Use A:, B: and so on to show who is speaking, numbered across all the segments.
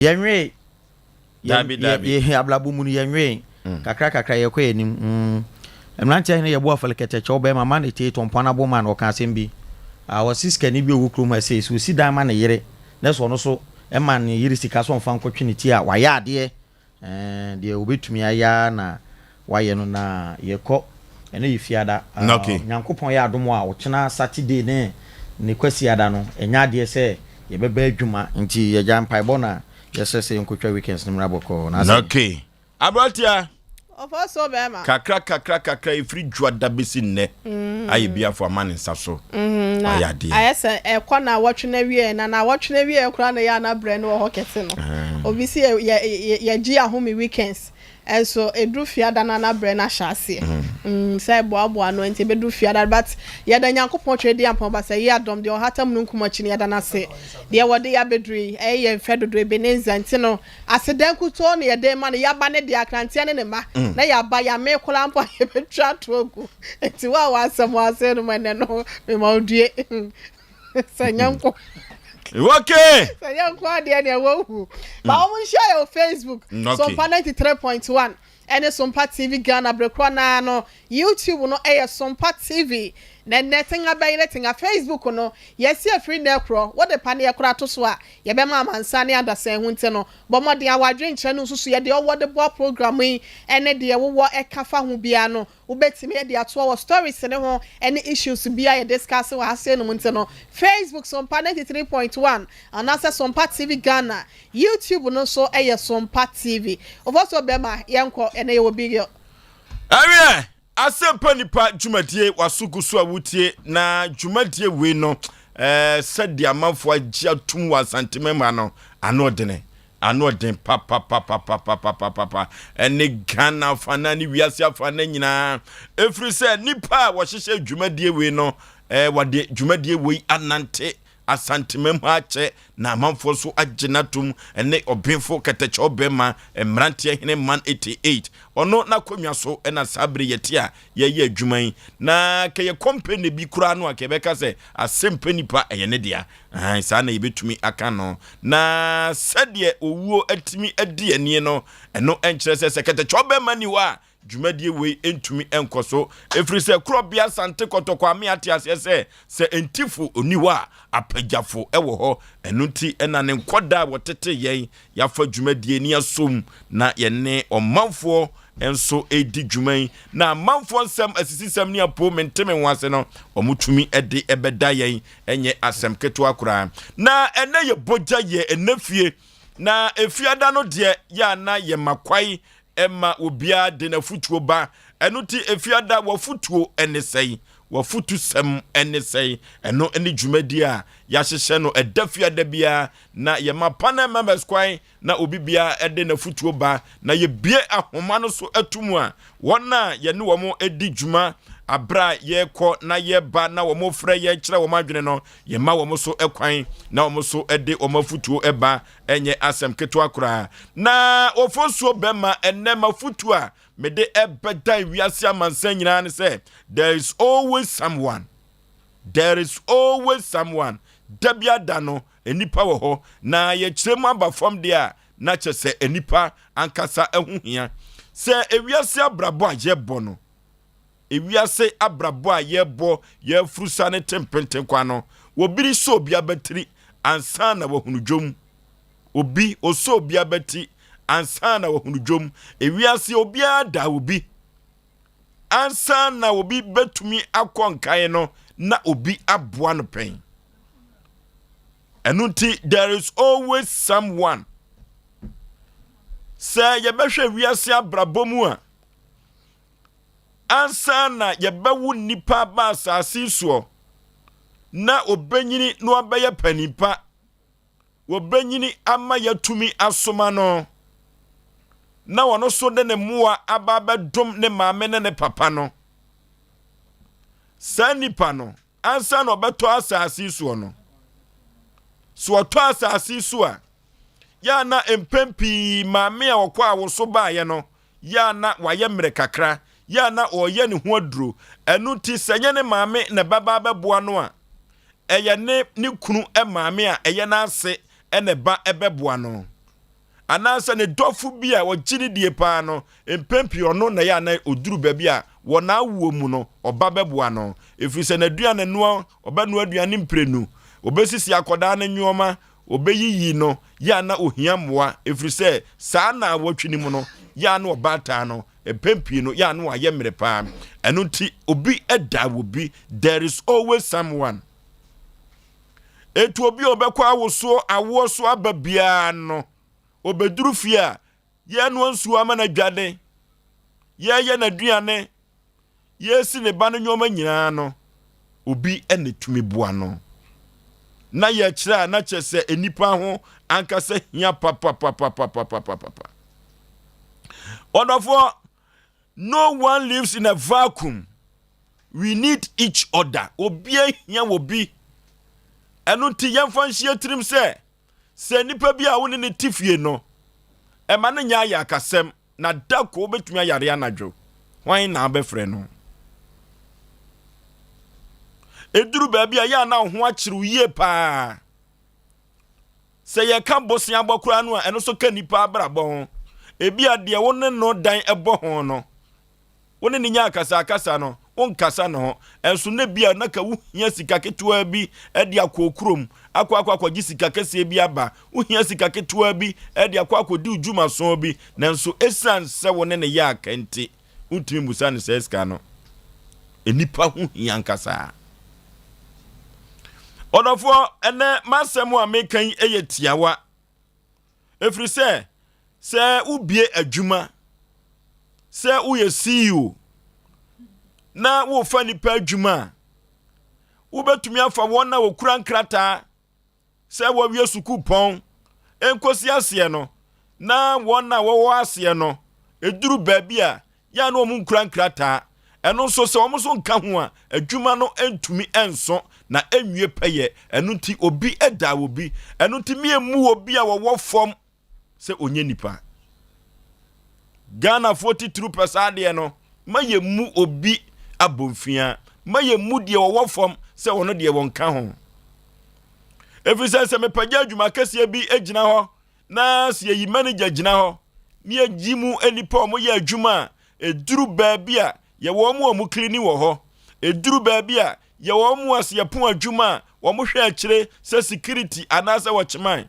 A: Yɛnwee.
B: Dabi, dabi.
A: Yɛ abrabɔ mu no yɛnwee. Kakra kakra yɛkɔ yɛn anim. Mmeranteɛ hene yɛboa afɔle kɛtɛkyɛw bɛrima ma ne tee tɔmpɔn abo ma no ɔka asɛm bi. Ah, ɔse sikani bi a ɔwɔ kurom ha sei, sɛ ɔsi dan ma ne yere na sɛ ɔno nso ma ne yere sika sɛ ɔmfa nkɔtwe ne ti a, wayɛ adeɛ. Ɛɛ, deɛ ɔbɛtumi ayɛ ara na wayɛ no na yɛkɔ. Ɛnɛ yɛ Fiada. Ah, Nyankopɔn yɛ adom a, ɔkyena Saturday ne ne Kwasiada no, ɛnyɛ adeɛ sɛ yɛbɛba adwuma. Nti yɛgya mpaebɔ na yɛsrɛ sɛ yɛnkɔtwa weekends no mmra bɔkɔɔ. Na asɛ.
B: Okay. Aberanteɛ.
C: Ɔfɔ so bɛrima.
B: Kakra kakra kakra ɛfiri dwoada bɛsi nnɛ ayɛ biafo ama ne nsa so wayɛ adeɛ.
C: Ayɛ sɛ ɛkɔ naawɔtwe no awieɛ na naawɔtwe no awieɛ koraa na ɛyɛ a na brɛ no wɔ hɔ kɛse no. Obi se yɛgye ahome weekends nso ɛduru fiada no a na brɛ no ahyɛ aseɛ. Sɛ ɛboaboa ano nti ɛbɛduru fiada but yɛda Nyankopɔn Twereduampɔn Basayi adɔm deɛ ɔhata mununkum akyi no yɛda no ase deɛ wɔde yɛ abɛduru yi ɛyɛ yɛn fɛ dodo Ebenezer nti no Aseda nkutoo na yɛde rema no, yɛaba ne deɛ, akranteɛ ne ne mma, na yɛaba, yɛamee koraa mpo a yɛbɛtwa ato agu. Enti wo a w'asɛm wɔ asɛe no mu ɛnnɛ no, mema wo due. Sɛ nyɛ nko.
B: Okay.
C: Sɛ nyɛ nko adeɛ deɛ wɔhu. Ba wɔn nhyia yɛ wɔ Facebook. Sompa 93.1 ɛne Sompa TV Ghana bere korɔ naa no. YouTube no ɛyɛ Sompa TV. Na ɛnnɛ tenga bɛyere tenga Facebook no yɛasi afiri nnɛ korɔ. Wode paneɛ koraa to so a Yɛbɛma amansan ne adasa ahu nti no, bɔ mmɔden a w'adwenkyerɛ no nsusuiɛ, deɛ wowɔ de boa program yi ne deɛ wowɔ ka fa ho biara no, wobɛtumi de atoɔ wɔ stories no ho ne issues biara a yɛ discuss wɔ ha sei nom nti no, Facebook Sompa 93.1 anaasɛ Sompa TV Ghana, YouTube no nso yɛ Sompa TV. Ofosuo bɛma yɛnkɔ, ɛnɛ yɛwɔ Big.
B: Ɛwiɛ! Asɛmpa Nipa dwumadie waso gu so a wotie na dwumadie wei no eh, sɛdeɛ amanfoɔ agye atum wɔ Asantema mu ano ano ɔdene ano ɔden papapapapapapapa ɛne Ghana afana ne wiase afana nyinaa ɛfiri sɛ nipa a wɔhyehyɛ dwumadie wei no eh, wɔde dwumadie wei anante Asantemam ha akyɛ na amanfoɔ nso agye no atom ne ɔbenfo kɛtɛkyɛw bɛrima mmeranteɛ hene man 88 ɔno n'akonnwa so na saa bere yɛte a yɛyɛ adwuma yi na kɛyɛ kɔmpene bi koraa no a kɛbɛka sɛ asɛmpɛ nipa ɛyɛ ne dea ahan saa na yɛbɛtumi aka no na sɛdeɛ owuo atumi adi anie no ɛno ɛnkyerɛ sɛ sɛ kɛtɛkyɛw bɛrima ni hɔ a Dwumadie wei ntumi nkɔ so ɛfiri sɛ Korɔbea Asante Kɔtɔkɔ ame ate aseɛ sɛ, sɛ Ntifo nni hɔ a, Apagyafo wɔ hɔ. Ɛno nti na ne nkwadaa a wɔtete yɛn, yɛafa dwumadie ni asom na yɛne ɔmanfoɔ nso redi dwuma yi. Na amanfoɔ nsɛm, asisisɛm ne apoo mente me ho ase no, wɔtumi de bɛda yɛn, ɛnyɛ asɛm ketewa koraa. Na ɛnnɛ yɛ bogya yɛ ɛnnɛ fie, na efiada no deɛ yɛ a na yɛma kwae Ɛma obiara de n'afotuo ba. Ɛno nti Efiada, w'afotuo ne sɛn? W'afotusɛm ne sɛn? Ɛno ne dwumadie a yɛahyehyɛ no ɛda Fiada biara, na yɛma panel members kwan na obi biara de n'afotuo ba, na yɛbue ahoma no so to mu a, wɔn a yɛne wɔn di dwuma aberɛ a yɛrekɔ na yɛreba na wɔfrɛ yɛn kyerɛ wɔn adwene no, yɛma wɔn so kwan na wɔn nso de wɔn afotuo ba. Ɛnyɛ asɛm ketewa koraa. Na ofosuo bɛma ɛnnɛ m'afotuo a mede ɛbɛdan wiase amansan nyinaa ne sɛ, there is always someone. There is always someone. Da bi ada no, nnipa wɔ hɔ. Na yɛkyerɛ mu aba fam deɛ a, na kyerɛ sɛ nnipa ankasa ho hia. Sɛ ewiase abrabɔ a yɛbɔ no, Ewiase abrabɔ a yɛbɔ, yɛafuru sa ne tempenten kwan no, obi resɔ obi abatiri ansa na wahunu dwom. Obi ɔsɔ obi abati ansa na wahunu dwom. Ewiase obiara da obi. Ansa na obi bɛtumi akɔ nkan no, na obi aboa no pɛn. Ɛno nti, there is always someone. Sɛ yɛbɛhwɛ wiase abrabɔ mu a, Ansa na yɛbɛwo nnipa aba asase yi soɔ, na wɔbɛnyini na wɔabɛyɛ panin pa, wɔbɛnyini ama yɛatumi asoma no, na ɔno nso de ne mmoa aba abɛdom ne maame ne ne papa no. Saa nipa no, ansa na ɔbɛtɔ asase yi soɔ no, so ɔtɔ asase yi so a, yɛ a na mpɛn pii maame a ɔkɔ awoso baeɛ no, yɛ a na wayɛ mmerɛ kakra, yɛ a na ɔreyɛ ne ho aduro. Ɛno nti sɛ ɛnyɛ ne maame na ɛbɛba abɛboa no a, ɛyɛ ne ne kunu maame a ɛyɛ n'ase na ɛba ɛbɛboa no. anaasɛ ne dɔfo bi a ɔgye ne die paa no, mpɛn pii ɔno na ɛyɛ a na ɔduru baabi a wɔ n'awoɔ mu no ɔba bɛboa no. Ɛfiri sɛ n'aduane noa, ɔbɛnoa aduane mprenu, ɔbɛsisi akwadaa no nnoɔma, ɔbɛyiyi no, yɛ a na ɔhia mmoa, ɛfiri sɛ saa naawɔtwe no mu no, yɛ a na ɔbaatan no, mpɛn pii no, yɛ a na wayɛ mmerɛ paa. Ɛno nti, obi da wɔ bi, there is always someone. Enti obi a ɔbɛkɔ awosoɔ awoɔ so aba biara no, ɔbɛduru fie a, yɛrenoa nsuo ama no adwade, yɛreyɛ n'aduane, yɛresi ne ba no nneɛma nyinaa no, obi na ɛtumi boa no. Na yɛkyerɛ a na kyerɛ sɛ nnipa ho ankasa hia papapapapapapapa. Ɔdɔfoɔ, no one lives in a vacuum. We need each other. Obiara hia wɔ bi. Ɛno nti yɛmfa nhyia tirim sɛ sɛ nipa bi a wo ne ne te fie no, ɛma no nyɛ ayakasɛm na da ko wobɛtumi ayare anadwo. Hwan na abɛfrɛ no? Ɛduru baabi a yɛ a na wo ho akyere yie paa. Sɛ yɛka boseabɔ koraa no a, ɛno nso ka nipa abrabɔ ho. Ebi a deɛ wo ne no dan bɔ ho no, wo ne no nya akasakasa no, wonkasa ne ho. Ɛnso na bi a na ka wohia sika ketewa bi de akɔ kurom, akɔ akɔ akɔgye sika kɛseɛ bi aba. Wohia sika ketewa bi de akɔ akɔdi wo dwumaso bi, nanso ɛsiane sɛ wo ne no yɛ aka nti, wontumi mmusa no saa sika no. Nnipa ho hia ankasa. Ɔdɔfoɔ, ɛnɛ m'asɛm a meka yi yɛ tiawa. Ɛfiri sɛ, sɛ wobie adwuma, sɛ woyɛ CEO na wofa nnipa adwuma a, wobɛtumi afa wɔn a wɔkura nkrataa sɛ wɔawie sukuupɔn nkosi aseɛ no, na wɔn a wɔwɔ aseɛ no, ɛduru baabi a yɛ a na wɔn nkura nkrataa. Ɛno nso sɛ wɔn nso nka ho a, adwuma no ntumi nso na ɛnwie pɛyɛ. Ɛno nti obi da obi. Ɛno nti mmienu obi a wɔwɔ fam sɛ ɔnyɛ nipa. Ghanafoɔ titiriw pɛ saa adeɛ no, ma yɛmmu obi abɔmfia, ma yɛmmu deɛ wɔwɔ fam sɛ ɔno deɛ wɔnka ho. Ɛfiri sɛ sɛ mepagya adwuma kɛseɛ bi gyina hɔ na sɛ yɛyi manager gyina hɔ na yɛyi mu nnipa a wɔyɛ adwuma a, ɛduru baabi a yɛwɔ wɔn a wɔn klini wɔ hɔ. Ɛduru baabi a yɛwɔ wɔn a sɛ yɛpon adwuma a wɔhwɛ akyire sɛ security anaasɛ wɔkyeman.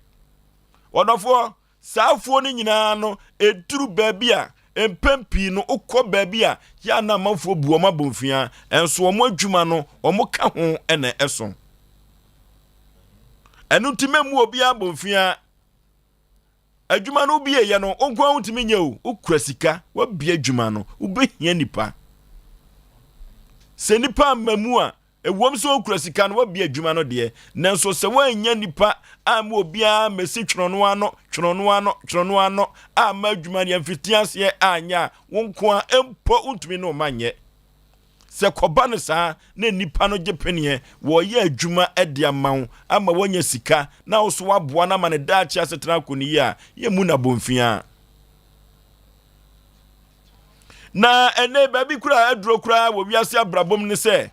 B: Ɔdɔfoɔ, saa afuo no nyinaa no, ɛduru baabi a, mpɛn pii no, wokɔ baabi a, yɛ a na amanfoɔ bu wɔn abɔnfia, nso wɔn adwuma no, wɔn ka ho na ɛso. Ɛno nti mɛmmu obiara abɔnfia. Adwuma no wobieeɛ no, wo nko ara wontumi nyɛ o. Wokura sika, woabie adwuma no, wobɛhia nipa. Sɛ nipa amma mu a, Ɛwom sɛ wokura sika no, woabue adwuma no deɛ, nanso sɛ woannya nnipa amma obiara ammɛsi twerɛno ano, twerɛno ano, twerɛno ano amma adwuma no amfiti aseɛ anyɛ a, wo nko ara mpo wontumi ne wo mma nyɛ. Sɛ kɔba no saa na nnipa no gye peneɛ, wɔreyɛ adwuma de ama wo ama woanya sika na wo nso woaboa no ama ne daakye asetena akɔ ne yie a, yɛmmu no abomfiaa. Na ɛnɛ baabi koraa aduro koraa wɔ wiase abrabɔ mu ne sɛ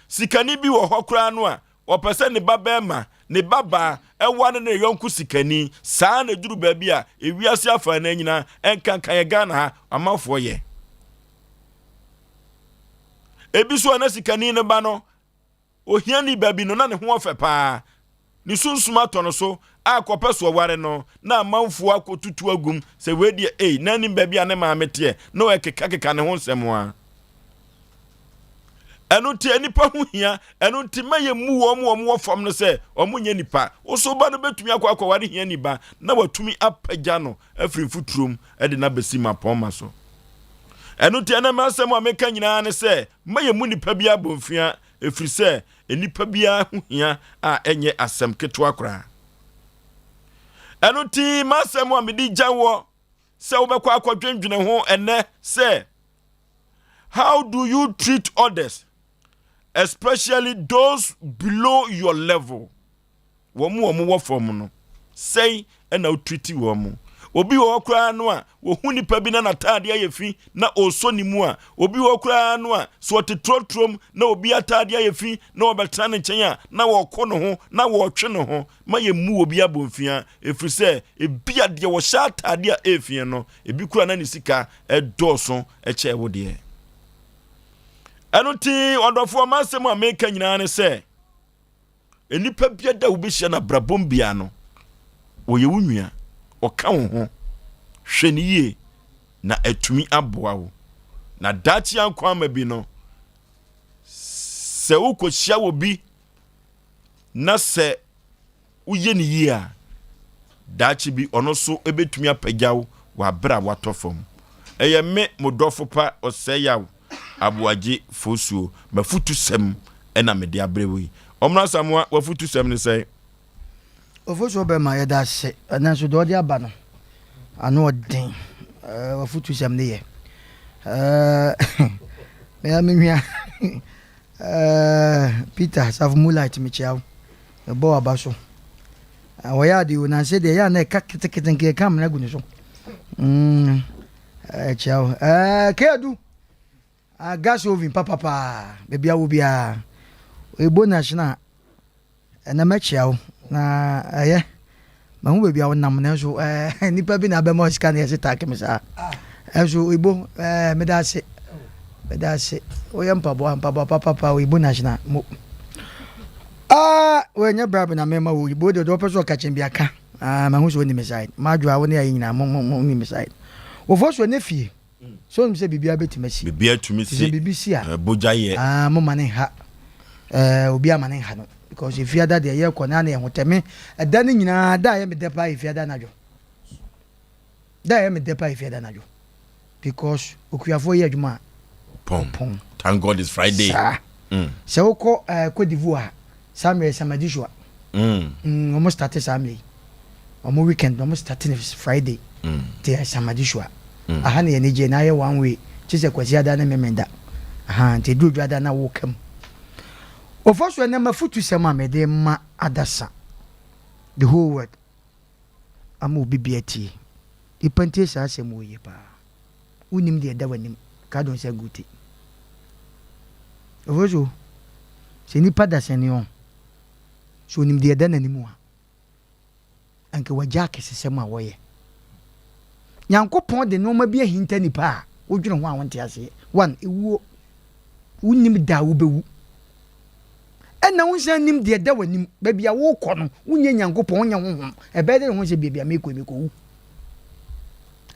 B: sikani bi wɔ hɔ koraa no a ɔpɛ sɛ ne ba bɛrima ne ba baa ɛware ne yɔnko sikani saa na ɛduru baabi a ewiase afa no nyinaa ɛnkanka yɛ Ghana ha amanfoɔ yɛ ebi so a na sikani no ba no Ohiani ba bi no, na ne ho ɔfɛ paa. Ne sunsum atɔ no so a kɔpɛ so ɔware no, na amanfoɔ akɔtutu agum sɛ wei deɛ ei, na anim baabi a ne maame teɛ, na ɔrekekakeka ne ho nsɛm a. Ɛno nti nnipa ho hia, ɛno nti ma yɛmmu wɔn a wɔwɔ fam no sɛ wɔnyɛ nnipa. Wo so ba no bɛtumi akɔ akɔware hiani ba na watumi apagya no afiri mfuturom de no abɛsi mmapɔmma so. Ɛno nti ɛnɛ m'asɛm a meka nyinaa ne sɛ mma yɛmmu nnipa biara abomfia, ɛfiri sɛ nnipa biara ho hia a ɛnyɛ asɛm ketewa koraa. Ɛno nti m'asɛm a mede gya woɔ sɛ wobɛkɔ akɔdwendwene ho ɛnɛ sɛ how do you treat others especially those below your level? Wɔn a wɔwɔ fam no, sɛn na wotriti wɔn? Obi wɔ hɔ koraa no a, wɔhu nipa bi na n'ataadeɛ ayɛ fi na ɔresɔ ne mu a, obi wɔ hɔ koraa no a, sɛ ɔte trɔtrɔm na obi ataadeɛ ayɛ fi na ɔbɛtena ne nkyɛn a, na wɔko ne ho, na wɔretwe ne ho. Ma yɛmmu obi abomfia, ɛfiri sɛ ebia deɛ ɔhyɛ ataadeɛ a ɛyɛ fi no, ebi koraa na ne sika dɔɔso kyɛɛ wo deɛ. Ɛno nti, ɔdɔfoɔ, m'asɛm a meka nyinaa ne sɛ, nnipa biara a wobɛhyia no abrabɔm biara no, wɔyɛ wo nua, ɔka wo ho. Hwɛ no yie na atumi aboa wo. Na daakye ankɔ ama bi no, sɛ wokɔhyia wɔ bi na sɛ woyɛ no yie a, daakye bi ɔno nso bɛtumi apagya wo wɔ aberɛ a woatɔ fam. Ɛyɛ me, mo dɔfo pa, Ɔsɛeyaw Aboagye Fosuo, m'afutusɛm na mede abrɛ wo yi. Ɔmmra Asamoah, w'afutusɛm ne sɛn?
D: Ofosuo bɛma yɛda ase nanso deɛ ɔde aba no ano ɔden w'afutusɛm no yɛ me me nua Peter Safo Moonlight mekyia wo Mebɔ w'aba so. Ah, wɔyɛ ade o, nansa deɛ ɛyɛ a na ɛka ketekete nka ɛka amena gu ne so. Mm, ɛkyia wo. Ɛɛ, Keadu, ah, gas oven papapaa, baabi a wo biara. Ebo national, ɛnɛ mɛkyia wo. Na ɛyɛ. Mahu baabi a wonam nanso eh, nipa bi na abɛma sika na yɛse take me saa. Ɛnso Ibo eh, meda ase. Meda ase. Woyɛ mpaboa, mpaboa papapa o Ibo National mo. Ah, wɔnyɛ bribe na mema wo Ibo deɛ ɔpɛ sɛ ɔka kyɛn bi aka. Ah, mahu sɛ ɔni me side. Madwoa wo ne ayɛ nyinaa mo mo mo ni me side. Wɔfɔ so ne fie. So onim sɛ biribiara bɛtumi asi?
B: Biribiara tumi si.
D: Sɛ biribi si a.
B: Eh, bogya yɛ.
D: Ah, mo ma ne nha. Eh, obi ama ne nha no. Because efiada deɛ yɛkɔ na na ɛho tɛ me. Ɛda no nyinaa da a ɛyɛ me dɛ paa efiada anadwo. Da a ɛyɛ me dɛ paa efiada anadwo. Because okuafoɔ yɛ adwuma a.
B: Pɔn. Pɔn. Thank God it's Friday.
D: Saa. Mm. Sɛ wokɔ eh, Cote d'Ivoire a, saa mmerɛ Samadi so a. Mm. Mm, wɔn starte saa mmerɛ yi. Wɔn weekend no wɔn starte no Friday. Mm. Te Samadi so a. Mm. Aha na yɛn ani gye na ayɛ one way. Kye sɛ Kwasiada ne Memenda. Aha, nti eduru Dwada na woka mu. Ofo so ɛnɛ mafutusɛm a mede ma adasa the whole world ama obi bi atie. Nipa ntie saa asɛm wɔ yie paa. Wonnim deɛ ɛda w'anim, ka dɔn sɛ gute. Ofo so, sɛ nipa da sɛne ɔ, sɛ onim deɛ ɛda n'anim a, anka wagya akɛsesɛm a wɔyɛ. Nyankopɔn de nneɛma bi ahinta nipa a, wodwene ho a wonte aseɛ. One, ewuo. Wonnim da a wobɛwu. Ɛna wonsan nim deɛ ɛda w'anim. Baabi a wokɔ no, wonyɛ Nyankopɔn, wonyɛ honhom. Ɛbɛyɛ dɛ ne ho sɛ baabi a mekɔ yi, mekɔwu.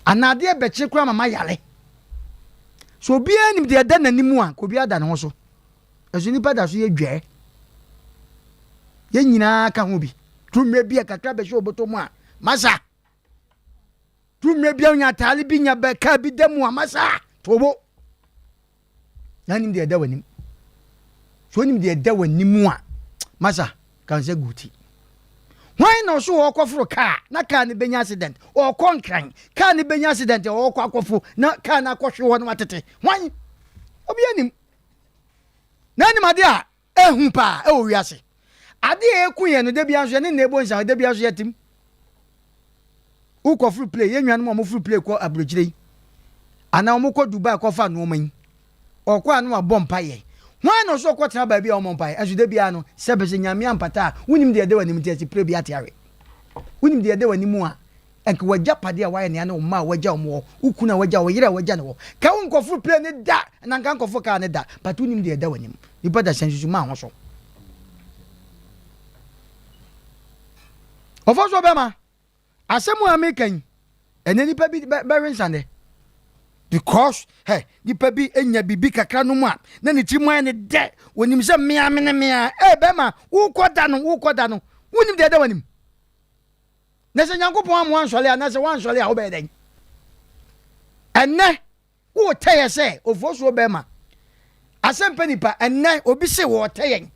D: Anaa adeɛ bɛkye koraa ma mayare. So obiara nim deɛ ɛda n'anim a, nka obiara da ne ho so. Ɛso nipa da so yɛ dwɛɛ. Yɛn nyinaa ka ho bi. Duru mmerɛ bi a kakra bɛhyɛ oboto mu a, masa. Duru mmerɛ bi a wonya ataare bi nya bɛ kaa bi da mu a, masa. Tobo. Na nim deɛ ɛda w'anim. So onim deɛ ɛda w'anim a, masa, ka nsa gu ti. Hwan na ɔso ɔrekɔforo kaa na kaa no bɛnya accident? Ɔrekɔ Nkran, kaa no bɛnya accident, ɔrekɔ akɔfo na kaa no akɔhwe hɔ na watete. Hwan? Obi anim. Na anim adeɛ a ɛhu paa ɛwɔ wiase. Adeɛ a ɛku yɛn no, da biara nso yɛne nna ɛbɔ nsa, da biara nso yɛtem. Wokɔforo plane, yɛn nuanom a wɔforo plane kɔ aburokyire yi, anaa wɔkɔ Dubai kɔfa nneɛma yi, ɔkɔ a na wabɔ mpaeɛ. Hwan na ɔsɛ ɔkɔtena baabi a ɔmmɔ mpaeɛ? Ɛnso da biara no, sɛ bɛ sɛ Nyame ampata a, wonim deɛ ɛda w'anim nti ɛsi pire bi ate awe. Wonim deɛ ɛda w'anim a, ɛnka w'agyapadeɛ a wayɛ nea ne wo mma a wagya wɔn hɔ, wo kunu a wagya, wo yere a wagya ne hɔ. Ka wo nkɔforo plane no da, na nka nkɔforo kaa no da, but wonim deɛ ɛda w'anim. Nipa da sɛ nsusu maa ho so. Ɔfɔ so bɛma. Asɛm a meka yi, ɛnɛ nipa bi bɛwe nsa nɛ. Because, hey, nipa bi nya biribi kakra no mu a, na ne tiri mu ayɛ ne dɛ. Onim sɛ mmea me ne mmea. Ee, bɛma, wokɔ da no, wokɔ da no. Wonim deɛ ɛda w'anim. Na sɛ Nyankopɔn amoa nsɔre a, na sɛ woansɔre a, wobɛyɛ dɛn? Ɛnɛ, Woretɛ yɛ sɛ ofosuo bɛrima. Asɛm pɛ nipa ɛnnɛ obi se wɔɔtɛ yɛn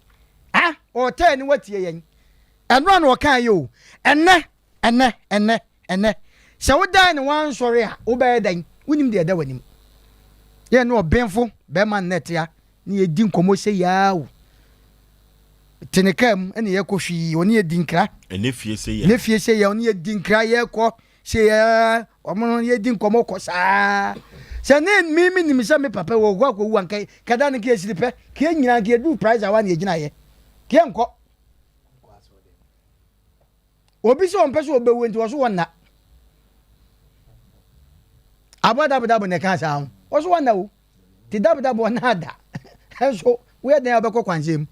D: ah ɔɔtɛ yɛn ne watie yɛn ɛno a na ɔkaa yɛ o ɛnnɛ ɛnnɛ ɛnnɛ ɛnnɛ sɛ wodae ne wansɔre a wobɛyɛ dɛn wonim deɛ ɛda w'anim yɛ ne ɔbenfo bɛrima nnɛ tea ne yɛdi nkɔmmɔ sɛ yaa o te ne kaa mu ɛne yɛkɔ hwii ɔne yɛdi nkra
B: ɛne fie sɛ
D: yaa ne fie sɛ yaa ɔne yɛdi nkra yɛkɔ. Sei aa wɔn no yɛdi nkɔmmɔ kɔ saa. Sɛ ne me me nim sɛ me papa wɔ hɔ akɔwu a nka kada no nka yɛsiri pɛ ka yɛn nyinaa nka yɛduru price a wa na yɛgyina yɛ ka yɛnkɔ. Obi sɛ ɔmpɛ sɛ ɔbɛwu nti ɔso wɔnna. Aboa dabodabo na ɛka saa ho ɔso wɔnna o. Nti dabodabo ɔnna ada nso woyɛ dɛn a wobɛkɔ kwansɛn mu.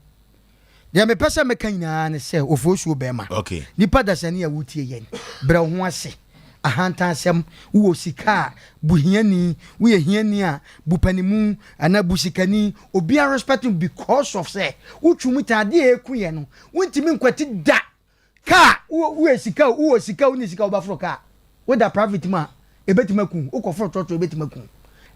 D: Deɛ mepɛ sɛ meka nyinaa ne sɛ ofosuo bɛrima,
B: Okay.
D: nipa dasani a wotie yɛn, brɛ wo ho ase, ahantansɛm, wowɔ sika a, bu hiani, woyɛ hiani a, bu panimu anaa bu sikani, obiara respect wo because of sɛ wotwi mu tan, adeɛ a ɛku yɛn no, wontumi nkwati da. Car, wo wowɔ sika o, wowɔ sika o, wonni sika o, wobɛforo car. Woda private mu a, ebetumi aku wo. Wokɔforo trɔtrɔ a, ebetumi aku wo.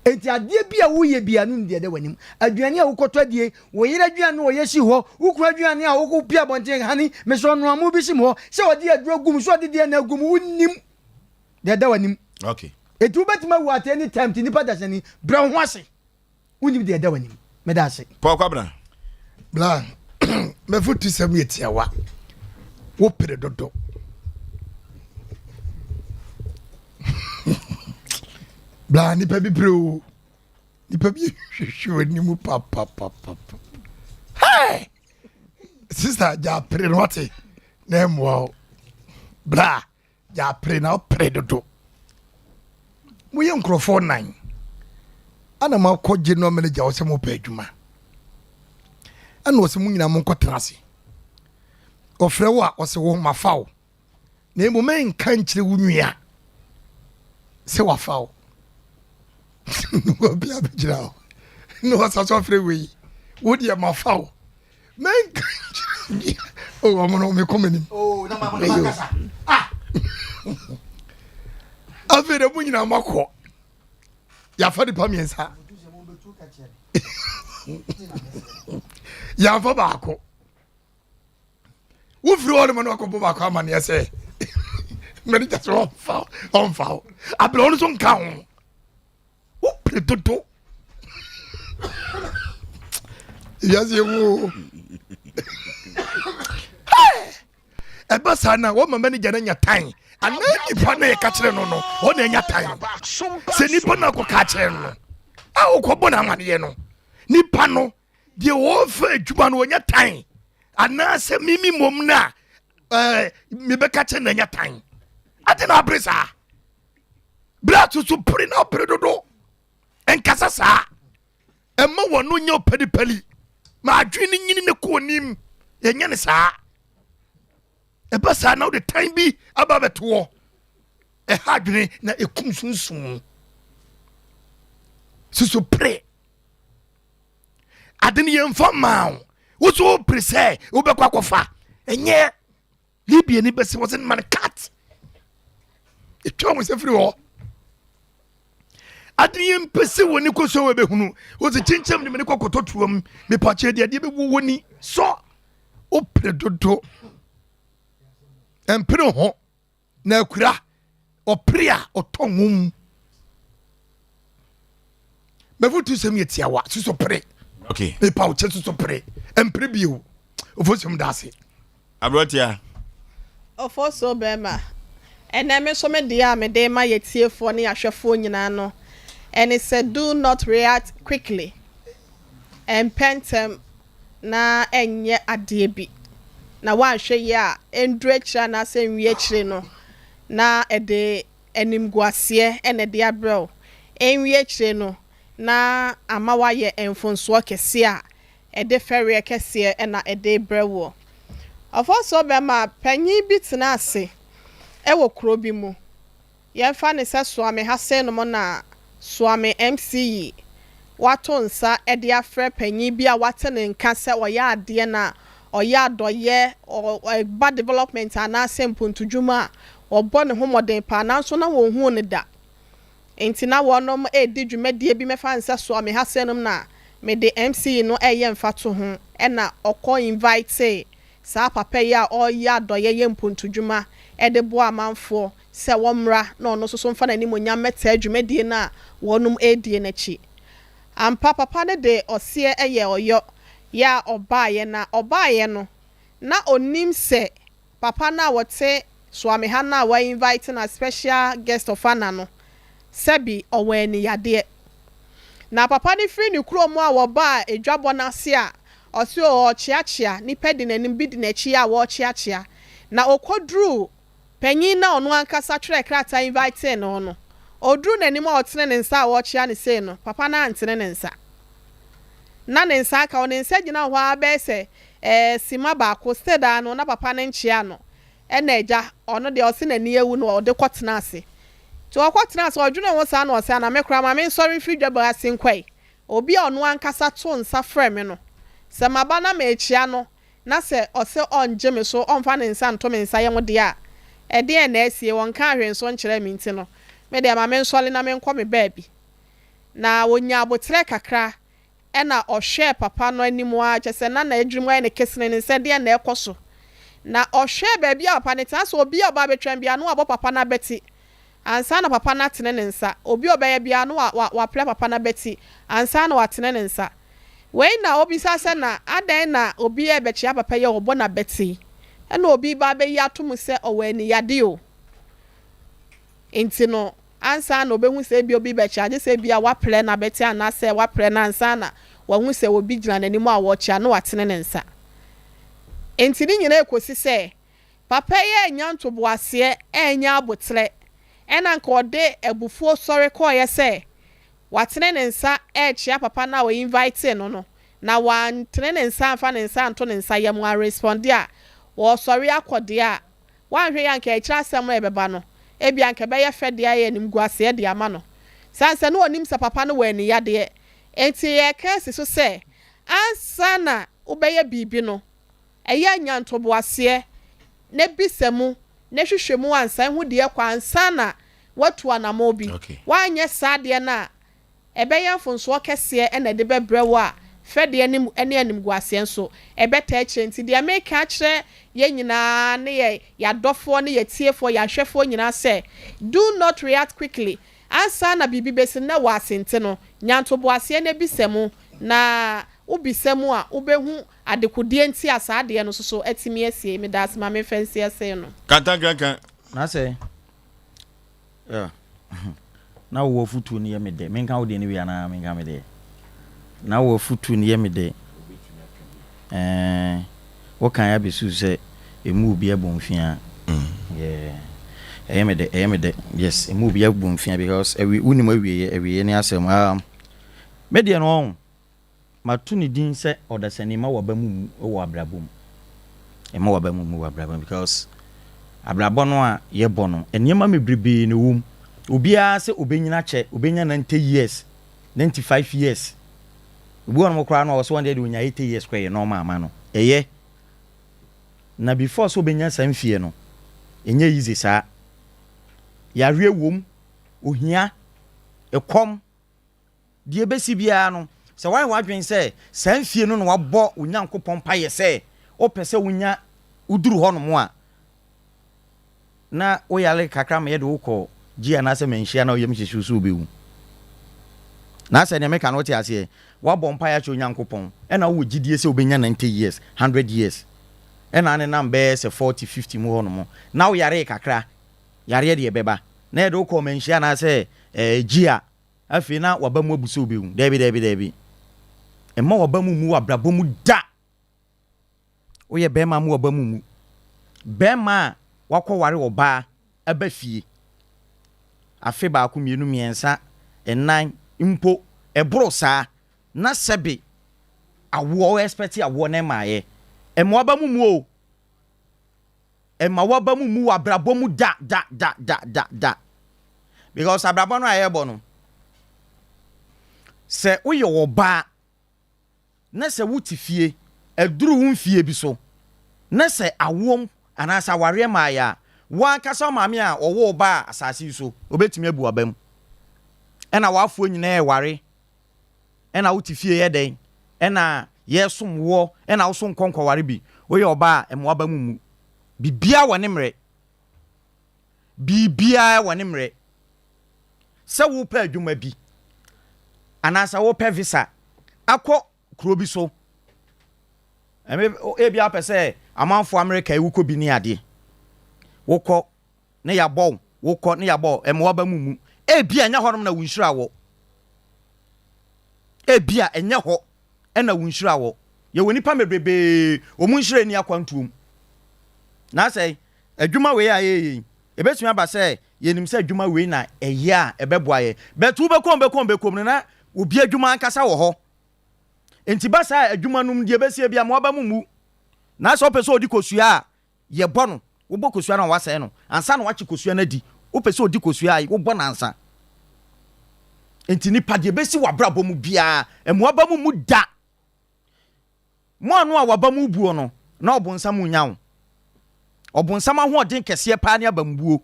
D: Enti adeɛ bi a woyɛ biara no, nim deɛ ɛda w'anim. Aduane a wokɔtɔ adie, wo yere aduane a ɔyɛ si hɔ, wo kunu aduane a wopie abɔnten, honey, mesɛ ɔnoa mo bi si mu hɔ, sɛ ɔde aduro agu mu, sɛ ɔde deɛ na agu mu, wonnim deɛ ɛda w'anim.
B: Okay.
D: Enti wobɛtumi awu at any time, nti nipa dasani, brɛ wo ho ase. Wonnim deɛ ɛda w'anim. Meda ase.
B: Paul Kwabena.
E: Bla, m'afotusɛm yɛ tiawa. Wopere dodo. Bla, nipa bi pere o. Nipa bi hwehwɛ w'anim papapapa. Hey! Sister, gya pere no ɔte na ɛmmoa wo. Bla. Yɛapere na wopere dodo. Moyɛ nkurɔfoɔ nan ana moakɔ general manager hɔ sɛ mopɛ adwuma ɛna ɔsɛ mo nyinaa monkɔtena ase. Ɔfrɛ wo a ɔsɛ wo mafa wo na mmom mɛnka nkyerɛ wo nua sɛ wafa wo. Obi abɛgyina hɔ na ɔsa so afrɛ wei wo deɛ mafa wo mɛnka nkyerɛ o ɔmo no mekɔ m'anim ah. Afei dɛ mo nyinaa moakɔ yɛafa nipa mmiɛnsa yɛamfa baako wofiri hɔ noma no akɔbɔ baako amanneɛ sɛ manager sɛ ɔmfa ɔmfa wo abrɛ ɔno so nka ho wopere dodo wiase mu ɛba saa na wɔma manager no anya tan anaa nipa no yɛka kyerɛ no no ɔna anya tan sɛ nipa no akɔka kyerɛ no no a wokɔbɔ no amaneɛ no nipa no deɛ wɔfa adwuma no ɔnya tan anaasɛ mimi mmom no a mebɛka kyerɛ no anya tan ade na abere saa berɛ a soso pere na ɔpere dodo nkasa saa ɛma wɔn no nyɛ ɔpɛlipɛli ma adwene no nyini ne kɔ onim yɛnyɛ ne saa ɛba saa na wode tan bi aba bɛtoɔ ɛha adwene na ɛkum sunsum soso pere ade no yɛmfa maa wo wo so wopere sɛ wobɛkɔ akɔfa ɛnyɛ Libya ni bɛsi wɔsɛ man cut ɛtwa wɔn sɛ firi hɔ ade yɛ mpɛ sɛ wɔn ni kɔ so wɔ bɛhunu wɔsɛ kyinkyɛm de mene kɔ kɔtɔ tuam mepakyɛ deɛ adeɛ bɛwu wɔ ni sɔ wopere dodo ɛmpere ho Na akura, ɔpere a ɔtɔ nwom. M'afotu sɛm yɛ tiawa, soso pere.
B: Okay.
E: Mepa wo kyɛ soso pere. Mpere bio. Ofosuom da ase.
B: Aberanteɛ.
C: Ofosuo bɛrima, ɛnɛ me nso me deɛ a mede rema yɛ tiefoɔ ne ahwɛfoɔ nyinaa no ɛne sɛ do not react quickly. Ɛmpɛ ntɛm na ɛnyɛ adeɛ bi, na woanhwɛ yie a, ɛnduru akyire anaasɛ ɛnwie akyire no, na ɛde animguaseɛ na ɛde abrɛ wo. Ɛnwie akyire no, na ama woayɛ mfomsoɔ kɛseɛ a ɛde fɛreɛ kɛseɛ na ɛde rebrɛ woɔ. Ɔfɔsoɔ bɛma panin bi tenaa ase wɔ kuro bi mu. Yɛmfa no sɛ Soame ha sei nom na Soame MC yi wato nsa de afrɛ panyin bi a wate ne nka sɛ ɔyɛ adeɛ na ɔyɛ adɔyɛ, ɛba development anaasɛ mpuntudwuma a, ɔbɔ ne ho mmɔden paa nanso na wɔnhuu no da. Nti na wɔnom redi dwumadie bi mɛfa no sɛ Soame ha sei nom na mede MC yi no reyɛ mfatoho ɛna ɔkɔ invitee saa papa yi a ɔreyɛ adɔyɛ yɛ mpuntudwuma de boa amanfoɔ sɛ wɔmmra na ɔno nso so mfa n'animuonyam mmɛtaa dwumadie no a wɔnom redie no akyi. Ampa, papa no de ɔseɛ yɛɛ ɔyɔ yɛ a ɔbaeɛ, na ɔbaeɛ no, na ɔnnim sɛ papa no a ɔte. Soameha no a wa invite no as special guest of honour no, sɛbi ɔwɔ aniyadeɛ. Na papa no firi ne kurom a wɔbaa adwabɔ no ase a, ɔse oo ɔrekyeakyea, nnipa di n'anim, bi di n'akyi a wɔrekyeakyea. Na ɔkɔduruu panyin no a ɔno ankasa twerɛɛ krataa invitee no no, ɔduruu n'anim a ɔtene ne nsa a ɔrekyea no sei no, papa no antene ne nsa. Na ne nsa aka hɔ, ne nsa gyina hɔ ara bɛyɛ sɛ ɛɛ sima baako, still ara no na papa no nkyea no. Ɛna agya, ɔno deɛ ɔse n'ani awu na ɔde kɔtena ase. Nti ɔkɔtena ase, ɔdwenee ho saa na ɔse, ana me koraa ma mensɔre mfiri dwabɔ ase nkɔe? Obi a ɔno ankasa too nsa frɛɛ me no, sɛ maba na merekyea no na sɛ ɔse ɔngye me so, ɔmfa ne nsa nto me nsa yam deɛ a, ɛdeɛn na asie? Ɔnkaa hwee nso nkyerɛɛ me nti no, me deɛ ma mensɔre na menkɔ me baabi. Na ɔnyaa aboterɛ kakra Ɛnna ɔhwɛɛ papa no anim ara, kyerɛ sɛ, na n'adwene mu ayɛ no kesenenee sɛ deɛn na ɛrekɔ so. Na ɔhwɛɛ baabi a papa no te, asɛ obi a ɔba abɛtwam biara na wabɔ papa no abati ansa na papa no atene ne nsa. Obi a ɔbɛyɛ biara na wapra papa no abati ansa na watene ne nsa. Wei na ɔbisa sɛ, Na adɛn na obi rebɛkyea papa yi a ɔbɔ no abati yi? Ɛnna obi reba abɛyi ato mu sɛ ɔwɔ aniyadeɛ o. Enti no, ansa na obehu sɛ ebia obi rebɛkyea, gye sɛ ebia waprɛ n'abati anaasɛ waprɛ no ansa na wahu sɛ obi gyina n'anim a ɔrekyea na watene ne nsa. Enti ne nyinaa ekosi sɛ papa yi annya ntoboaseɛ, annya aboterɛ, ɛna anka ɔde abufuo sɔre kɔeɛ sɛ watene ne nsa rekyea papa no a ɔinvitee no no, na wantene ne nsa amfa ne nsa anto ne nsa yam anresponde a, ɔresɔre akɔ deɛ a, Woanhwɛ yie a anka akyire asɛm a ɛbɛba no, ebia anka ɛbɛyɛ fɛ de ayɛ animguaseɛ de ama no. Sane sɛ na ɔnim sɛ papa no wɔ aniyadeɛ. Enti yɛreka asi so sɛ, ansa na wobɛyɛ biribi no, ɛyɛ a nya ntoboaseɛ na bisa mu na hwehwɛ mu ansa hu deɛ ɛkɔ ansa na woatu anammɔn bi. Woanyɛ saa deɛ no a, Ɛbɛyɛ mfomsoɔ kɛseɛ na ɛde bɛbrɛ wo a fɛdeɛ ne ne animguaseɛ nso ɛbɛtaa akyire. Nti deɛ mereka akyerɛ yɛn nyinaa ne yɛ yɛadɔfoɔ ne yɛatiefoɔ, yɛahwɛfoɔ nyinaa sɛ, do not react quickly. Ansa na biribi bɛsi no na wɔ ase nti no, nya ntoboaseɛ na bisa mu, na wo bisa mu a wobɛhu adekodeɛ nti a saa adeɛ no nso so atumi asie. Medaase ma memfa nsi ase no.
B: Kantankankan.
A: Na sɛ Yeah. Na wo afutuo no yɛ me dɛ. Menka wo deɛ no wie anaa menka me deɛ? Na wo afutuo no yɛ me dɛ. Ɛɛ, wokan abɛsu sɛ ɛmu obi abɔ mfia. Mm. Yeah. Ɛyɛ me dɛ, ɛyɛ me dɛ. Yes, ɛmu obi abɔ mfia because awie, wonim awieɛ, awieɛ ne asɛm. Um, me deɛ no ɔn. Mato ne din sɛ ɔdasani mma w'aba mu mmu wɔ abrabɔ mu. Mma w'aba mu mmu wɔ abrabɔ mu because abrabɔ no a yɛbɔ no nneɛma bebrebee na ɛwɔ mu. Obiara sɛ ɔbɛnyini akyɛ, ɔbɛnya 90 years, 95 years. Obi wɔ nom koraa no a ɔsɛ wɔn deɛ deɛ ɔnya 80 years koraa ɛyɛ normal ama no. Ɛyɛ. Na before sɛ ɔbɛnya saa mfie no, ɛnyɛ easy saa. Yareɛ wom, ohia, ɛkɔm. Deɛ ɛbɛsi biara no, sɛ woayɛ w'adwene sɛ saa mfie no na woabɔ wo Nyankopɔn mpaeɛ sɛ wopɛ sɛ wonya woduru hɔnom a, na woyare kakra ma yɛde wo kɔ gyi anaasɛ manhyia na wo yam hyehye wo sɛ wobɛwu. Na sɛ deɛ meka no wote aseɛ? Woabɔ mpaeɛ akyerɛ Onyankopɔn ɛna wowɔ gyidie sɛ wobɛnya 90 years, 100 years, ɛna anenam bɛyɛ sɛ 40, 50 mu hɔnom na woyaree kakra, yareɛ deɛ ɛbɛba, na yɛde wo kɔ manhyia anaasɛ ɛɛ gyi a, Afei na w'aba mu abu sɛ wobɛwu. Daabi, daabi, daabi. Mma w'aba mu mmu w'abrabɔ mu da. Woyɛ bɛrima mma w'aba mu mmu. Bɛrima a wakɔware ɔbaa aba fie afe baako, mmienu, mmiɛnsa, nnan mpo, ɛboro saa, na sɛbe awoɔ, wo expect awoɔ na ɛmmaeɛ. Mma w'aba mu mmu o. Mma w'aba mu mmu w'abrabɔ mu da da da da da da. Because abrabɔ no a yɛrebɔ no, sɛ woyɛ ɔbaa na sɛ wote fie, aduru wo mfie bi so, na sɛ awoɔ anaasɛ awareɛ mmaeɛ a, wo ankasa wo maame a ɔwoo wo baa asase yi so, ɔbɛtumi abu w'aba mu. Ɛna w'afoɔ nyinaa ɛware ɛna wote fie yɛ dɛn ɛna yɛsom woɔ ɛna woso nkɔ nkɔware bi woyɛ ɔbaa a ɛma waba mu mmu biribiara wɔ ne mmerɛ biribiara wɔ ne mmerɛ sɛ wopɛ adwuma bi anaasɛ wopɛ visa akɔ kuro bi so ɛme ebi apɛ sɛ amanfoɔ Amerika yi wokɔ bi ne adeɛ. Wokɔ na yɛabɔ wo, wokɔ na yɛabɔ wo, ɛmma w'aba mu mmu. Ebia ɛnyɛ hɔnom na wo nhyira wɔ. Ebia ɛnyɛ hɔ na wo nhyira wɔ. Yɛwɔ nnipa bebrebee, wɔn nhyira nni akwantuo mu. Na sɛ adwuma wei a yɛyɛ yi, ebetumi aba sɛ yɛnim sɛ adwuma wei na ɛyɛ a ɛbɛboa yɛn. But wobɛkɔm bɛkɔm bɛkɔm no na obi adwuma ankasa wɔ hɔ. Nti ba saa adwuma no mu deɛ ɛbɛsi ebia ma w'aba mu mmu. Na sɛ wopɛ sɛ ɔdi kosua a, Yɛbɔ no, wobɔ kosua no a woasɛe no ansa na woakye kosua no adi. Wopɛ sɛ ɔdi kosua a, wobɔ no ansa. Enti nipa deɛ ɛbɛsi w'abrabɔ mu biara, mmoa ba mu mu da. Mo ano a w'aba mu buo no, na ɔbonsam nnya wo. Ɔbonsam ahoɔden kɛseɛ paa ne abambuo.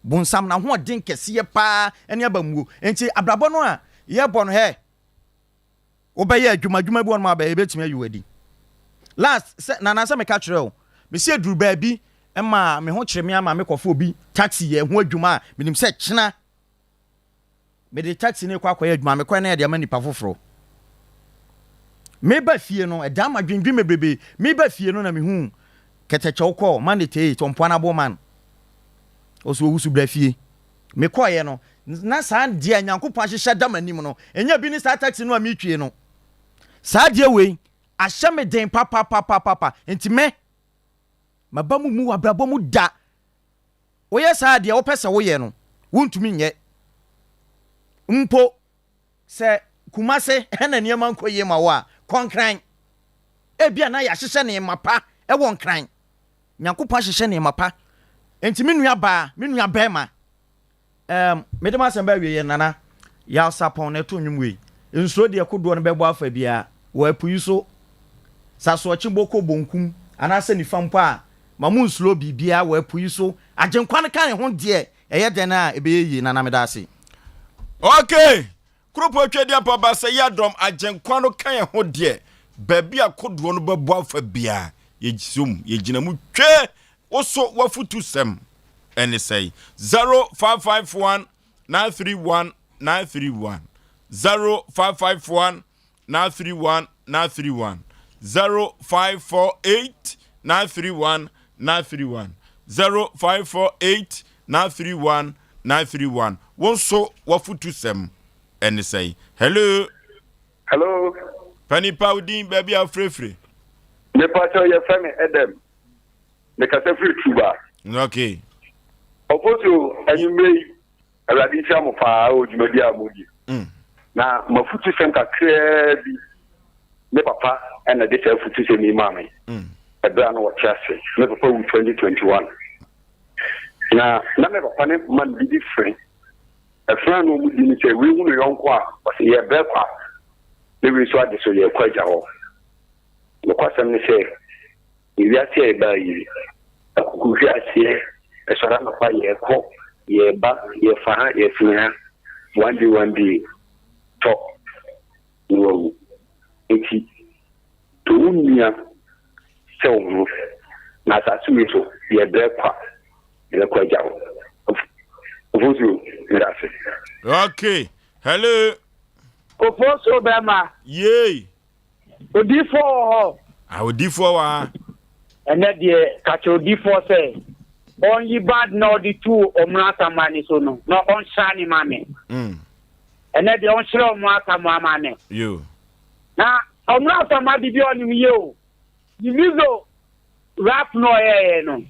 A: Bonsam n'ahoɔden kɛseɛ paa ne abambuo. Enti abrabɔ no a yɛbɔ no hɛ, Wobɛyɛ adwuma, adwuma bi wɔ nom a wobɛyɛ, ebetumi ayi wo adi. Last, sɛ, nana sɛ meka kyerɛ wo, mesi aduru baabi ma me ho kyere me ama mekɔfa obi taxi yɛ ho adwuma a, menim sɛ kyena mede taxi no rekɔ akɔyɛ adwuma, mekɔɛ na yɛde ama nipa foforɔ. Meba fie no, ɛdaa ma dwendwen bebrebe. Meba fie no na mehu kɛtɛkyɛw kɔɔ, man de tee, tɔmpoanabo man. Ɔso owusu bra fie. Mekɔeɛ no, na saa deɛ a Nyankopɔn ahyehyɛ da m'anim no, ɛnyɛ bi ne saa taxi no a meretwie no. Saa adeɛ wei ahyɛ me den papapapapa, nti me, maba mu mu w'abrabɔ mu da. Woyɛ saa a, deɛ wopɛ sɛ woyɛ no, wontumi nyɛ. Mpo sɛ Kumase na nneɛma nkɔ yie ma wo a, kɔ Nkran. Ebia na yɛahyehyɛ nneɛma pa wɔ Nkran. Nyankopɔn ahyehyɛ nneɛma pa. Enti me nua baa, me nua bɛɛma, ɛɛm, mede m'asɛm ba awieɛ, Nana Yaw Sarpong na ɛto nnwom wei. Nsuro deɛ kodoɔ no bɛbɔ afa biara, wɔ ɛpo yi so, sɛ asoɔkye bɔ kɔ bonkum anaasɛ nifa mpo a, ma mo nsuro biribiara wɔ ɛpo yi so, Agyenkwa no ka ne ho deɛ, ɛyɛ dɛn a ɛbɛyɛ yie, Nana meda ase.
B: Okay! Kuropɔn Tweaduampɔn ba sɛ yɛadɔm Agyenkwa no ka yɛn ho deɛ, baabi a kodoɔ no bɛbɔ afa biara, yɛsom, yɛgyina mu twe. Wo so w'afutusɛm ɛne sɛn? 0551 931 931 0551 931 931 0548 931 931 0548 931 931 Wo nso w'afutusɛm ɛne sɛn? Hello.
F: Hello.
B: Panipa wo din baabi a wofirefire.
F: Mepakyɛw yɛfrɛ me Edem. Mekasa firi Tuba.
B: Okay.
F: Ɔfotuo anwummerɛ yi Awurade nhyira mo paa wɔ dwumadi a modi. Mm. Na m'afutusɛm kakraa bi me papa na ɛde saa afutusɛm yi maa me. Mm. Ɛberɛ a na wɔte ase. Me papa wu 2021. Na na me papa ne man bi di fere. Ɛfere a na wɔn di ne sɛ wei hu ne yɔnko a ɔsɛ yɛbrɛ kwa na wei nso agye so yɛkɔ agya hɔ. Nokwasɛm ne sɛ Ewiase a yɛbaa yi, akukuhweaseɛ, ɛsɔre anɔpa yɛkɔ, yɛba, yɛfa ha, yɛsene ha, one day one day, tɔ na wawu. Enti, tɔ wo nua sɛ wo ho, na asase wei so, yɛbrɛ kwa, yɛbɛkɔ agya wo. Ofosuo, meda ase.
B: Okay, hello.
G: Ofosuo bɛma.
B: Yay.
G: Odiyifoɔ wɔ hɔ.
B: Ah, odiyifoɔ wɔ ha.
G: Ɛnɛ deɛ, ka kyerɛ odiyifoɔ sɛ ɔnyi band na ɔde tu Ɔmono Asamoah ani so no na ɔnhyira ne ma me. Mm. Ɛnɛ deɛ ɔnhyira Ɔmono Asamoah ma me.
B: Yo.
G: Na Ɔmono Asamoah biribi a ɔnim yie o. Ne mizo rap no ɔyɛɛyɛ no,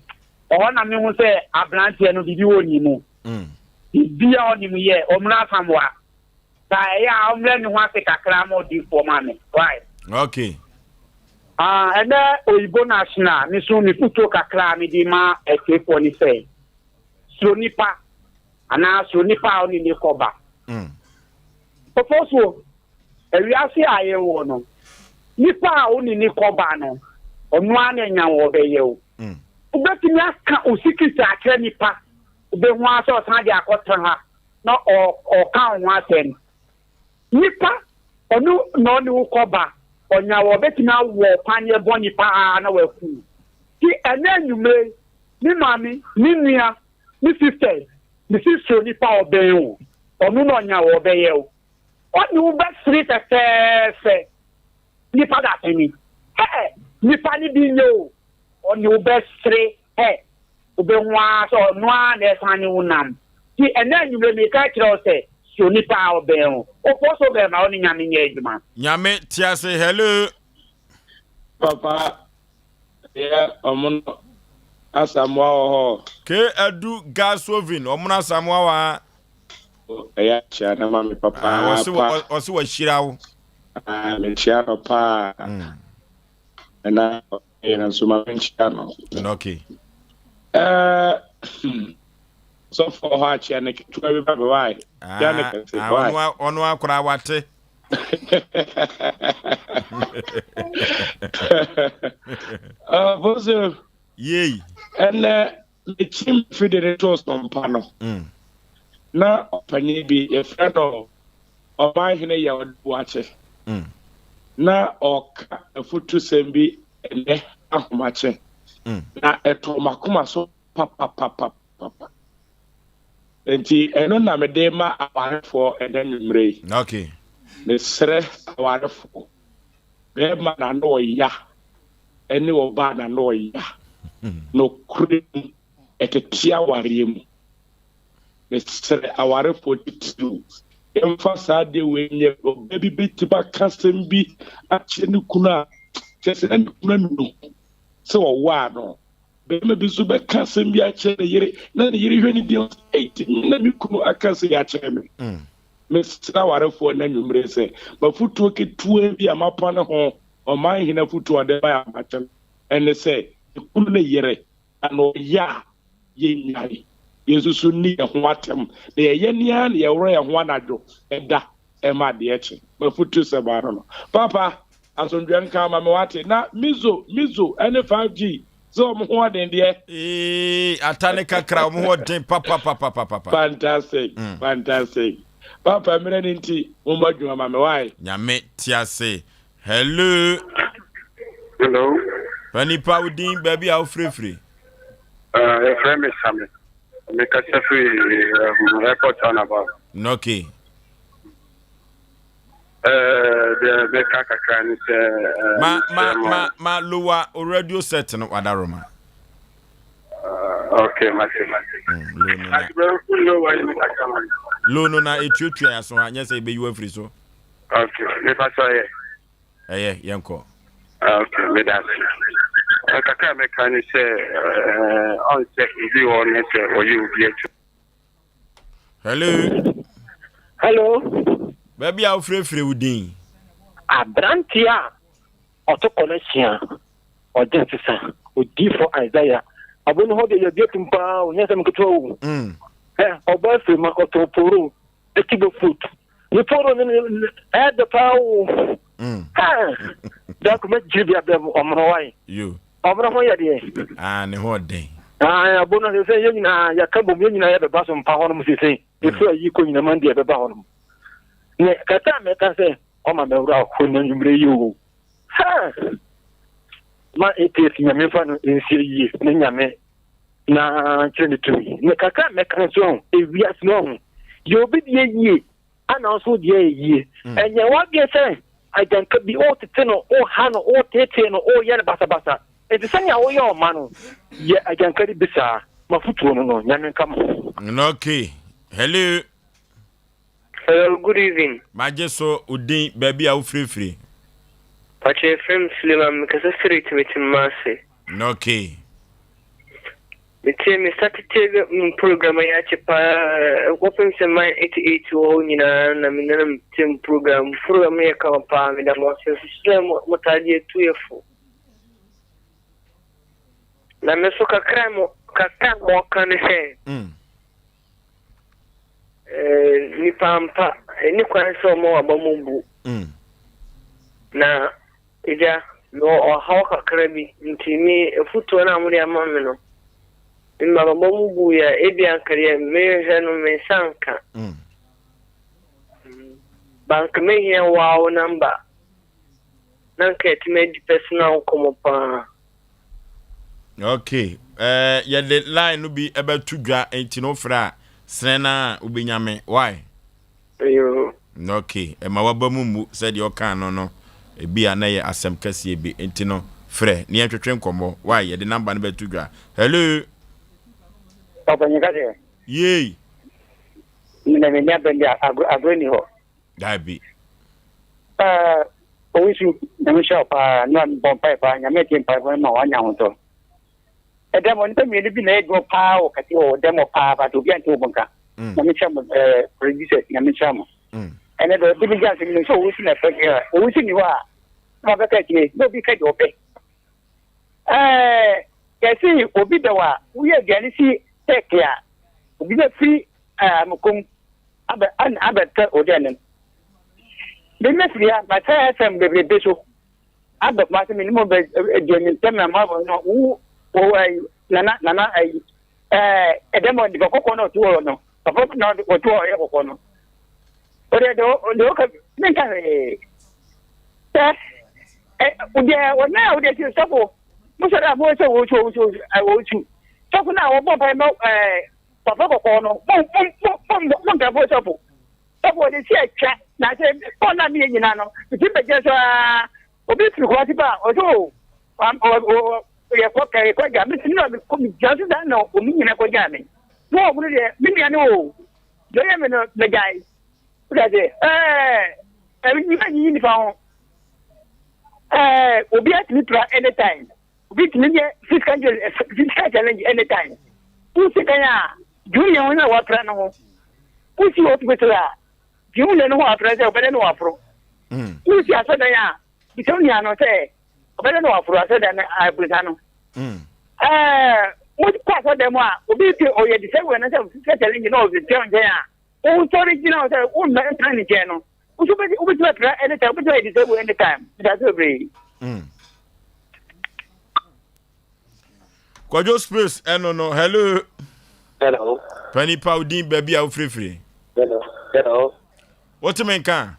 G: ɔhɔ na mehu sɛ aberanteɛ no biribi wɔ ne mu. Mm. Biribi a ɔnim yɛ Ɔmono Asamoah. Sa ɛyɛ a ɔmmerɛ ne ho ase kakra ma odiifoɔ ma me why.
B: Okay.
G: Ah, ɛnɛ oyibo national me so me futuo kakra a mede ma atiefoɔ ne sɛ suro nipa anaa suro nipa a ɔne ne kɔba. Mm. Ofosuo, ewiase a yɛwɔ no, nipa a ɔne ne kɔba no, ɔno ara na anya wɔ ɔbɛyɛ o. Mm. Wobɛtumi aka wo secret akyerɛ nipa, wobɛhu ara sɛ ɔsan de akɔtena ha. na ɔka wo ho asɛm. Nipa, ɔno na ɔne wo kɔ ba, ɔnya wɔ ɔbɛtumi awɔ paneɛ bɔne paa na waku wo. Nti ɛnɛ anwummere yi, me maame, me nua, me sisters, me si suro nipa a ɔbɛn wo, ɔno na ɔnya wɔ ɔbɛyɛ wo. Ɔne wo bɛsere fɛfɛɛfɛ, nipa dasani. Hɛ! Nipa no bi nyɛ o, ɔne wo bɛsere. Hɛ! Wobɛhu ara sɛ ɔno ara na ɛsan ne wo nam. Nti ɛnnɛ anwummerɛ mereka akyerɛ wo sɛ, si onipa a ɔbɛn wo. Wopɔ sɛ wobɛn ma wo ne Nyame nyɛ adwuma.
B: Nyame te ase hello.
H: Papa yɛ ɔmono Asamoah wɔ hɔ.
B: K Adu Gasovin ɔmono Asamoah wɔ ha.
H: Ɛyɛ akyia na ma me papaapa.
B: Ɔse wahyira wo.
H: Ah, mekyia no paa. Ɛna yɛ no nso ma menkyia no.
B: Okay.
H: Eh, hmm. Sɔfo hɔ akyia ne ketewa bi ba me wae. Kyia ne kɛse ah, wae.
B: Ɔno akora wate.
H: Bozo.
B: Yei.
H: Ɛnɛ mekyim fidi ne to sɔmpa no. Mm. Na ɔpanyin bi yɛfrɛ no ɔmanhene yɛ ɔde wakye. Mm. Na ɔka afutusɛm bi ɛnɛ ahomakye. Mm. Na ɛtɔ makoma so papapapapa. Nti ɛno na mede ma awarefoɔ ɛnɛ nwummerɛ yi.
B: Okay.
H: Mesrɛ awarefoɔ, bɛrima na na ɔya ɛne ɔbaa na na ɔya. Nokorɛ mu, ɛtete awareɛ mu. Mesrɛ awarefoɔ titiriw, yɛmfa saa adeɛ wei nyɛ ɔbaa bi bɛtumi aka asɛm bi akyerɛ ne kunu a, kyerɛ sɛ na ne kunu anu ne ho sɛ ɔwaa no. Barima bi nso bɛka asɛm bi akyerɛ ne yere na ne yere hwɛ ne din ɔsɛ ei tumi na me kunu aka sɛ akyerɛ me. Mm. Mesrɛ awarefoɔ na nwummere sɛ mafotuo ketewa bi a mapa ne ho ɔman hene afotuo a ɔde ma amakyɛ no ɛne sɛ kunu ne yere na ɔyɛ a yɛnnyae yɛnsusu nni yɛn ho atɛm na yɛyɛ nea na yɛworɔ yɛn ho anadwo ɛda ɛma adeɛ kye. Mafotu sɛ baano no. Papa, Asomdwoeɛ nka ma me wate. Na mizo mizo ɛne 5G sɛ wɔn ho ɔden deɛ.
B: Eeii ata ne kakra wɔn ho ɔden papapapapapa.
H: Fantastic mm. fantastic papa mmerɛ ne nti mo mmɔ adwuma ma me wae.
B: Nyame te ase hello.
I: Hello.
B: Panipa wo din baabi a wofirefiri.
I: Uh, yɛfrɛ me Same. Mekasa firi um, airport roundabout.
B: Okay.
I: Deɛ mɛka kakra ne sɛ.
B: Ma ma ma ma lower o radio set no wadaroma.
I: Okay, mate mate.
B: Mm, low no na. Low no na etuatua ya so ha nyɛ sɛ ebeyi wafiri so.
I: Okay, mepa sɛ ɔyɛ.
B: Ɛyɛ yɛnkɔ.
I: Okay, meda ase. Kakra mɛka ne sɛ ɔnsɛ obi wɔ ne sɛ ɔyɛ obi akyi.
B: Hello.
J: Hello.
B: Baabi a wofirefire wo din.
J: Aberanteɛ a ɔto kɔ no ahyia ɔgye nsesa odiifo Isaiah abo no hɔ deɛ yɛbi atum paa o nyɛ nsɛm ketewa o. Mm. Ɛ ɔbɔ afiri ma ɔtɔ poro eti bɔ foot ne poro ne ne ɛyɛ paa o. Mm. Ha dako mɛ gyiri bi abɛ mu ɔmono wae.
B: Yo.
J: Ɔmono ho yɛ deɛ.
B: Ah ne ho ɔden.
J: Ah abo no sɛ yɛn nyinaa yɛka bom yɛn nyinaa yɛbɛba so mpa hɔnom sese. Ɛfiri ayi kɔ nyinaa man deɛ ɛbɛba hɔnom. Ne kasa a mɛka sɛ ɔma mɛwura hɔ na nwummerɛ yi o. Ha! Ma ATS nyame mfa no nsie yie ne nyame na kyerɛ ne tumi. Ne kakra a mɛka nso ho ewiase no ho yɛ obi deɛ yie ana nso deɛ yɛ yie. Mm. Ɛnyɛ wadwene sɛ agyanka bi wotete no woha no wotetee no woyɛ no basabasa. Nti sɛnea woyɛ ɔma no yɛ agyanka no bi saa. Mafotuo no no nyame nka mo.
B: Okay. Hello.
K: Hello, good evening.
B: Magye so wo din baabi a wofirifiri.
K: Pakyɛ yɛfrɛ me Suleiman mekasa firi Timitimase.
B: Okay.
K: Metie me start tie m program yi akye paa kɔpem sɛ man 88 wɔ hɔ nyinaa na me nana metie m program program yɛ kama paa meda mo ase nso sɛ mo taa de atu yɛ fo na me so kakra mo kakra mo ɔka ne sɛ mm. Nnipa ampa, ɛnni kwan sɛ ɔma w'aba mu bu. Mm. Na agya, mewɔ ɔhaw kakra bi, nti me afutuo no a mode ama me no, mma m'aba mu bu yɛ ebi anka deɛ mehwehwɛ no me nsa nka. Mm. Banka mehia wow namba na nka yɛtumi adi personal nkɔmmɔ paa.
B: Okay, eh, yɛde line no bi ɛbɛto dwa nti no wofrɛ a srɛ no a wobɛnya me why?
K: Yoo.
B: Okay, ɛma waba mu mmu sɛdeɛ ɔkaa no no ebi a na ɛyɛ asɛm kɛseɛ bi nti no. Frɛ na yɛntwetwe nkɔmmɔ. Wai, yɛde number no bɛto dwa. Hello.
L: Ɔpanyin ka sɛ.
B: Yei.
L: Na m'ani abɛn de agorɔ ni hɔ.
B: Dabi.
L: Ɛɛ owusu nyame hyɛ wo paa na bɔ mpae paa nyame atie mpaebɔ no ma wanya ahotɔ. Ɛdɛm hɔ nipa mmienu bi na ɛyɛ adwuma paa wɔ kɛse wɔ dɛm hɔ paa but obi ante wɔn nka. Mm. Nyame hyɛ mo ɛɛ producers nyame hyɛ mo. Mm. Ɛnɛ dɛ ɔde mi gya nsɛm no sɛ owusu na ɛfɛ deɛ owusu ni hɔ a na wabɛka akyire na obi ka deɛ ɔpɛ. Ɛɛ yɛsi obi dɛw a woyɛ aduane si tɛɛke a obi bɛfiri ɛɛ amokom abɛ abɛtɛ odi anim. Mebɛfiri ha masɛ FM bebrebe so. Abɛ Kumasi me ne mo bɛ deɛ me ntɛm na mo abɔ no wo wo ayi nana nana ayi ɛɛ ɛdɛm ɔ nipa kɔkɔɔ na ɔte hɔ no papa na ɔte hɔ ɔyɛ kɔkɔɔ no ɔde de de ɔka ne nka hwee sɛ ɛ deɛ ɔna a ɔde ti sɔfo mo sɔrɔ a mo sɛ wɔsu wɔsu wɔsu sɔfo na wɔbɔ mpa mɛ ɛɛ papa kɔkɔɔ no mo mo mo mo mo nka fo sɔfo. Sɔfo ɔde si atwa na sɛ bɔɔl na meyɛ nyinaa no metumi bɛgyina so ara obi firi Kumasi ba a ɔsɛ o yɛkɔ yɛkɔ gya me na mekɔ megyina so saa na ɔmu nyina kɔgyaa me na ɔmu no deɛ me nua no o deɛ ɔyɛ me no mɛgyae wode ase ɛɛ nnipa nyiyi nipa ho ɛɛ obi atumi pra anytime Obi tumi yɛ physical physical challenge anytime. Wosi kan a, dwene yɛn ho na wɔapra no ho. Wosi hospital a, dwene ne ho apra sɛ ɔbɛdɛ na waforo. Mm. Wosi asɔdan a, bisa onua no sɛ ɔbɛdɛ na waforo asɔdan no abusa no. Mm. Ɛɛ, mo kɔ asɔdan mu a, obi ti ɔyɛ disable na sɛ physical challenge na ɔde kyɛn nkyɛn a, wosɔre gyina hɔ sɛ wommɛ ntena ne nkyɛn no. Woso wobɛtumi apira anytime, wobɛtumi ayɛ disable anytime. Medase bebree.
B: Mm. Kwadwo space ɛno no hello.
M: Hello.
B: Pani pa odin baabi a wofirifiri.
M: Hello. Hello.
B: Wote me nka?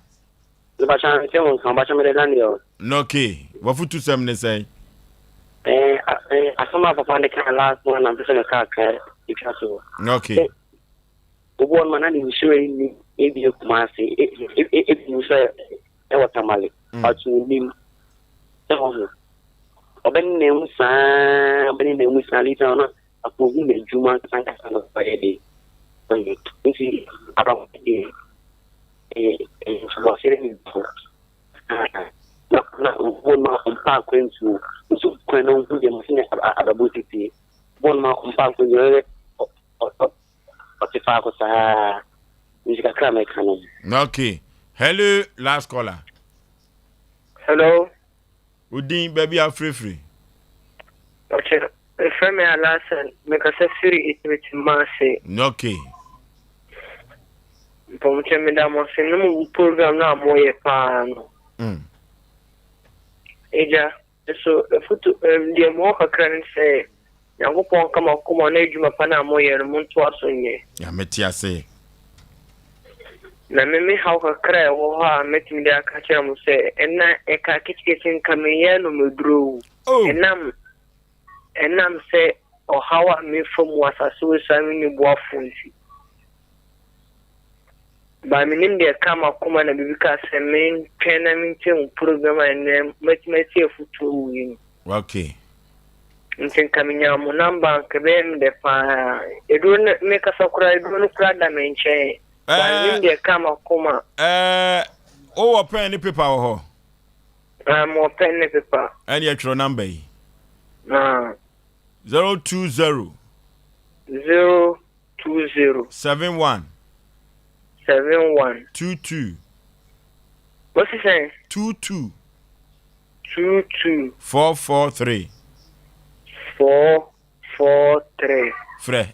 M: Mebacha mete wo nka, mebacha mede Daniel.
B: No okay. Wafutu sɛm ne sɛn?
M: Eh, eh, asɛm a papa ne kan last one na mpɛ sɛ meka ka etwa so.
B: Okay.
M: Obi wɔ hɔ nom a na ne nhwiren nni ebia Kumasi, ebi nso ɛwɔ Tamale, mm. but onim sɛ ɔho. Ɔbɛnenam mu saa, ɔbɛnenam mu saa, later na akɔhu n'adwuma ankasa na ɔyɛ de. Nti abrabɔ deɛ ɛyɛ ntoboaseɛ ne nifo. Na na wɔn ma ɔmpa akwantuo, nso kwan na ɔhu deɛ mo sɛ abrabɔ tete. Wɔn ma ɔmpa akwantuo, Ɔte faako saa. Nti kakra a mɛka no.
B: Okay. Hello, last caller.
K: Hello.
B: Odin baabi a frɛfiri.
K: Ɔkyɛ mefrɛ me Alasan mekasa firi Etiretimase.
B: Okay.
K: Mpɔmkyɛ meda mo ase ne mo program no a moyɛ paa no.
B: Mm.
K: Agya. Nso afutu ɛɛm deɛ mewɔ kakra ne sɛ, Nyankopɔn nka mo akoma na adwuma pa no a moyɛ no montoa so nyɛ.
B: Nyame te ase.
K: Na me me haw kakra a ɛwɔ hɔ a mɛtumi de aka akyerɛ mo sɛ, ɛna ɛka ketekete nka menyɛ no meduro wu.
B: Oh!
K: Ɛnam ɛnam sɛ ɔhaw a mefa mu wɔ asase wei so a menni boafoɔ nti. But menim deɛ ɛkaa m'akoma na biribi kaa sɛ mentwɛn na mentie mo program a ɛnnɛ mɛtumi atie afotuo wɔ yi mu.
B: Okay.
K: Nti nka menya mo number nka ɛbɛyɛ me dɛ paa. Eduro no mekasa koraa eduro no koraa da me nkyɛn. But menim deɛ ɛkaa m'akoma.
B: Ɛɛ wowɔ pɛn ne paper wɔ hɔ?
K: Ah, mewɔ pɛn ne paper.
B: Ɛne ɛtwerɛ number yi.
K: Ah.
B: 020.
K: 0 20.
B: 71.
K: 71.
B: 22.
K: What's sɛn?
B: 22.
K: 22.
B: 443.
K: 443.
B: Frɛ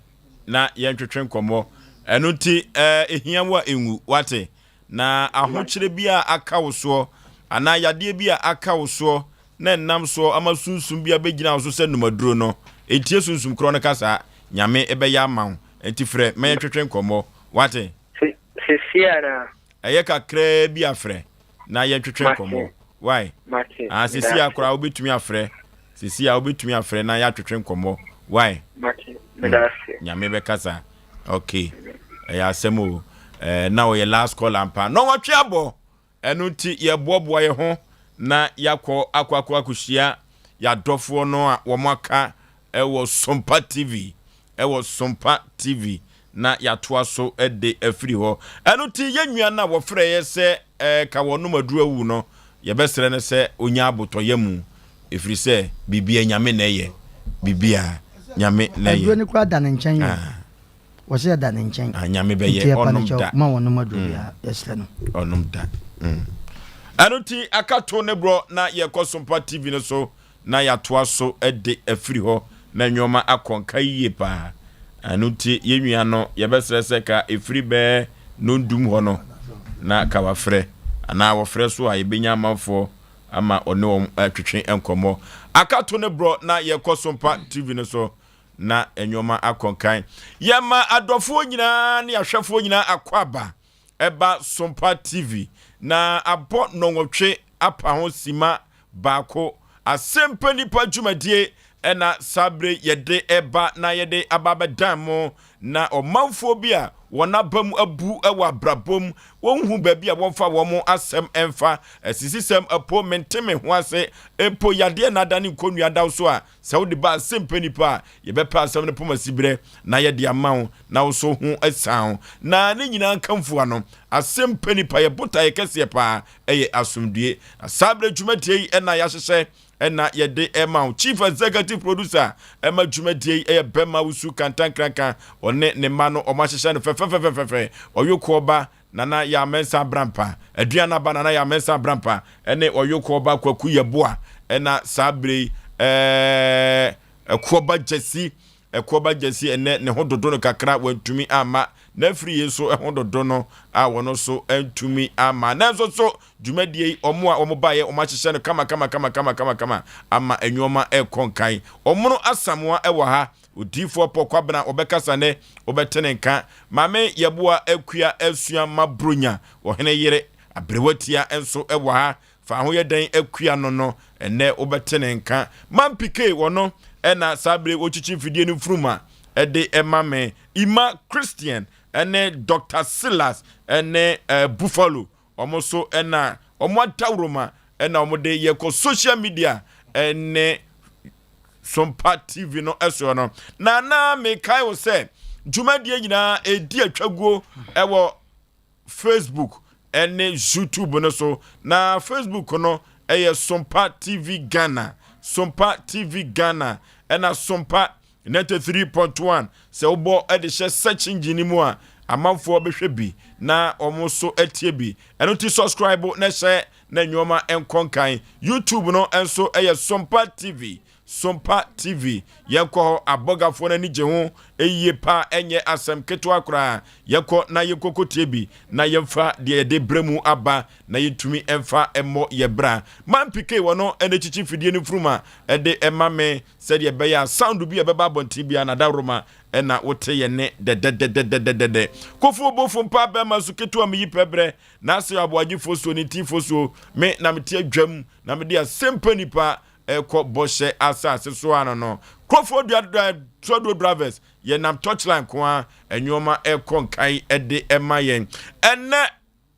B: na yɛntwetwe nkɔmmɔ. Ɛno nti ɛhia wo a ɛnwu wate. Na ahokyerɛ bi a aka wo soɔ anaa yadeɛ bi a aka wo soɔ na ɛnam soɔ ama sunsum bi abɛgyina wo so sɛ nnomaduro no, ntie sunsum korɔ no kasa, Nyame bɛyɛ ama wo. Nti frɛ ma yɛntwetwe nkɔmmɔ. Wate?
K: Sesie anaa?
B: Ɛyɛ kakraa bi a frɛ na yɛntwetwe nkɔmmɔ. Wai?
K: Mate.
B: Ah, sesie a koraa wobɛtumi afrɛ. Sesie a wobɛtumi afrɛ na yɛatwetwe nkɔmmɔ. Wai?
K: Mate. Meda ase.
B: Nyame bɛkasa. Ok. Ɛyɛ asɛm o. Eh, na ɔyɛ last call ampa. Na ɔtwe abɔ. Ɛno nti yɛboaboa yɛ ho na yɛakɔ akɔ akɔ akɔhyia. Yɛadɔfoɔ no a wɔn aka wɔ Sompa TV, wɔ Sompa TV, na yɛatoa so de afiri hɔ. Ɛno nti yɛn nua no a wɔfrɛeɛ sɛ eh, ka wɔnom aduru awu no, yɛbɛsrɛ no sɛ ɔnya abotɔyam, ɛfiri sɛ biribia Nyame na ɛyɛ, biribia Nyame na ɛyɛ.
D: Aduro no koraa da ne nkyɛn o.
B: Ah.
D: Wɔsɛ ɛda ne nkyɛn.
B: Ah, Nyame bɛyɛ,
D: Nti yɛpa no
B: ɔnom
D: kyɛw,
B: da.
D: ma wɔnom aduro
B: Mm.
D: biara, yɛsrɛ no.
B: Ɔnom da. Mm. Ɛno nti aka to ne borɔ na yɛkɔ Sompa TV no so na yɛatoa so de afiri hɔ na nnoɔma akɔ nka yie paa. Ɛno nti yɛn nua no yɛbɛsrɛ sɛ ka ɛfiri bɛɛ nondum hɔ no na ka wafrɛ anaa wɔfrɛ so a yɛbɛnya amanfoɔ ama ɔne wɔn atwetwe nkɔmmɔ. Aka to ne borɔ na yɛkɔ Sompa TV no so na nnoɔma akɔ nkan. Yɛma adɔfoɔ nyinaa ne ahwɛfoɔ nyinaa akwaaba ɛba Sompa TV na abɔ nnɔnwɔtwe apa ho sima baako. Asɛmpa Nipa dwumadie na saa bere yɛde reba na yɛde aba abɛdan mo na ɔmanfoɔ bi a wɔn aba mu abu wɔ abrabɔ mu, wɔnhu baabi a wɔmfa wɔn asɛm mfa, asisisɛm apo, mente me ho ase mpo, yadeɛ na adane nkɔnnua da wo so a, sɛ wode ba Asɛmpa Nipa a, yɛbɛpɛ asɛm no poma siberɛ na yɛde ama wo na wo so ho asiane wo. Na ne nyinaa nkamfua no, Asɛmpa Nipa yɛ botaeɛ kɛseɛ paa ɛyɛ asomdue. Na saa berɛ dwumadie yi ɛna yɛahyehyɛ ɛna yɛde ɛma wo. Chief Executive Producer ɛma dwumadie yi ɛyɛ Bɛma Wusu Kantankranka. Ɔne ne mma no ɔmo ahyehyɛ no fɛfɛfɛfɛfɛ. Ɔyokoɔ ba Nana Yaa Mensah Abrampa, Aduana ba Nana Yaa Mensah Abrampa ɛne Ɔyokoɔ ba Kwaku Yeboah ɛna saa berɛ yi ɛɛ Ɛkoɔ ba Gyasi Ɛkoɔ ba Gyasi ɛnɛ ne ho dodo no kakra wantumi amma N'afiri yi nso ho dodo no a wɔn nso antumi amma. Nanso so dwumadie yi wɔn a wɔn baeɛ wɔn ahyehyɛ no kama kama kama kama kama kama ama nneɛma ɛrekɔ nkan. Ɔmono Asamoah ɛwɔ ha, Odiyifoɔ Paul Kwabena ɔbɛkasa nɛ, wobɛte ne nka. Maame Yeboah Akua Asua Mabronya, ɔhene yere, Aberewatia nso ɛwɔ ha. Fa ho yɛ dɛn akua no no, ɛnnɛ wobɛte ne nka. Man Piquet ɔno na saa bere ɔkyikyi mfidie no mfuruma de ma me. Emma Christian ne Doctor Silas ne Buffalo wɔn nso na wɔn adaworoma na wɔde yɛkɔ social media ne Sompa TV no soɔ no. Na na mekae wo sɛ dwumadie nyinaa ɛdi atwaguo ɛwɔ Facebook ne YouTube no so. Na Facebook no ɛyɛ Sompa TV Ghana, Sompa TV Ghana, ɛna Sompa 93.1. Sɛ wobɔ de hyɛ search engine mu a, amanfoɔ bɛhwɛ bi na wɔn nso atie bi. Ɛno ti subscribe na hyɛ na nneɛma nkɔ nkan. YouTube no nso ɛyɛ Sompa TV. Sompa TV, yɛnkɔ hɔ, abɔgafoɔ no ani gye ho yie paa, ɛnyɛ asɛm ketewa koraa. Yɛnkɔ na yɛnkɔkɔtie bi na yɛmfa deɛ yɛde brɛ mu aba na yɛntumi mfa mmɔ yɛ bra. Man PK wɔ no na ɛkyikyi mfidie no mfuruma de ma me sɛdeɛ ɛbɛyɛ a sound bi a ɛbɛba abɔnten biara no adaworoma na wote yɛn nne dɛdɛdɛdɛdɛdɛ. Kofuo bofo mpa bɛrima so ketewa meyi pɛ brɛ na ase aboagye fosuo ne ti fosuo me na mete adwam na mede asɛmpa nipa ɛkɔ bɔhyɛ asase so ano no. Kurɔfoɔ dua dua tuaduo drivers yɛnam touchline nko ara nneɛma ɛkɔ nkan ɛde ɛma yɛn. Ɛnɛ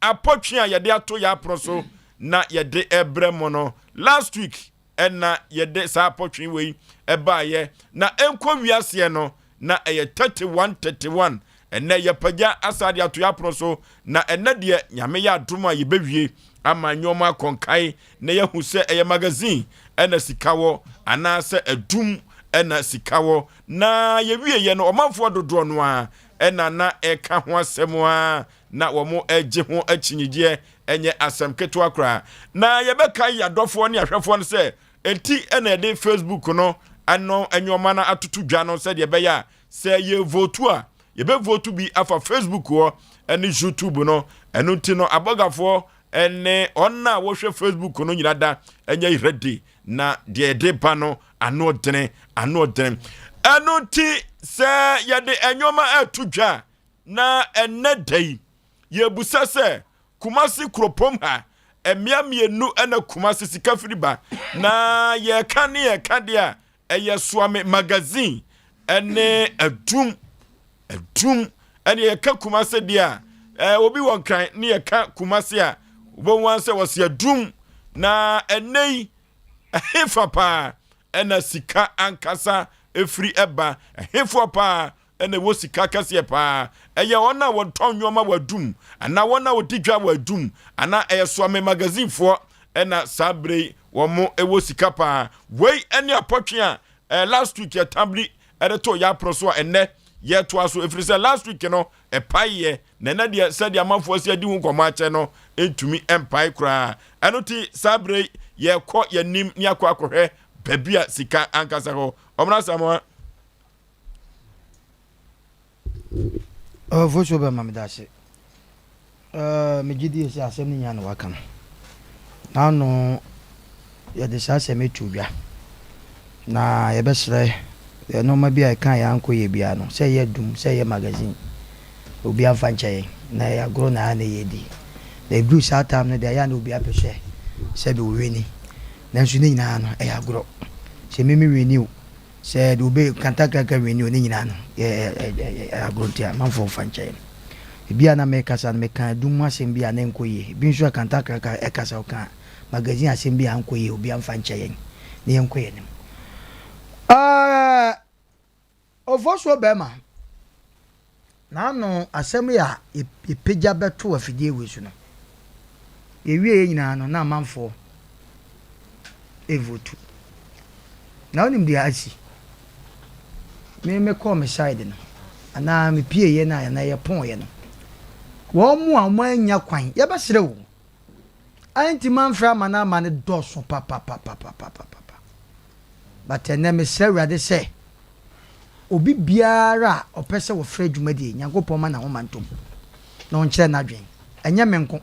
B: apɔtwe a yɛde ato yɛ apono so na yɛde ɛbrɛ mo no last week ɛna yɛde saa apɔtwe wei ɛbaayɛ na ɛnkɔ wiaseɛ no na ɛyɛ 31 31 Ɛnnɛ yɛpagya asa de ato yɛapono so, na ɛnnɛ deɛ Nyame yɛ adom a yɛbɛwie ama nnoɔma akɔ nkae na yɛahu sɛ ɛyɛ magazine ɛna sika wɔ anaasɛ adum ɛna sika wɔ. Na yɛwieɛ no ɔmanfoɔ dodoɔ no ara ɛna na ɛka ho asɛm ara na wɔn ɛgye ho akyinnyegyeɛ, ɛnyɛ asɛm ketewa koraa. Na yɛbɛkae yɛadɔfoɔ ne ahwɛfoɔ no sɛ enti ɛna yɛde Facebook no ano nnoɔma no atoto dwa no sɛdeɛ ɛbɛyɛ a Sɛ yɛrevotu a, yɛbɛvotu bi afa Facebook hɔ ne YouTube no. Ɛno nti no, abɔgafoɔ ne wɔn a wɔhwɛ Facebook no nyina da nyɛ ready na deɛ yɛde ba no ano dene, ano dene. Ɛno nti sɛ yɛde nneɛma ɛto dwa na ɛnɛ da yi yɛbusa sɛ Kumasi kuropɔn ha mmea mmienu na Kumasi sika firi ba na yɛka ne yɛka deɛ a Ɛyɛ Soame Magazine ne Adum. Adum ɛne yɛka Kumase deɛ a, ɛɛ obi wɔ Nkran ne yɛka Kumase a, wobɛhu ara sɛ wɔsi Adum. Na ɛnɛ yi, ɛhefa paa na sika ankasa firi ba? Ɛhefoɔ paa na ɛwɔ sika kɛseɛ paa? Ɛyɛ wɔn a wɔtɔn nneɛma wɔ adum anaa wɔn a wɔdi dwa wɔ adum anaa ɛyɛ Soame magazinefoɔ na saa berɛ yi wɔn wɔ sika paa? Wei ne apɔtwe a eh, last week yɛtabli de too yɛ apono so a ɛnnɛ yɛtoa so ɛfiri sɛ last week no ɛpaeɛ na ɛnɛ deɛ sɛdeɛ amanfoɔ asi adi ho nkɔmmɔ akyɛ no ntumi mpae koraa. Ɛno ti saa berɛ yi yɛkɔ yɛnim ne akɔ akɔhwɛ baabi a sika ankasa hɔ. Ɔmena Asamoah.
D: Ɔfosuo bɛma meda ase. Megye die sɛ asɛm no nyinaa na waka no. N'ano yɛde saa asɛm yi too dwa, na yɛbɛsrɛ sɛ nneɛma bi a ɛka yɛn ankɔ yie biara no, sɛ ɛyɛ adum, sɛ ɛyɛ magazine, obiara mfa nkyɛ yɛn. Na ɛyɛ agorɔ na ɛa na yɛredi. Na ɛduru saa time no deɛ, ɛyɛ a na obiara pɛ sɛ sɛbe ɔwini. Nanso ne nyinaa no, ɛyɛ agorɔ. Sɛ me mewini o, Sɛ de obe kantakraka wie o ne nyinaa no yɛ ɛ agorɔ nti amanfoɔ mfa nkyɛ yɛn. Ebi a na mekasa no meka adum ho asɛm bi a na ɛnkɔ yie. Ebi nso a kantakraka ɛkasa ɔka magazine asɛm bi a ankɔ yie obiara mfa nkyɛ yɛn na yɛnkɔ yɛn anim. Ɛɛ Ofosuo bɛrima N'ano asɛm yi a yɛpagya bɛtoo afidie wei so no, yɛwieeɛ nyinaa no na amanfoɔ revotu. Na wonim deɛ asi? Me mekɔɔ me side no, anaa mepieeɛ no a anaa yɛpɔeɛ no, wɔn a wɔannya kwan, yɛbɛsrɛ o, antimi amfrɛ ama no ama no dɔɔso papapapapapapa. But ɛnnɛ mesrɛ Awurade sɛ, Obi biara a ɔpɛ sɛ ɔfrɛ dwumadie yi, Nyankopɔn ma n'ahoma ntom na ɔnkyerɛ n'adwen. Ɛnyɛ me nko.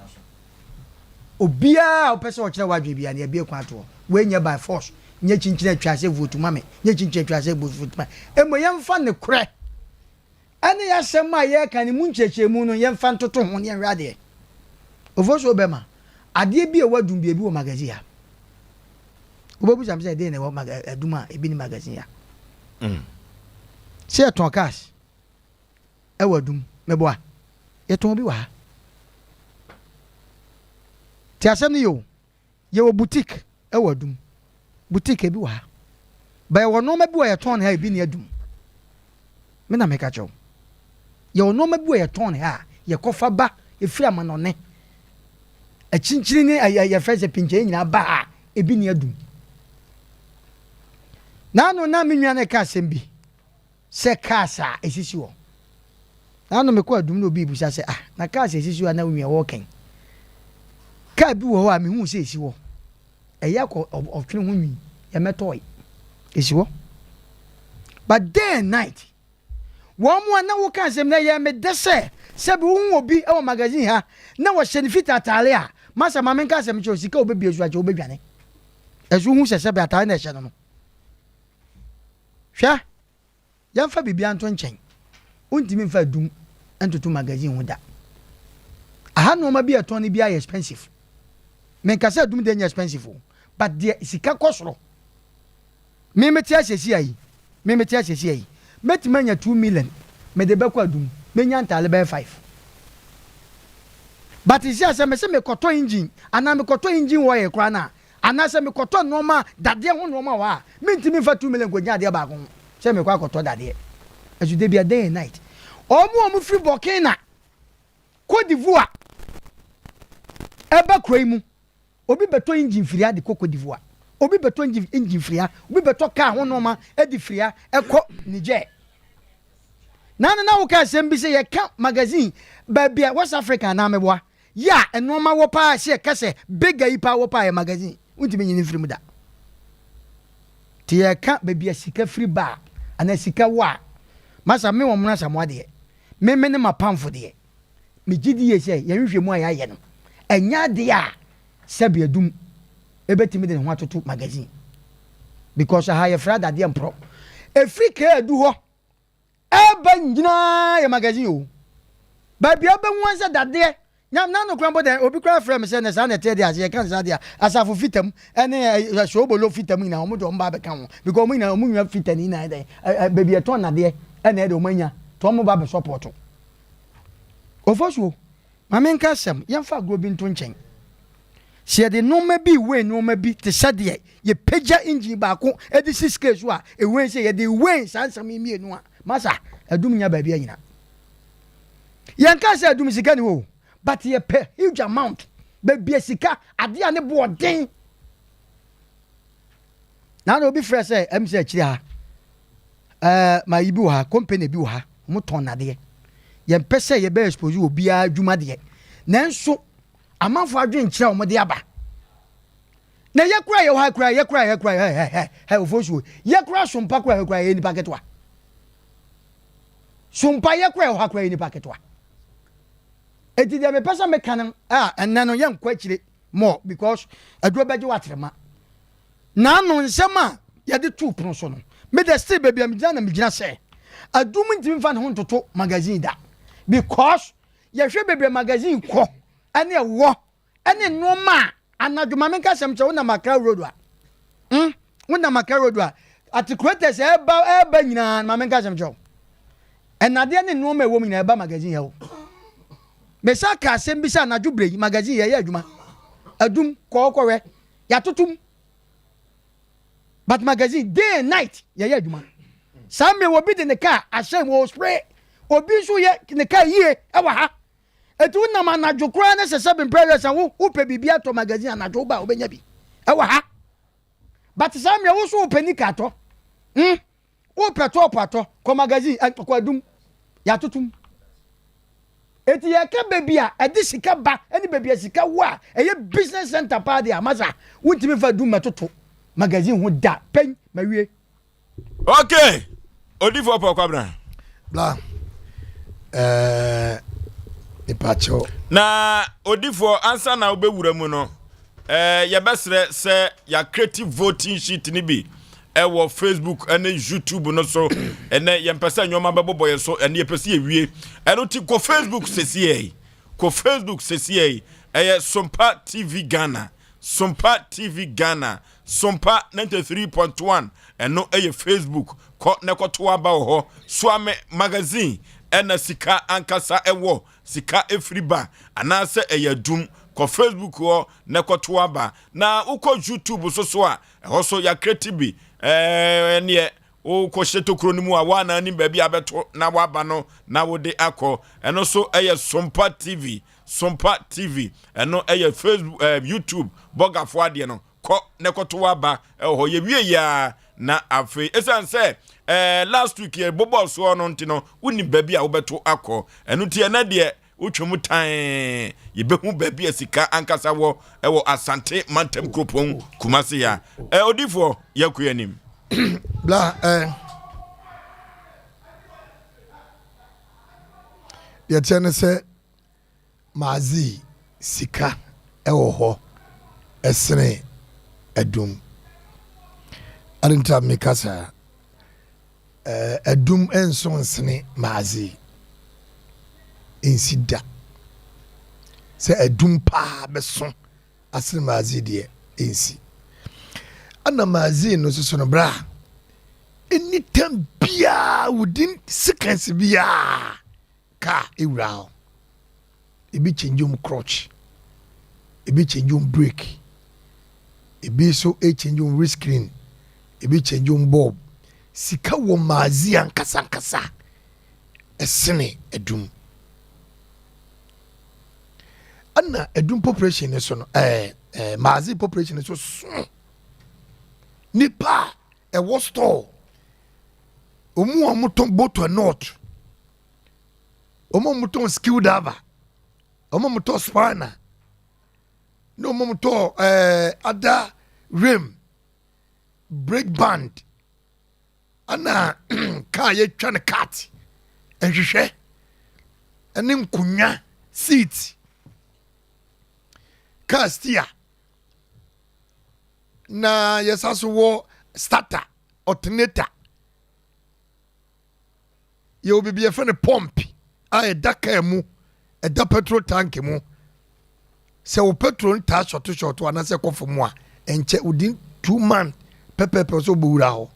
D: Obiara a ɔpɛ sɛ ɔkyerɛ w'adwen biara no, yɛabue kwan ato hɔ. Wei nyɛ by force, nyɛ kyinkyin atwa sɛ vote ma me, nyɛ kyinkyin atwa sɛ vote ma me. Mmom yɛmfa nokorɛ ɛne y'asɛm a yɛreka no mu nkyerɛkyerɛmu no yɛmfa ntoto ho na yɛnhwɛ adeɛ. Ofosuo bɛma adeɛ bi a ɛwɔ adum bi ebi wɔ magazine ha. Wobɛbusa me sɛ ɛdeɛn na ɛwɔ adum a ebi ne magazine ha. Mm. Sɛ yɛtɔn cars ɛwɔ adum meboa yɛtɔn bi wɔ ha. Te asɛm no yɛ o. Yɛwɔ boutique wɔ Adum. Boutique ebi wɔ ha. But yɛwɔ nnoɔma bi wɔ yɛtɔn ha a ebi nni Adum. Me na meka kyerɛ wo. Yɛwɔ nnoɔma bi wɔ yɛtɔn ha a yɛkɔfa ba efiri amanɔne. Akyinkyini ne yɛfrɛ sɛ pinkyɛn nyinaa ba ha a ebi nni Adum. Naano na me nua no reka asɛm bi. sɛ cars a esisi hɔ. Naano mekɔɔ adum na obi rebisa sɛ, ah, na cars a esisi hɔ a na wo nua wɔreka yi? Car bi wɔ hɔ a mehuu sɛ esi hɔ. Ɛyɛ akɔ ɔtwene ho nwi, yɛmɛtɔe. Esi hɔ. But day and night, wɔn a na woka asɛm na ɛyɛ me dɛ sɛ sɛbi wohu obi wɔ magazine ha na wɔhyɛ ne fitaa ataare a, masa ma menka asɛm kyerɛ sika a wobɛbie so akyɛ wobɛdwane. Ɛso wohu sɛ sɛbi ataare na ɛhyɛ no no. Hwɛ! Yɛmfa biribiara nto nkyɛn. Wontumi mfa adum ntoto magazine ho da. Aha nnoɔma bi a ɛtɔn no biara yɛ expensive. Menka sɛ adum deɛ nyɛ expensive o, but deɛ sika kɔ soro. Me mete asiesie yi, me mete asiesie yi, mɛtumi anya 2 million mede bɛkɔ adum, mɛnya ntaale bɛyɛ five. But sisi a sɛ mese mekɔtɔ engine anaa mekɔtɔ engine oil koraa no a, Anaasɛ mekɔtɔ nnoɔma, dadeɛ ho nnoɔma wɔ hɔ a, mentumi mfa 2 million nkɔgyina adeɛ baako ho sɛ merekɔ akɔtɔ dadeɛ. Nanso da biara, day and night, wɔn a wɔfiri Burkina, Cote d'Ivoire ɛba kuro yi mu, obi bɛtɔ engine firi ha de kɔ Cote d'Ivoire, obi bɛtɔ engine engine firi ha, obi bɛtɔ car ho nnoɔma de firi ha ɛkɔ Niger. Naano na woka asɛm bi sɛ yɛka magazine baabi a West Africa anaa meboa? Yɛ a nnoɔma wɔ paa sɛ yɛka sɛ bigger yi paa wɔ paa yɛ magazine wontumi nyi no mfiri mu da. Nti yɛka baabi a sika firi ba a anaa sika wɔ a masa me wɔn Asamoah deɛ me me ne m'apamfo deɛ megye di yie sɛ yɛn nhwehwɛmu a yɛayɛ no ɛnyɛ adeɛ a sɛbi adum ɛbɛtumi de ne ho atoto magazine because aha yɛfrɛ adadeɛ mporɔ ɛfiri kaa adu hɔ Ɛba nyinaa yɛ magazine o. Baabi a wobɛhu ara sɛ dadeɛ. Nya na no koraa mpo deɛ obi koraa frɛ me sɛ na saa na ɛteɛ deɛ ase yɛka no saa deɛ a asafo fitam ɛne soobolo fitam nyinaa wɔn de wɔn ba abɛka ho because wɔn nyinaa wɔn nua fita ne nyinaa dɛn baabi ɛtɔn nadeɛ ɛna ɛde wɔn anya to wɔn ba abɛ support. Ofosuo, ma menka asɛm, yɛmfa agorɔ bi nto nkyɛn. Sɛ yɛde nnoɔma bi weigh nnoɔma bi te sɛ deɛ yɛpagya engine baako de si scale so a, ɛweigh sɛ yɛde weigh saa nsɛm yi mmienu a, masa, adum nnya baabi anyina. Yɛnka sɛ adum sika ni hɔ o, but yɛpɛ huge amount, baabi a sika, adeɛ a ne boɔ den. Na na obi frɛ sɛ ɛm sɛ akyire ha, ɛɛ ma yi bi wɔ ha, company bi wɔ ha, wɔn tɔn nadeɛ. Yɛmpɛ sɛ yɛbɛ expose obiara adwuma deɛ, nanso Amanfo adwenkyerɛ a wɔde aba. Na yɛ kura yɛ wɔ ha kura yɛ kura yɛ kura hɛ hɛ hɛ ofosuo yɛ kura sompa kura yɛ kura yɛ nipa ketewa. Sompa yɛ kura yɛ wɔ ha kura yɛ nipa ketewa. Eti deɛ mepɛ sɛ meka no a ɛnɛ no yɛnkɔ akyire more because aduro bɛgye w'atrema. N'ano nsɛm a yɛde too pono so no, me de still baabi a megyina na megyina sɛ adum ntumi mfa ne ho ntoto magazine da because Yɛhwɛ baabi a magazine kɔ ne ɛwɔ ne nneɛma a anadwo ma menka asɛm kyerɛ wonam Accra road a mm wonam Accra road a articulators ɛba ɛba nyinaa ma menka asɛm kyerɛ wo ɛnadeɛ ne nneɛma ɛwɔ mu nyinaa ɛba magazine yɛ o mesa ka asɛm bi sɛ anadwo berɛ yi magazine yɛyɛ adwuma adum kɔɔkɔwɛ yɛatotom But magazine day and night yɛyɛ adwuma. Saa mmerɛ obi de ne car ahyɛn wɔ spray obi nso yɛ ne car yie ɛwɔ ha. Eti wonam anadwo koraa ne sɛ sɛbe mpɛ yɛ sɛ wo wopɛ biribi atɔ magazine anadwo woba a wobɛnya bi ɛwɔ ha. But saa mmerɛ wo so wopɛ nika atɔ. Hmm? Wopɛ tɔɔpo atɔ, kɔ magazine, ɛ, kɔ adum. Yɛatotom. Eti yɛka baabi a ɛde sika ba ne baabi a sika wɔ a ɛyɛ business center paa deɛ a, masa, wontumi mfa adum mɛtoto magazine ho da. Pɛn, mawie.
B: Okay, Odifoɔ Paul Kwabena.
E: Bla, ɛɛ, mepakyɛw.
B: Na odifoɔ ansa na wobɛwura mu no, Eh, yɛbɛsrɛ sɛ yɛakreti voting sheet no bi ɛwɔ Facebook ne YouTube no so. Ɛnɛ yɛmpɛ sɛ nneɛma bɛbobɔ yɛn so, ɛne yɛpɛ sɛ yɛwie. Ɛno ti kɔ Facebook sesiei. Kɔ Facebook sesiei. Ɛyɛ Sompa TV Ghana. Sompa TV Ghana. Sompa 93.1. Ɛno ɛyɛ Facebook. Kɔ na ɛkɔto aba wɔ hɔ. Suame Magazine ɛna sika ankasa ɛwɔ. Sika firi ba anaasɛ ɛyɛ adum, kɔ Facebook hɔ na kɔto aba. Na wokɔ YouTube so so a, ɛhɔ so yɛakreti bi. Ɛneɛ wokɔhyɛ tokuro no mu a woana anim baabi a bɛto na waba no na wode akɔ. Ɛno so ɛyɛ Sompa TV. Sompa TV. Ɛno ɛyɛ Facebook, YouTube bɔgafoɔ adeɛ no. Kɔ na kɔto w'aba wɔ hɔ. Yɛwie yi ara na afei ɛsiane sɛ eh, last week yɛbobɔɔ soɔ no nti no wonim baabi a wobɛto akɔ. Ɛno nti ɛnɛ deɛ wotwa mu tan yɛbɛhu baabi a sika ankasa wɔ ɛwɔ Asante mantam kuropɔn Kumase ya. Eh, odifoɔ yɛkɔ anim.
E: Bla eh. Deɛ teɛ ne sɛ Madze sika wɔ hɔ sene adum. Adɛn nti na meka saa? Adum nso nsene madze. Nsi da. Sɛ adum paa bɛso asene madze deɛ, ɛnsi. Ɛna madze no nso so no, bra, anytime biara, within seconds biara, Car ewura hɔ, ebi change wɔn clutch, ebi change wɔn brake, ebi nso change wɔn windscreen, ebi change wɔn bulb. Sika wɔ maazi ankasa ankasa ɛsene adum. Ɛna adum population no so no ɛɛ ɛɛ maazi population no so so. Nipa a ɛwɔ store, wɔn a wɔtɔn bottle not. wɔn a wɔtɔn skill diver wɔn a wɔtɔn spanner ne wɔn a wɔtɔn ɛɛ ada rim brake band ɛna kaa yɛtwa no cut nhwehwɛ ɛne nkonnwa seat kaa steer na yɛsa so wɔ starter alternator. Yɛwɔ biribi yɛfrɛ no pump a ɛda kaa mu, ɛda petrol tank mu. Sɛ wo petrol no taa shɔto shɔto anaasɛ ɛkɔ fam a, ɛnkyɛ within 2 months pɛpɛɛpɛ sɛ wobɛwura hɔ.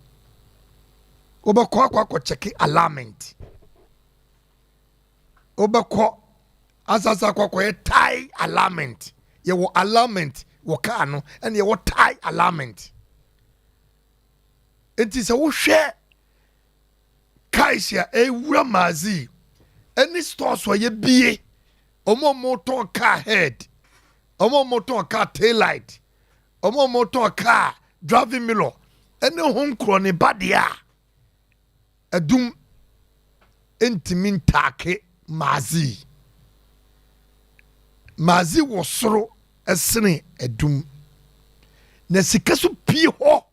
E: Wobɛkɔ akɔ akɔ kyɛke alignment. Wobɛkɔ asasa akɔ akɔyɛ tie alignment. Yɛwɔ alignment, wɔ kaa no ɛna yɛwɔ tie alignment. Nti sɛ wohwɛ cars a ɛwura Maazi ɛne stores a yɛbie, ɔmo a wɔtɔn car head, ɔmo a wɔtɔn car tail light, ɔmo a wɔtɔn car driving mirror ɛne ho nkorɔ ne ba deɛ a, Adum ntumi ntaake Maazi. Maazi wɔ soro sene Adum, na sika so pie hɔ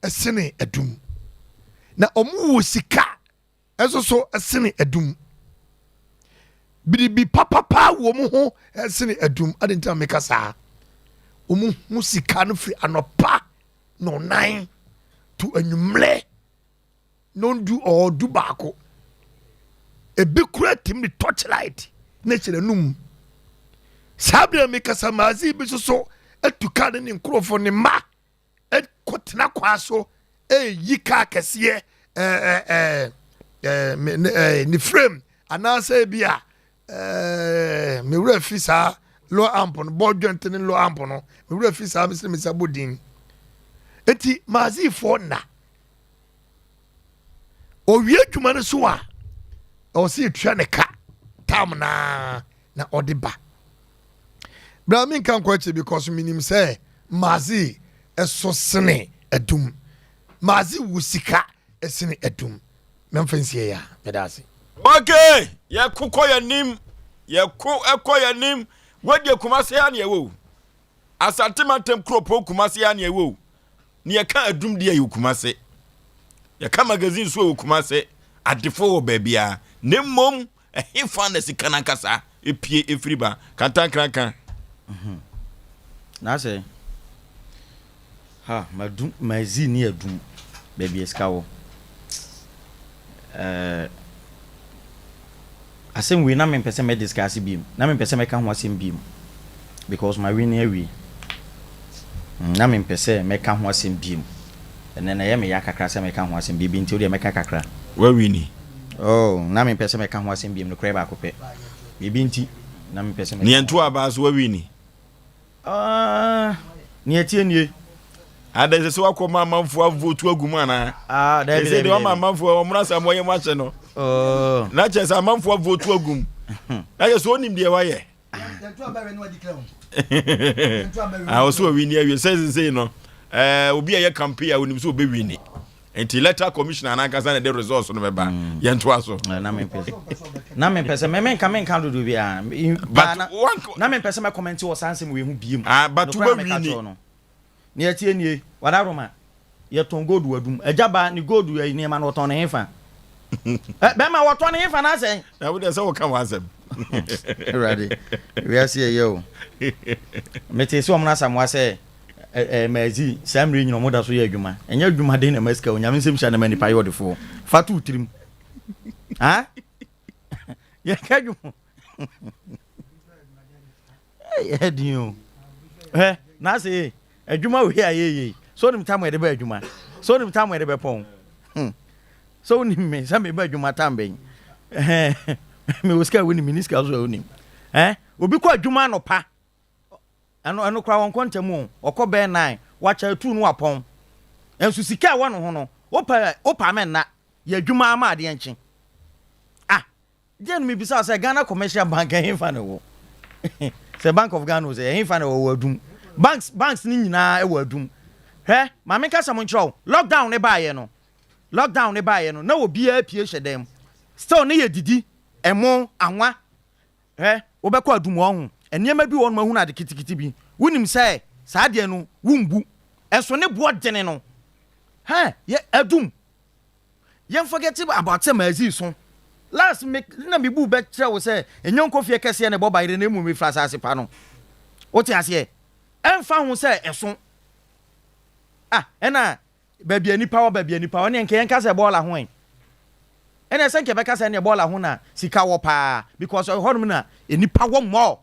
E: sene Adum, na ɔmo wɔ sika nso so sene Adum. Biribi papapa wɔ mu ho sene Adum. Adi nti na meka saa, wɔn ho sika no firi anɔpa na ɔnan to anwummerɛ nondu ɔɔ du baako. Ebi kura tim de torchlight na hyɛ n'anum. Saa bere a mekasa maazi bi soso atu kaa ne ne nkurɔfoɔ ne mma kɔtena kwaa so ɛreyi kaa kɛseɛ ɛɛ ɛɛ ɛɛ ne frame anaasɛ bi a ɛɛ me wura fi saa low amp no ball joint ne low amp no me wura fi saa mesɛ mesa bɔ din. Eti maazifoɔ nna owie adwuma no so a ɛwɔ sɛ yɛtua ne ka tam naa na ɔde ba bra. Menka nkɔ akyire because menim sɛ maaze ɛso sene Adum. Maaze wɔ sika ɛsene Adum. Mɛmfa nsie yɛ a meda ase.
B: Okay, yɛko kɔ yɛnim, yɛko ɛkɔ yɛnim. Wɔdeɛ Kumase ha ne ɛwɔ o. Asante mantam kuropɔn Kumase ha ne ɛwɔ o. Ne yɛka Adum deɛ yɛ Kumase. Yɛka magazine so wɔ Kumase. Adefo wɔ baabiara. Na mmom ɛhefa na sika no ankasa epie efiri ba? Kantankranka.
A: Na sɛ ha madum mazi ne Adum baabi a sika wɔ. Ɛɛ asɛm wei na mempɛ sɛ mɛ discuss biem, na mempɛ sɛ mɛka ho asɛm biem because ma win awie. Na mempɛ sɛ mɛka ho asɛm biem. Ɛnɛ na ɛyɛ me ya kakra sɛ mɛka ho asɛm biribi nti wodeɛ mɛka kakra.
B: Wawini.
A: Oh, na mempɛ sɛ mɛka ho asɛm biem nokorɛ baako pɛ. Biribi nti na mempɛ sɛ mɛka.
B: Neɛ nto abaa so wawini.
A: Ah, nea ɛteɛ nie.
B: Ada ɛsɛ sɛ wakɔ ma amanfoɔ avotu agu mu anaa?
A: Ah, dabi
B: ɛsɛ
A: dabi.
B: Deɛ wama amanfoɔ wɔn asa wɔn yɛ mu ahyɛ no.
A: Oh.
B: Na kyerɛ sɛ amanfoɔ avotu agu mu. Na kyerɛ sɛ onim deɛ wayɛ. Ah, ɔsɛ ɔwini awie sɛ sesei no ɛɛ obi a yɛ campaign a onim sɛ ɔbɛwini nti electoral commissioner anankasa na ɛde results no bɛba. Yɛn to aso.
A: Na mempɛ na mempɛ sɛ menka menka dodo bi a
B: but
A: na mempɛ sɛ mɛkɔmɛnti wɔ saa nsɛm wei ho biem.
B: Ah, but wobɛwini.
A: No ne ɛteɛ nie, wadaroma yɛtɔn gold wɔ Adum. Agya ba ne gold yɛ nneɛma no wɔtɔn ne hefa? Bɛrima wɔtɔn ne hefa na asɛn?
B: Na wo deɛ sɛ woka w'asɛm.
A: Awurade, wiase ɛyɛ o. Mete sɛ wɔn no Asamoah sɛ ɛɛ Maazi saa mmerɛ nyina wɔn da so yɛ adwuma. Ɛnyɛ adwuma den na ɛma sika o. Nyame nsɛm hyira na ɛma nipa yɛ ɔdefoɔ. Fa to wo tirim. Ha? Yɛka adwuma. Ɛyɛ den o. Hwɛ, na ase adwuma wei a yɛyɛ yi, sɛ wonim tam yɛde ba adwuma, sɛ wonim tam yɛde bɛpɔn. Sɛ wonim me sɛ meba adwuma tam bɛn. Mewɔ sika a wonim, menni sika nso a wonim. Obi kɔ adwuma anɔpa, ɛno ɛno koraa wɔnkɔ ntɛm o, ɔkɔ bɛyɛ nine, wakyɛ atu no wapɔn. Nso sika a ɛwɔ ne ho no, wopɛ wopɛ amɛ nna, yɛ adwuma ama adeɛ nkye. Ah, Deɛ no mebisa wo sɛ Ghana Commercial Bank ɛhefa na ɛwɔ? Sɛ Bank of Ghana o sɛ ɛhefa na ɛwɔ wɔ Adum. Banks banks no nyinaa ɛwɔ Adum. Hwɛ ma menka sɛm nkyerɛ wo, lockdown ne baeɛ no, lockdown ne baeɛ no na obiara pie hyɛ dan mu. Still ne yɛ didi, ɛmo, anwa. Hwɛ wobɛkɔ Adum ɔho, nneɛma bi wɔ hɔ nom ahunu ade kitikiti bi. Wonim sɛ saa adeɛ no wombu. Ɛnso ne boɔ dene no. Hɛ yɛ Adum. Yɛn forget about sɛ Mazi so. Last me na me bu bɛ kyerɛ wo sɛ ɛnyɛ nkofie kɛseɛ na ɛbɔ bayerɛ na mmom ɛfiri asase pa no. Wote aseɛ? Ɛmfa ho sɛ ɛso. Ah, ɛna baabi a nipa wɔ baabi a nipa wɔ ɛne nka yɛnka sɛ bɔɔla ho ɛ. Ɛna ɛsɛ nka yɛbɛka sɛ ɛne bɔɔla ho na sika wɔ paa because ɛhɔnom na nipa wɔ more.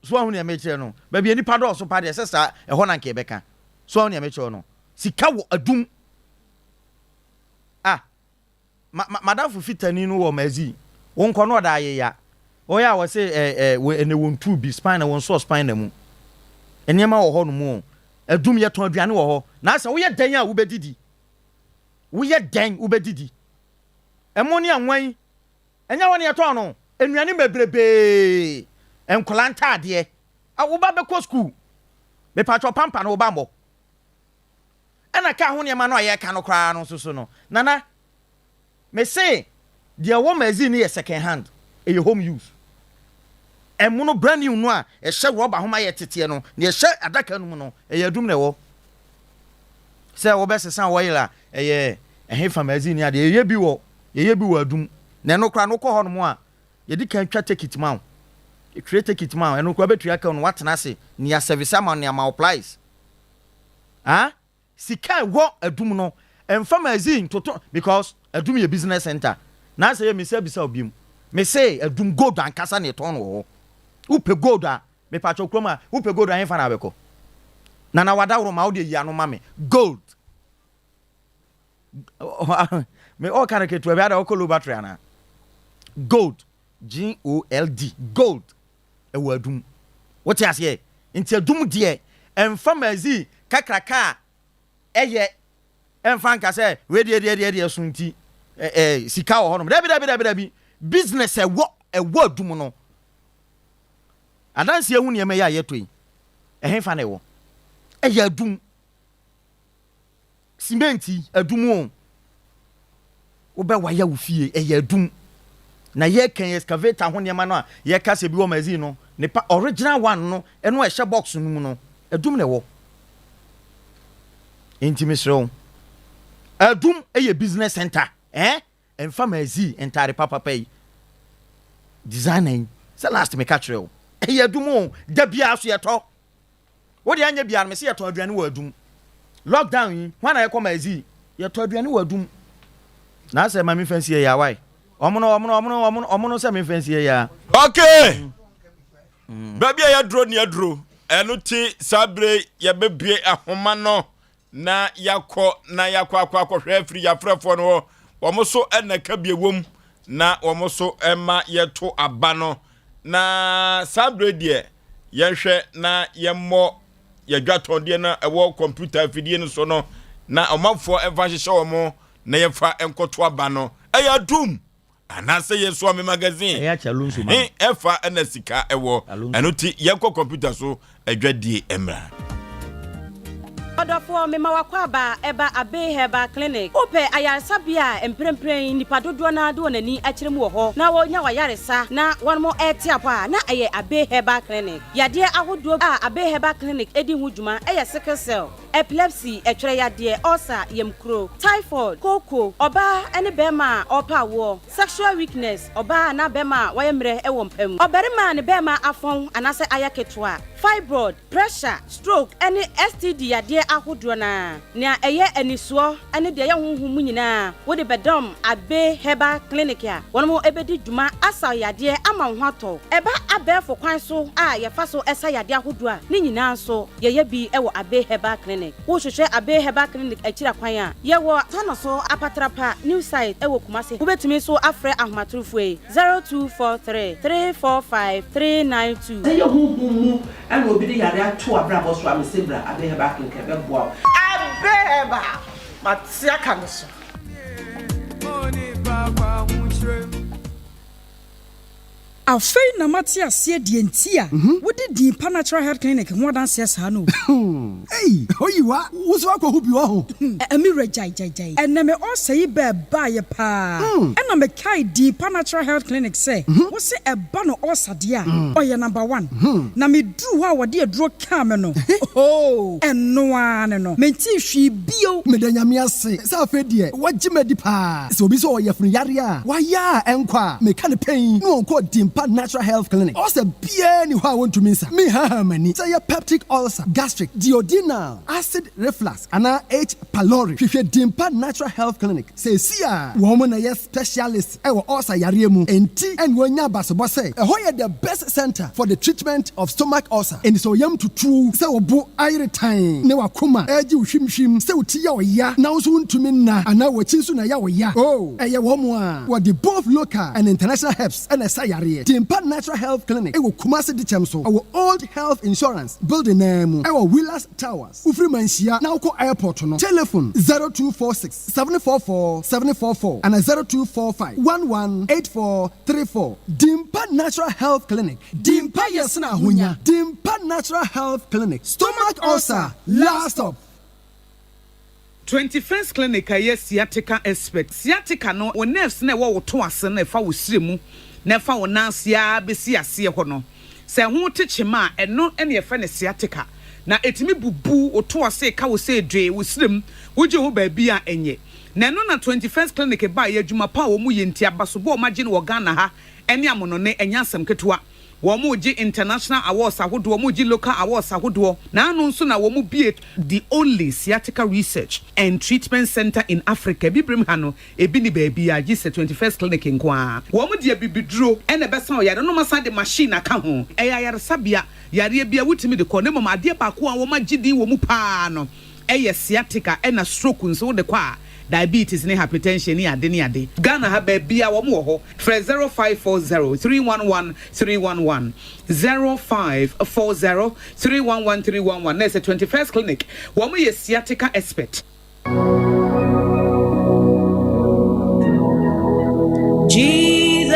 A: So wahu nea mekyerɛ no? Baabi a nnipa dɔɔso paa deɛ, ɛsɛ saa, ɛhɔ na anka yɛbɛka. So wahu nea mekyerɛ no? Sika wɔ Adum. Ah, ma, ma, madamfo fitani no wɔ Mazi. Wo nkɔ no ɔda ayeya. Ɔyɛ a wɔse ɛ ɛ wɔ ɛnɛ wɔn tu bi spine na wɔn sɔ spine na mu. Nneɛma wɔ hɔ nom o. Adum yɛtɔn aduane wɔ hɔ. Na sɛ woyɛ dɛn a wobɛdidi. Woyɛ dɛn wobɛdidi. Ɛmo ne anwa yi ɛnyɛ hɔ ne yɛtɔn no. Nnuane bebrebee. Nkwadaa ntaadeɛ. A wo ba bɛkɔ school. Mepakyɛw pampa no wo ba mmɔ. Ɛna kaa ho nneɛma no a yɛreka no koraa no nso so no, Nana, mese deɛ ɛwɔ magazine no yɛ second hand, ɛyɛ home use. Ɛmono brand new no a ɛhyɛ rɔba ho ma yɛ teteɛ no, deɛ ɛhyɛ adaka no mu no, ɛyɛ adum na ɛwɔ. Sɛ wobɛsesa oil a, ɛyɛ ɛhefa magazine ne adeɛ, yɛyɛ bi wɔ, yɛyɛ bi wɔ adum. Na ɛno koraa no wokɔ hɔnom a, yɛdi kan twa tekit ma wo. Yɛtwerɛ tekit ma wo, ɛno koraa wobɛtua ka no, woatena ase, nea service ama wo, nea ma wo price. Ah sika a ɛwɔ adum no nfa magazine ntoto because adum yɛ business center na asɛ yɛ mesa bisa wo biom me se adum gold ankasa na yɛtɔn no wɔ hɔ wopɛ gold a mepakyɛw kurom a wopɛ gold a hefa na abɛkɔ nana wadaworo ma wode yi ano ma me gold me ɔka no ketewa bi ada ɔkɔ low battery ana gold G O L D gold ɛwɔ adum wote aseɛ nti adum deɛ ɛnfa magazine kakraka a ɛyɛ ɛnfa nka sɛ wei deɛ deɛ deɛ deɛ so nti ɛɛ sika wɔ hɔnom dabi dabi dabi dabi business ɛwɔ ɛwɔ adum no adansi ehu nneɛma yi a yɛtɔ yi ɛhefa na ɛwɔ ɛyɛ adum. Cement yi, adum o. Wobɛ wire wo fie, ɛyɛ adum. Na yɛka excavator ho nneɛma no a yɛka sɛ bi wɔ magazine no, ne pa original one no, ɛno a ɛhyɛ box no mu no, adum na ɛwɔ. Enti mesrɛ wo, adum yɛ business center, eh? Ɛmfa magazine ntaade papapa yi, designer yi, sɛ last meka kyerɛ wo, ɛyɛ adum o, da biara so yɛtɔ. Wo deɛ anyɛ biara no mese yɛtɔn aduane wɔ adum. Lockdown yi hwan na yɛkɔ ma ɛzi? Yɛtɔ aduane wɔ adum. Na asɛ ma memfa nsie ya why? Ɔmo no ɔmo no ɔmo no ɔmo no ɔmo no sɛ memfa nsie ya.
B: Okay. Baabi a yɛaduro ne aduro. Ɛno ti saa bere yɛbɛbue ahoma no na yɛakɔ na yɛakɔ akɔ akɔhwɛ afiri yɛafrɛfoɔ no hɔ. Wɔn so na ka bie wom na wɔn so ma yɛto aba no. Na saa bere deɛ yɛnhwɛ na yɛmmɔ yɛdwatɔndeɛ no ɛwɔ kɔmputa afidie no so no na ɔmanfoɔ mfa nhyehyɛ wɔn na yɛmfa nkɔto aba no. Ɛyɛ adum! Anaasɛ yɛ soa me magazine.
A: Ɛyɛ akyɛ Alonso ma
B: no. Ɛfa ɛna sika ɛwɔ. Ɛno ti yɛnkɔ kɔmputa so adwadie mmra.
N: Ɔdɔfoɔ, mema w'akwaaba ɛba Abbey Herbal Clinic. Wopɛ ayaresabea a mprempren nnipa dodoɔ no ara de wɔn ani akyerɛ mu wɔ hɔ na wɔnya w'ayaresa na wɔn rete apɔ a, na ɛyɛ Abbey Herbal Clinic. Yadeɛ ahodoɔ a Abbey Herbal Clinic di ho dwuma yɛ sickle cell, epilepsy, ɛtwerɛ yadeɛ, ulcer, yamkuro, typhoid, kooko, ɔbaa ne barima a ɔrepɛ awoɔ, sexual weakness, ɔbaa anaa barima a wayɛ mmerɛ wɔ mpa mu, ɔbarima a ne barima afɔn anaasɛ ayɛ ketewa, fibroid, pressure, stroke ne STD yadeɛ ahodoɔ no ara. Nea ɛyɛ anisoɔ ne deɛ ɛyɛ honhom mu nyinaa wode bɛdɔm Abbey Herbal Clinic a wɔn bɛdi dwuma asa wo yadeɛ ama wo ho atɔ wo. Ɛba abɛɛfo kwan so a yɛfa so sa yadeɛ ahodoɔ a, ne nyinaa nso Yɛyɛ bi wɔ Abbey Herbal Clinic. Wohwehwɛ Abbey Herbal Clinic akyiri akwan a, yɛwɔ Tanoso Apatrapa New Site wɔ Kumasi. Wobɛtumi nso afrɛ ahomatorofoɔ yi, 0243 345 392.
O: Sɛ ɛyɛ honhom mu na obi de yare ato w'abrabɔ so a, mese bra Abbey Herbal Clinic ɛbɛboa wo. Abbey Herbal, mate aka me so.
P: Afei na mate aseɛ deɛ nti a wode din pa Natural Health Clinic ho adanseɛ saa no
E: o. Ei Oyiwa, wo nso woakɔhu bi wɔ ho?
P: Me wura gyae gyae gyae. Ɛnnɛ me ulcer yi bɛɛ baeɛ paa ɛna me kae din pa Natural Health Clinic sɛ wo se ɛba no ulcer deɛ a ɔyɛ number one. Na me duru hɔ a wɔde aduro kaa me no ohoo ɛno ara ne no mentee hwee bio.
E: Meda Nyame ase sɛ afei deɛ wagye me adi paa. Sɛ obi sɛ ɔwɔ yafunu yareɛ a wayɛ a ɛnkɔ a, meka no pɛn na ɔnkɔ Dimpa Natural Health Clinic. Ulcer biara nni hɔ a wɔntumi nsa. Menhahaa m'ani. Sɛ ɛyɛ peptic ulcer, gastric, duodenal, acid reflux anaa H. pylori, hwehwɛ Dimpa Natural Health Clinic seesei ara. Wɔn na ɛyɛ specialist wɔ ulcer yareɛ mu, enti ɛna wɔanya abasobɔ sɛ ɛhɔ yɛ the best centre for the treatment of stomach ulcer. Enti sɛ wo yam tutu wo, sɛ wo bo ayere tann ne w'akoma regye wo hwimhwim, sɛ wo ti yɛ wo ya na wo nso wontumi nna anaa w'akyi nso na ɛyɛ wo ya, oh, ɛyɛ wɔn a wɔde both local and international herbs na ɛsa yareɛ.
Q: yadeɛ. Dimpa Natural Health Clinic wɔ Kumasi Dikyɛm so, ɛwɔ Old Health Insurance building no ara mu, ɛwɔ Willas Towers. Wofiri Manhyia na wokɔ airport no, telephone 0246 744 744 anaa 0245 11 8434. Dimpa Natural Health Clinic, Dimpa yɛ sene ahonya. Dimpa Natural Health Clinic, stomach ulcer, last stop.
R: 21st Clinic a ɛyɛ sciatica expert. Sciatica no, wo nerves no a ɛwɔ wo to ase no a ɛfa wo srɛ mu na ɛfa wo nan ase ara bɛsi aseɛ hɔ no, sɛ ɛho te kyema a, ɛno na yɛfrɛ no sciatica. Na ɛtumi bubu wo to ase, ɛka wo sɛ dwee, wo srɛ mu, wogye ho baabi a ɛnyɛ. Na ɛno na 21st Clinic baeɛ, adwuma pa a wɔyɛ nti, abasobɔ a wɔagye no wɔ Ghana ha ne amonone, ɛnyɛ asɛm ketewa. Wɔregye international awards ahodoɔ, wɔregye local awards ahodoɔ, na ano nso na wɔbue the only sciatica research and treatment centre in Africa. Abibirem ha no, ebi nni baabiara gye sɛ 21st Clinic nko ara. Wɔde abibiduro na ɛbɛsa ɔyare no na wɔasan de machine aka ho. Ɛyɛ ayaresabea, yareɛ biara wotumi de kɔ, na mmom adeɛ baako a wɔagye din wɔ mu pa ara no yɛ sciatica ɛna stroke nso wode kɔ a, diabetes ne hypertension ne ade ne ade. Ghana ha baabiara wɔn wɔ hɔ. Frɛ 0540 311 311, 0540 311 311 na ɛsɛ 21st Clinic. Wɔn yɛ sciatica expert.
S: Jesus,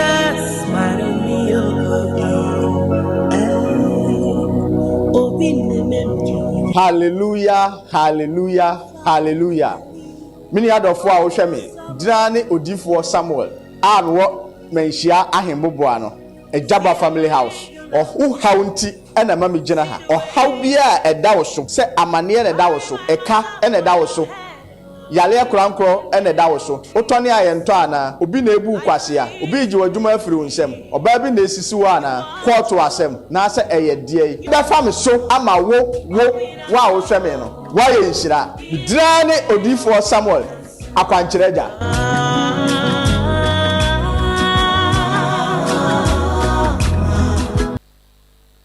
T: Hallelujah, hallelujah, hallelujah. Me nua dɔfoɔ a wohwɛ me, gyina ne odiyifoɔ Samuel a mewɔ Manhyia Ahemboboa no, Agyaba Family House. Wo haw nti na ɛma megyina ha. Ɔhaw biara a ɛda wo so, sɛ amaneɛ na ɛda wo so, ɛka na ɛda wo so, yareɛ korankorɔ na ɛda wo so, wotɔne a yɛntɔ anaa? Obi na ɛrebu wo kwasea? Obi regye w'adwuma afiri wo nsam? Ɔbaa bi na ɛresisi wo anaa? Kɔɔto asɛm, naasɛ ɛyɛ deɛn? Bɛfa me so ama wo, wo, wo a wohwɛ me no. Woayɛ nhyira. Me din ara ne Odiyifoɔ Samuel Akwankyerɛ Agya.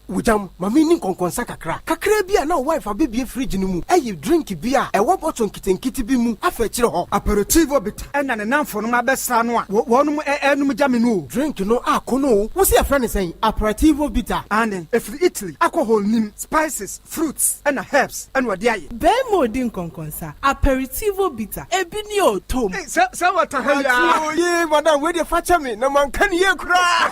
U: Wogyam, ma menni nkɔnkɔnsa kakra. Kakraa bi a na wo wife abɛbue fridge no mu ayi drink bi a ɛwɔ bottle nketenkete bi mu afa akyire hɔ.
D: Aperitivo bitter ɛna ne namfonom abɛsra no a wɔnom ɛɛnom gya me no o.
U: Drink no akɔ no o. Wo se yɛfrɛ no sɛn? Aperitivo bitter?
D: Aane, ɛfiri Italy, alcohol nnim, spices, Fruits na herbs na ɔde ayɛ.
V: Barima odi nkɔnkɔnsa, aperitivo bitter, ebi ni o, tom.
E: Ei sɛ sɛ wata ha yi aa.
U: Mate o yee madam wei deɛ fakyɛ me na manka no yie koraa.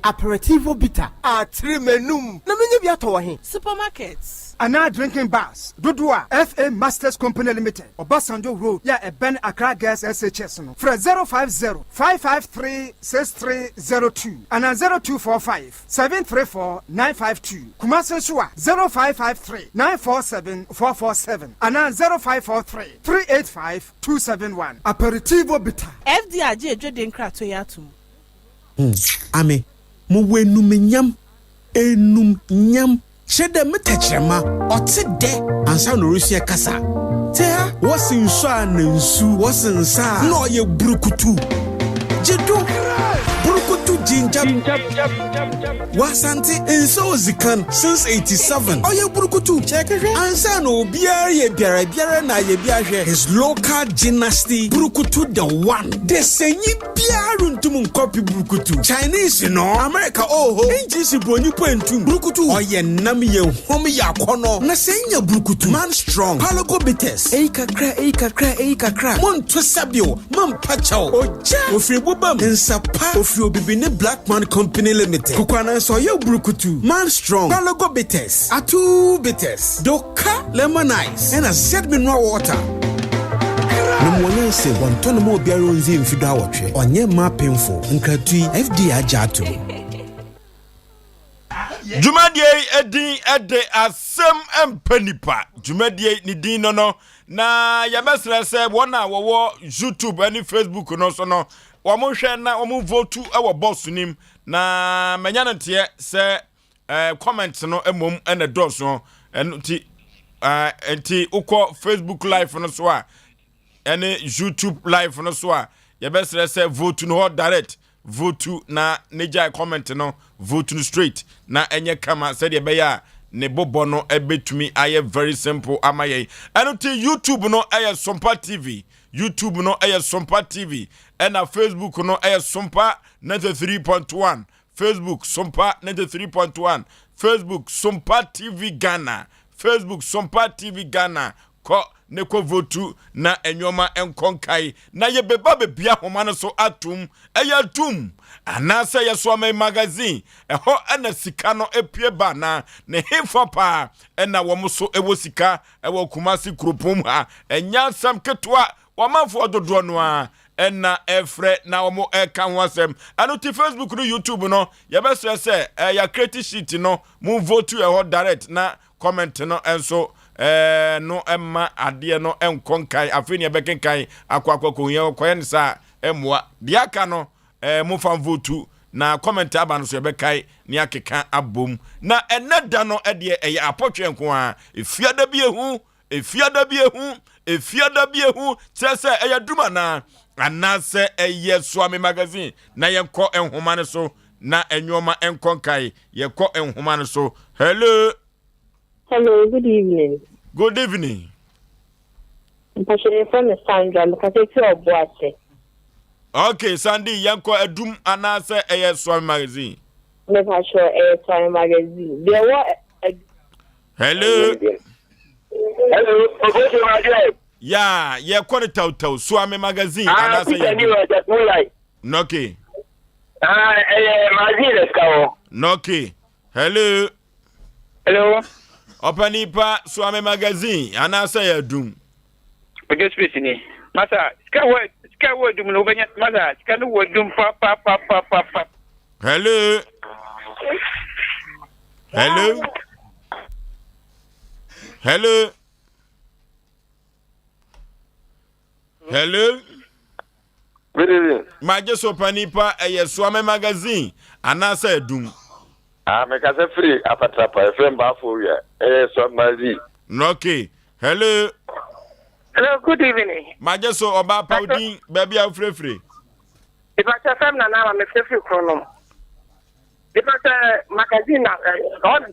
U: Aperitivo bitter atere m'anum na menya bi atɔ wɔ he?
V: Supermarkets.
D: Anaa drinking bars dodoɔ a FA Masters Company Limited, Obasanjo Road yɛ a ɛbɛn Accra Girls SHS no, frɛ 050 553 6302 anaa 0245 734 952, Kumasi nso a, 0553 947 447 anaa 0543 385 271. Aperitivo Bitter.
V: FDA agye adwadie nkratoɔ yi atom.
W: Hu ame, mowɔ enumnyam, enumnyam. Kyerɛ dɛ me tɛkyerɛma ɔtse dɛ ansaana orusua kasa. Tse ha, wɔse nsu a na nsu, wɔse nsa a na ɔyɛ burukutu. Gye do, burukutu ginger. Wɔ Asante, nsa odzi kan since 87 ɔyɛ burukutu. Ansaana obiara yɛ biara biara na ayɛ bi ahwɛ. His local gymnasty burukutu the one. Desanyi biara runntum nnkɔpe brukutu. Chinese no, America oho, English bronyi po enntum. Brukutu, ɔyɛ nam, yɛ huam, yɛ akɔnɔ. Na sɛ inya brukutu, man strong, Palogo bitters, eyi kakra, eyi kakra, eyi kakra, monto sabio, mampa kyɛw, ogya, ofiri boba mu, nsa pa, ofiri Obibini Blackman Company Limited, Kokoanansa ɔyɛ brukutu, man strong, Palogo bitters, Atuu bitters, Doka lemon ice. Ɛna Z mineral water. Nom wɔ nyansa mu. Wɔntɔ no ma obiara onndzi mfe duawɔtwe. Ɔnnyɛ mma apemfo. Nkratoɔ yi, FDA agye ato mu.
B: Dwumadie yi din de Asɛm Mpɛ Nipa. Dwumadie yi ne din no no, na yɛbɛsrɛ sɛ wɔn a wɔwɔ YouTube ne Facebook no so no, wɔn hwɛ na wɔn vote wɔ box nim na manya no nteɛ sɛ eh, comment no mmom na ɛdɔɔso ɛno nti eh, nti wokɔ facebook live no so a ɛne youtube live no so a yɛbɛsrɛ sɛ vote no hɔ direct vote na ne gyae comment no vote no straight na ɛnyɛ kama sɛdeɛ ɛbɛyɛ a ne bobɔ no ɛbɛtumi ayɛ very simple ama yɛn. Ɛno nti youtube no ɛyɛ Sompa TV, youtube no ɛyɛ Sompa TV, ɛna facebook no ɛyɛ Sompa 93.1. Facebook Sompa 93.1, Facebook Sompa TV Ghana, Facebook Sompa TV Ghana, kɔ ne kɔ votu na nneɛma nkɔ nkae na yɛbɛba bɛbia homa no so atom ɛyɛ atum anaasɛ yɛ Soame magazine ɛhɔ ɛna sika no epue ba na ne hefa paa ɛna wɔn so ɛwɔ sika ɛwɔ Kumasi kuropɔn mu ha ɛnyɛ asɛm ketewa wɔmanfoɔ dodoɔ no a ɛna ɛfrɛ na wɔn ɛka ho asɛm ɛno ti Facebook no YouTube no yɛbɛsrɛ sɛ ɛyɛ create sheet no mo vote ɛhɔ direct na comment no nso ɛɛ no ɛma adeɛ no ɛnkɔ nkan afei ne ɛbɛkenkan akɔ akɔ akɔ kɔyɛ no saa ɛmmoa deɛ aka no ɛɛ mo fa vote na comment aba no so yɛbɛkae ne akeka abom na ɛnɛ da no ɛdeɛ ɛyɛ apɔtwe nko a efiada bi ehu efiada bi ehu efiada bi ehu kyerɛ sɛ ɛyɛ dum anaa anaasɛ ɛyɛ Suame magazine na yɛnkɔ nhoma no so na nneɛma nkɔ nkae yɛkɔ nhoma no so hello.
C: Hello, good evening.
B: Good evening.
C: Mpakyɛ yɛfrɛ me Sandra, mekasa fi Ɔboase.
B: Okay, Sandy, yɛnkɔ adum anaasɛ ɛyɛ Suame magazine?
C: Mepakyɛ ɛyɛ Suame magazine. Deɛ ɛwɔ adum.
B: Hello.
F: Hello, Obosi Magazine.
B: Ya, yɛkɔ no tawtaw Suame magazine
F: ah, anaasɛ yɛ adum.
B: Nɔke.
F: Ah, ɛyɛ magazine na sika wɔ.
B: Nɔke. Hello.
F: Hello.
B: Ɔpanipa Suame magazine anaasɛ yɛ adum.
F: Ojo space ni. Masa, sika wɔ sika wɔ adum no wobɛnya masa sika no wɔ adum pa pa pa pa pa pa.
B: Hello. Hello. Hello. Hello.
F: Good evening.
B: Magye so panipa ɛyɛ Suame magazine anaasɛ adum.
F: Ah, mekasa firi apatrapa ɛfrɛ mbaafo wia ɛyɛ Suame magazine.
B: Okay. Hello.
S: Hello, good evening.
B: Magye so ɔbaa pa odin baabi a wofirefire.
S: Ìbàkyɛ fɛm na n'ama mi firifiri kuro nom. Ìbàkyɛ magazine na ɔna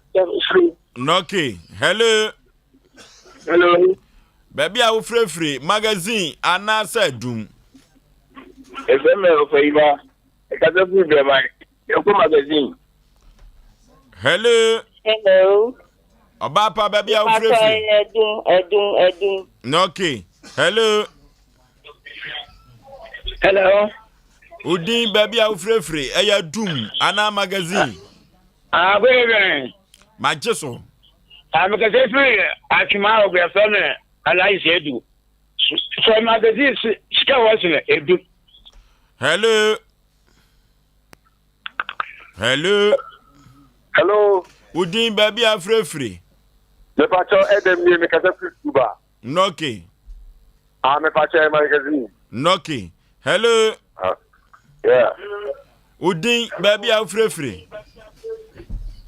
S: firi.
B: Okay. Hello.
F: Hello.
B: Baabi a wofirefire magazine anaasɛ adum.
F: Ɛfɛ mɛ ɔfɛ yi ba ɛkasa firi bɛɛma yɛkɔ magazine.
B: Hello.
C: Hello.
B: Ɔbaa pa baabi a wofirefire.
C: Ɛdum ɛdum ɛdum.
B: Okay. Hello.
F: Hello.
B: Odin baabi a wofirefire ɛyɛ dum anaa magazine.
F: Ah, good evening.
B: Magye so.
F: Ah, mekasa firi Atwema Oguafɛ me Alhaji Seidu. Sɛ magazine sika wɔ sene edu.
B: Hello. Hello.
F: Hello.
B: Odin baabi a wofirefire.
F: Mepakyɛ ɛdɛm nie mekasa firi Cuba.
B: Nɔke.
F: Ah, mepakyɛ magazine.
B: Nɔke. Hello.
F: Ah, yeah.
B: Odin baabi a wofirefire.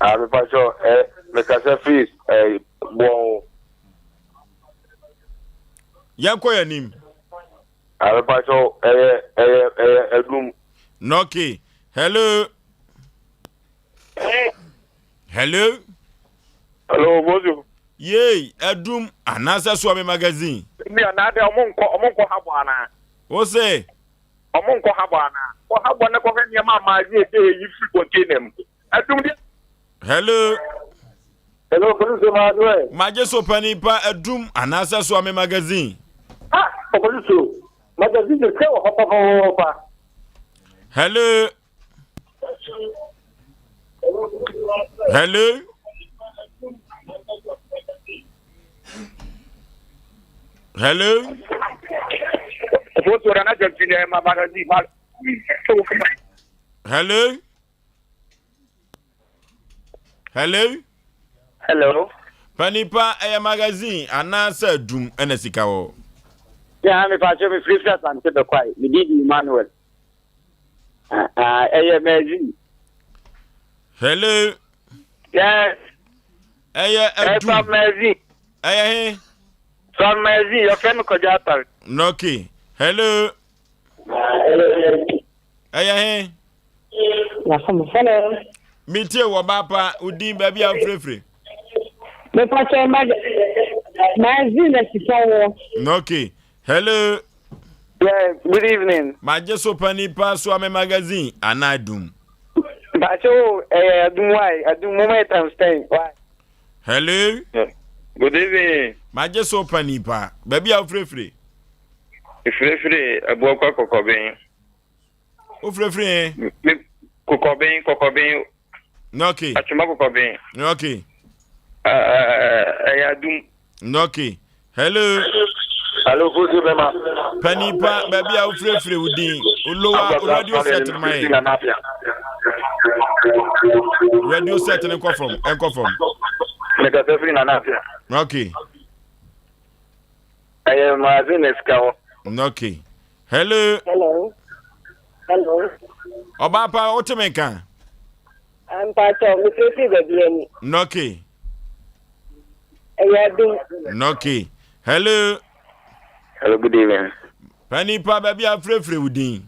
F: Ah, mepakyɛ ɛ mekasa firi ɛ bɔn.
B: Yɛnkɔ yɛn anim.
F: Ah, mepakyɛ ɛyɛ ɛyɛ ɛyɛ ɛdum.
B: Nɔke. Hello. Hello.
F: Hello, Mozu.
B: Yei, adum anaasɛ Suame magazine.
F: Ebi anaadɛ ɔmo nkɔ ɔmo nkɔ habɔ anaa.
B: Wo se?
F: Ɔmo nkɔ habɔ anaa. Kɔ habɔ ne kɔhwɛ nneɛma a magazine de eyi firi container mu. Adum deɛ.
B: Hello.
F: Hello, polisi ma adu ɛ.
B: Magye so panin pa adum anaasɛ Suame magazine.
F: Ah, polisi magazine de sɛ wɔ hɔ papaapa.
B: Hello. Hello. Hello. Hello. Hello.
F: Hello.
B: Panipa ɛyɛ magazine anaasɛ dum ɛna sika wɔ.
F: Ya mi fa kyɛ mi firi firi asante bɛkwae mi di di Emmanuel. Ɛyɛ magazine.
B: Hello.
F: Yes.
B: Ɛyɛ ɛdum.
F: Ɛfam magazine.
B: Ɛyɛ he.
F: Fam magazine yɛfrɛ mi Kwadwo Atare.
B: Okay. Hello. Ɛyɛ he.
C: Hello.
B: Metie wɔ ba pa odin baabi a wofirefire.
C: Mepakyɛ magazine na sika wɔ.
B: Okay. Hello.
F: Yeah, good evening.
B: Magye so pani pa so ame magazine anaa dum.
J: Mpakyɛ o, ɛyɛ adum why? Adum mo ma yɛ times ten why?
B: Hello.
G: Good evening.
B: Magye so pani pa. Baabi a wofirefire.
G: Efirefire Abuakwa Kɔkɔben.
B: Wofirefire he?
G: Me Kɔkɔben Kɔkɔben.
B: Okay.
G: Atwoma Kɔkɔben.
B: Okay.
G: Ɛyɛ adum.
B: Okay. Hello.
J: Hello, Kosi Bema.
B: Pani pa baabi a wofirefire wo din. Olowa radio set no ma yɛ. Radio set no nkɔ fam, nkɔ fam.
J: Mekasa firi Nana Apia.
B: Okay.
J: Ɛyɛ magazine na sika hɔ.
B: Okay. Hello.
C: Hello. Hello.
B: Ɔbaa pa wote me nka?
C: Mpatsɔ, mefirefiri baabi ani.
B: Okay.
C: Ɛyɛ adum.
B: Okay. Hello.
G: Hello, good evening.
B: Pani pa baabi a frɛfrɛ wo din.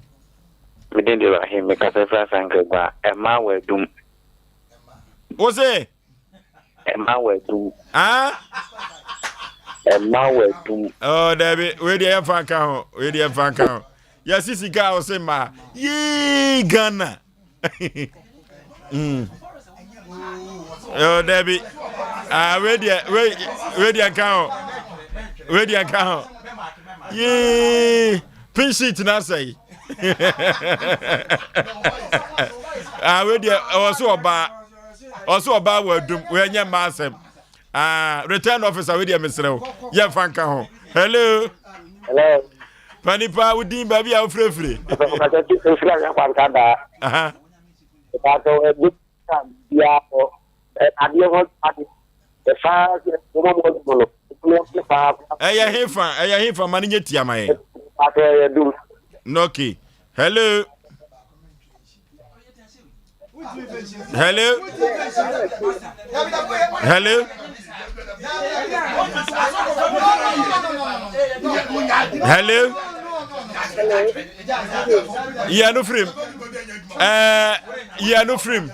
G: Me din de Rahim, mekasa firi Asankragua. Ɛma wɔ adum.
B: Wo se?
G: Ɛma wɔ adum.
B: Ah?
G: Ɛma wɔ adum.
B: Oh, dabi, wei deɛ yɛmfa nka ho. Wei deɛ yɛmfa nka ho. Yɛsi sika a wo se ma. Yee, Ghana. mm. Oh, dabi. Ah, wei deɛ, wei, wei deɛ nka ho. Wei deɛ nka ho. Yee, pin sheet na asɛe. ah, wei deɛ, ɛwɔ so ɔbaa. Ɔso ɔbaa wɔ adum. Wei ɛnyɛ mmaa asɛm. Ah, return officer, wei deɛ mesrɛ wo. Yɛmfa nka ho. Hello.
J: Hello.
B: Panipa, wo din baabi a wofirefire.
J: Mfiri ahwɛ kwanta daa. Ìbàdàn ẹgbẹ́ ká biara hɔ adeɛ hɔ ade ɛfa wɔn mu ɔdun no ɛfunu ɔfunu paa.
B: Ɛyɛ hefa ɛyɛ hefa ma ne nyɛ tia ma yɛn.
J: Ìbàdàn ɛyɛ dum.
B: Okay. Hello. Hello. Hello. Hello. Yɛ no firim. Ɛɛ yɛ no firim.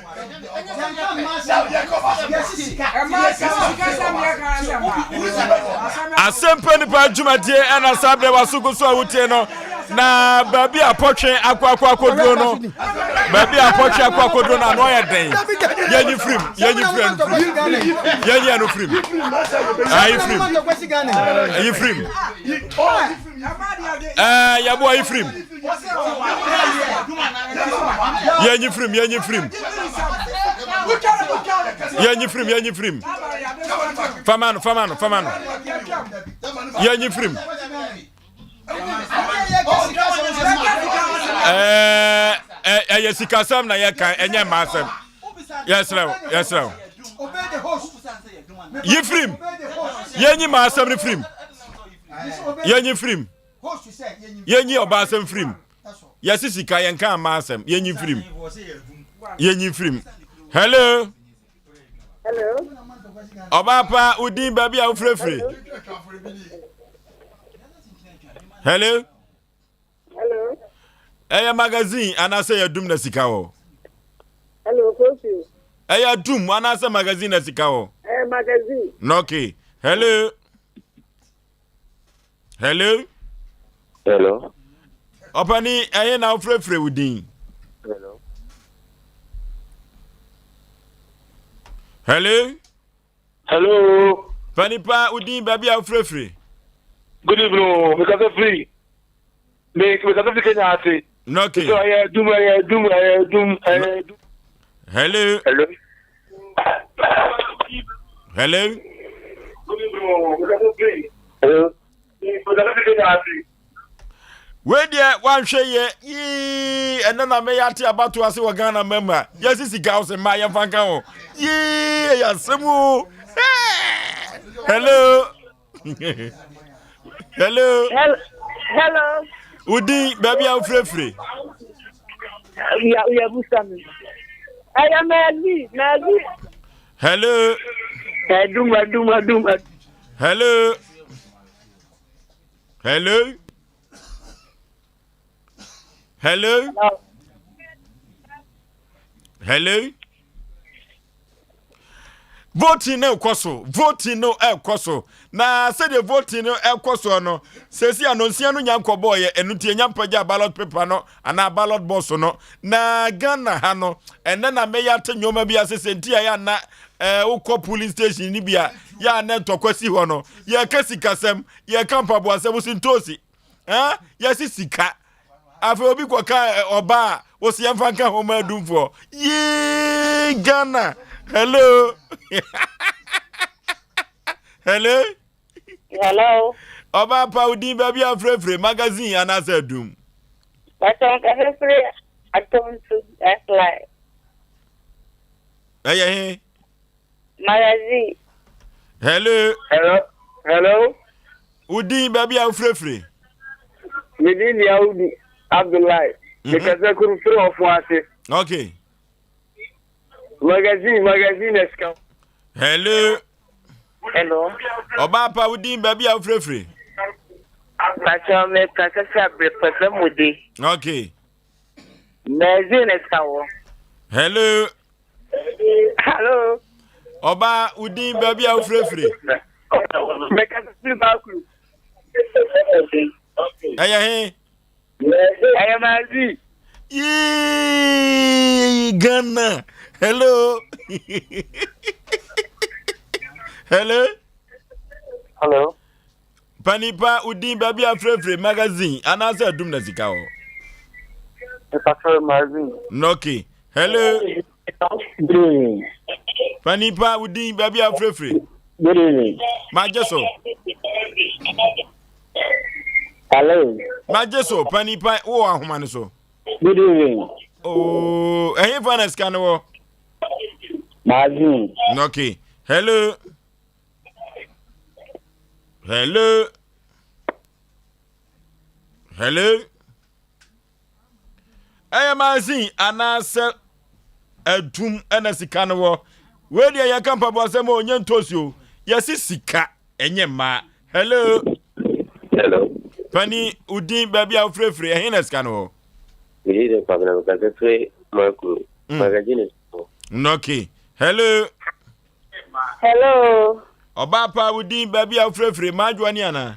B: Asɛmpa nipa dwumadie ɛna saa berɛ waso gu so a wotie no na baabi a pɔtwe akɔ akɔ akɔduro no baabi a pɔtwe akɔ akɔduro no ano ɔyɛ den yɛnyi firim yɛnyi firim ɛno firim yɛnyi ɛno firim ayi firim ayi firim ɛɛ yɛbo ayi firim yɛnyi firim yɛnyi firim yɛnyi firim yɛnyi firim fama no fama no fama no yɛnyi firim. Ɛyɛ sikasɛm na yɛka ɛnyɛ mma asɛm yɛsrɛ wo yɛsrɛ wo yi firim yɛnyi ma asɛm no firim yɛnyi firim yɛnyi ɔba asɛm firim yɛsi sika yɛnka mma asɛm yɛnyi firim yɛnyi firim hello
C: Hello.
B: Ɔbaa pa, wo din baabi a wofirefiri. Hello.
C: Hello.
B: Ɛyɛ magazine anaasɛ yɛ dum na sika wɔ?
C: Hello, Kofi.
B: Ɛyɛ dum anaasɛ magazine na sika wɔ?
C: Ɛyɛ magazine.
B: Okay. Hello. Hello.
G: Hello.
B: Ɔpani ɛyɛ na wofrɛfrɛ wo din.
G: Hello.
B: Hello.
J: Hello.
B: Pani pa wo din baabi a wofrɛfrɛ.
J: Good evening. Mekasa firi. Me mekasa firi Kenya ase.
B: Okay.
J: So ɛyɛ dum ɛyɛ dum ɛyɛ dum ɛyɛ dum.
B: Hello.
G: Hello.
B: Hello.
J: Hello.
B: Wei deɛ wanhwɛ yɛ yii ɛnɛ na mɛyɛ ate abato ase wɔ Ghana mɛma yɛsi sika wo sɛ mmaa yɛmfa nka ho yii ɛyɛ asɛm o hello hello
C: hello
B: wodin baabi a wofirefire
C: yɛbusa me ɛyɛ mɛzi mɛzi
B: hello
J: ɛdum ɛdum ɛdum
B: hello hello hello hello. Voting no rekɔ so, voting no rekɔ so. Na sɛdeɛ voting no rekɔ soɔ no, seesei anonsia no nya nkɔbɔɔyɛ, ɛno nti ɛnya mpagya ballot paper no anaa ballot box no. Na Ghana ha no, ɛnɛ na mɛyɛ ate nneɛma bi ase sɛ nti a yɛ ana ɛɛ wokɔ polling station no bi a yɛ ana ntɔkwa si hɔ no, yɛka sikasɛm, yɛka mpaboasɛm, si ntoosi. Ɛɛ yɛsi sika. Afei obi kɔka ɔba a wɔsi yɛmfa nka ho ma adumfoɔ. Yee Ghana. Hello. Hello.
C: Hello.
B: Ɔba pa wo din baabi afrɛfrɛ magazine anaasɛ adum.
C: Bàtà nkasa firi atonsu ɛfly.
B: Ɛyɛ he.
C: Magazine.
B: Hello.
F: Hello. Hello.
B: Wo din baabi a wofirefire.
F: Me din di Audu Abdullahi. Me kasa kuru firi ɔfo ase.
B: Okay.
F: Magazine magazine na sika.
B: Hello.
K: Hello.
B: Ɔbaa pa wo din baabi a wofirefire.
K: Pàṣẹ mi kasa firi abirepɛfɛ mu di.
B: Okay.
K: Magazine na sika wɔ.
B: Hello.
K: Hello.
B: Ɔbaa wo din baabi a wofirefire.
K: Mekasa firi Bakuru.
B: Ɛyɛ he?
K: Ɛyɛ Mazi.
B: Yee, Ghana. Hello. Hello.
G: Hello.
B: Panipa wo din baabi a frɛfrɛ magazine anaasɛ adum na sika hɔ.
G: Mepatɔ magazine.
B: Okay. Hello.
G: Good evening.
B: Panipa wo din baabi a frɛfrɛ.
G: Good evening.
B: Magye so.
G: Hello.
B: Magye so panipa wo wɔ ahoma no so.
G: Good evening.
B: Oh, ɛhe fa na sika no wɔ?
G: Magazine.
B: Okay. Hello. Hello. Hello. Ɛyɛ magazine anaasɛ adum ɛna sika no wɔ. Wei deɛ yɛka mpaboa sɛ ma ɔnyɛ ntosi o. Yɛsi sika ɛnyɛ mmaa. Hello.
G: Hello.
B: Pani udin baabi a wofirefiri ɛhe na sika no wɔ?
G: Mede de kwabena mekasa firi Makuro. Magazine.
B: Okay. Hello.
C: Hello.
B: Ɔbaa pa wo din baabi a wofirefiri Madwoa ni anaa?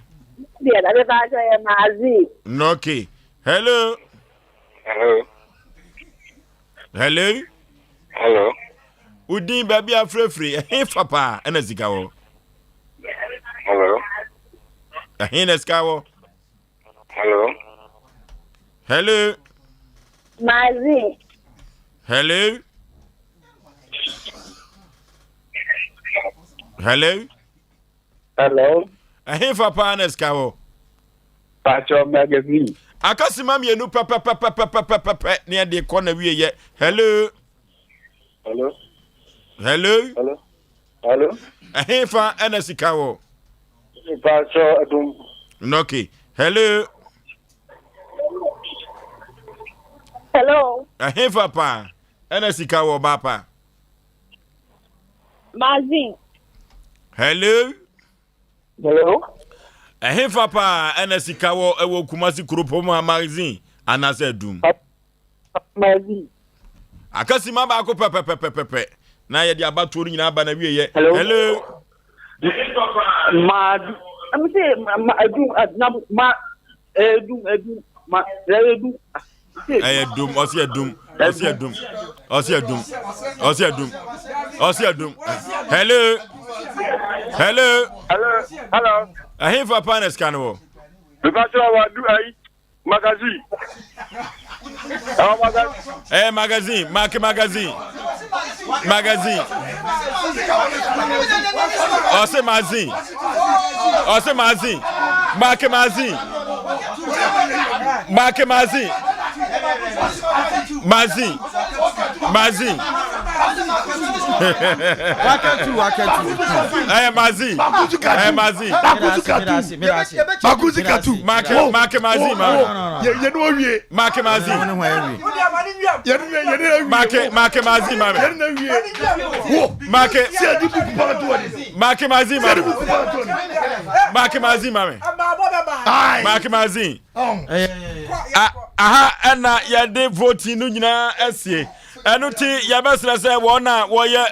C: Deɛ na bɛba akyɛ yɛ Maazi.
B: Okay. Hello.
G: Hello.
B: Hello.
G: Hello.
B: Wo din baabi a wofirefiri ɛhe fa paa ɛna sika wɔ?
G: Hello.
B: Ɛhe na sika wɔ?
G: Hello.
B: Hello.
C: Maazi.
B: Hello. Hello.
G: Hello.
B: Ɛhefa paa na sika wɔ?
G: Pacho magazine.
B: Akasima mmienu pɛpɛpɛpɛpɛpɛ ne ɛde kɔ na wie yɛ. Hello.
G: Hello.
B: Hello.
G: Hello. Hello.
B: Ɛhefa ɛna sika wɔ?
G: Pacho adum.
B: Okay. Hello.
C: Hello.
B: Ɛhefa paa ɛna sika wɔ ba paa?
C: Magazine.
B: Hello.
G: Hello.
B: Ɛhefa paa ɛna sika wɔ ɛwɔ Kumasi kuropɔn mu ha magazine anaasɛ adum?
G: Magazine.
B: Akasima baako pɛpɛpɛpɛpɛ na yɛde abatoɔ no nyinaa ba na wie yɛ. Hello. Hello.
G: Ma ɛmu sɛ ma adum na ma edum edum ma edum.
B: Ɛyɛ dum ɔsi ɛdum ɔsi ɛdum ɔsi ɛdum ɔsi ɛdum ɔsi ɛdum. Hello. Hello.
F: Hello. Hello.
B: Ɛhefa paa na sika no wɔ?
F: Bíbá wa du ayi. Magazine. Ɛwɔ magazine.
B: Ɛyɛ magazine, Mark magazine. Magazine. Ɔse magazine. Ɔse magazine. Mark magazine. Mark magazine. Magazine. Magazine.
A: Wakatu wakatu.
B: Ɛyɛ magazine. Ɛyɛ magazine.
E: Bakuzi katu.
B: Make make mazi ma.
E: Yɛ no wie.
B: Make mazi.
E: Yɛ no yɛ no wie.
B: Make make mazi ma.
E: Yɛ no wie. Wo.
B: Make.
E: Sɛ di buku pa to wani.
B: Make mazi ma.
E: Sɛ di buku pa to wani.
B: Make mazi ma me. Make mazi. Aha ɛna yɛde voting no nyinaa asie. Ɛno ti yɛbɛsrɛ sɛ wɔn a wɔyɛ.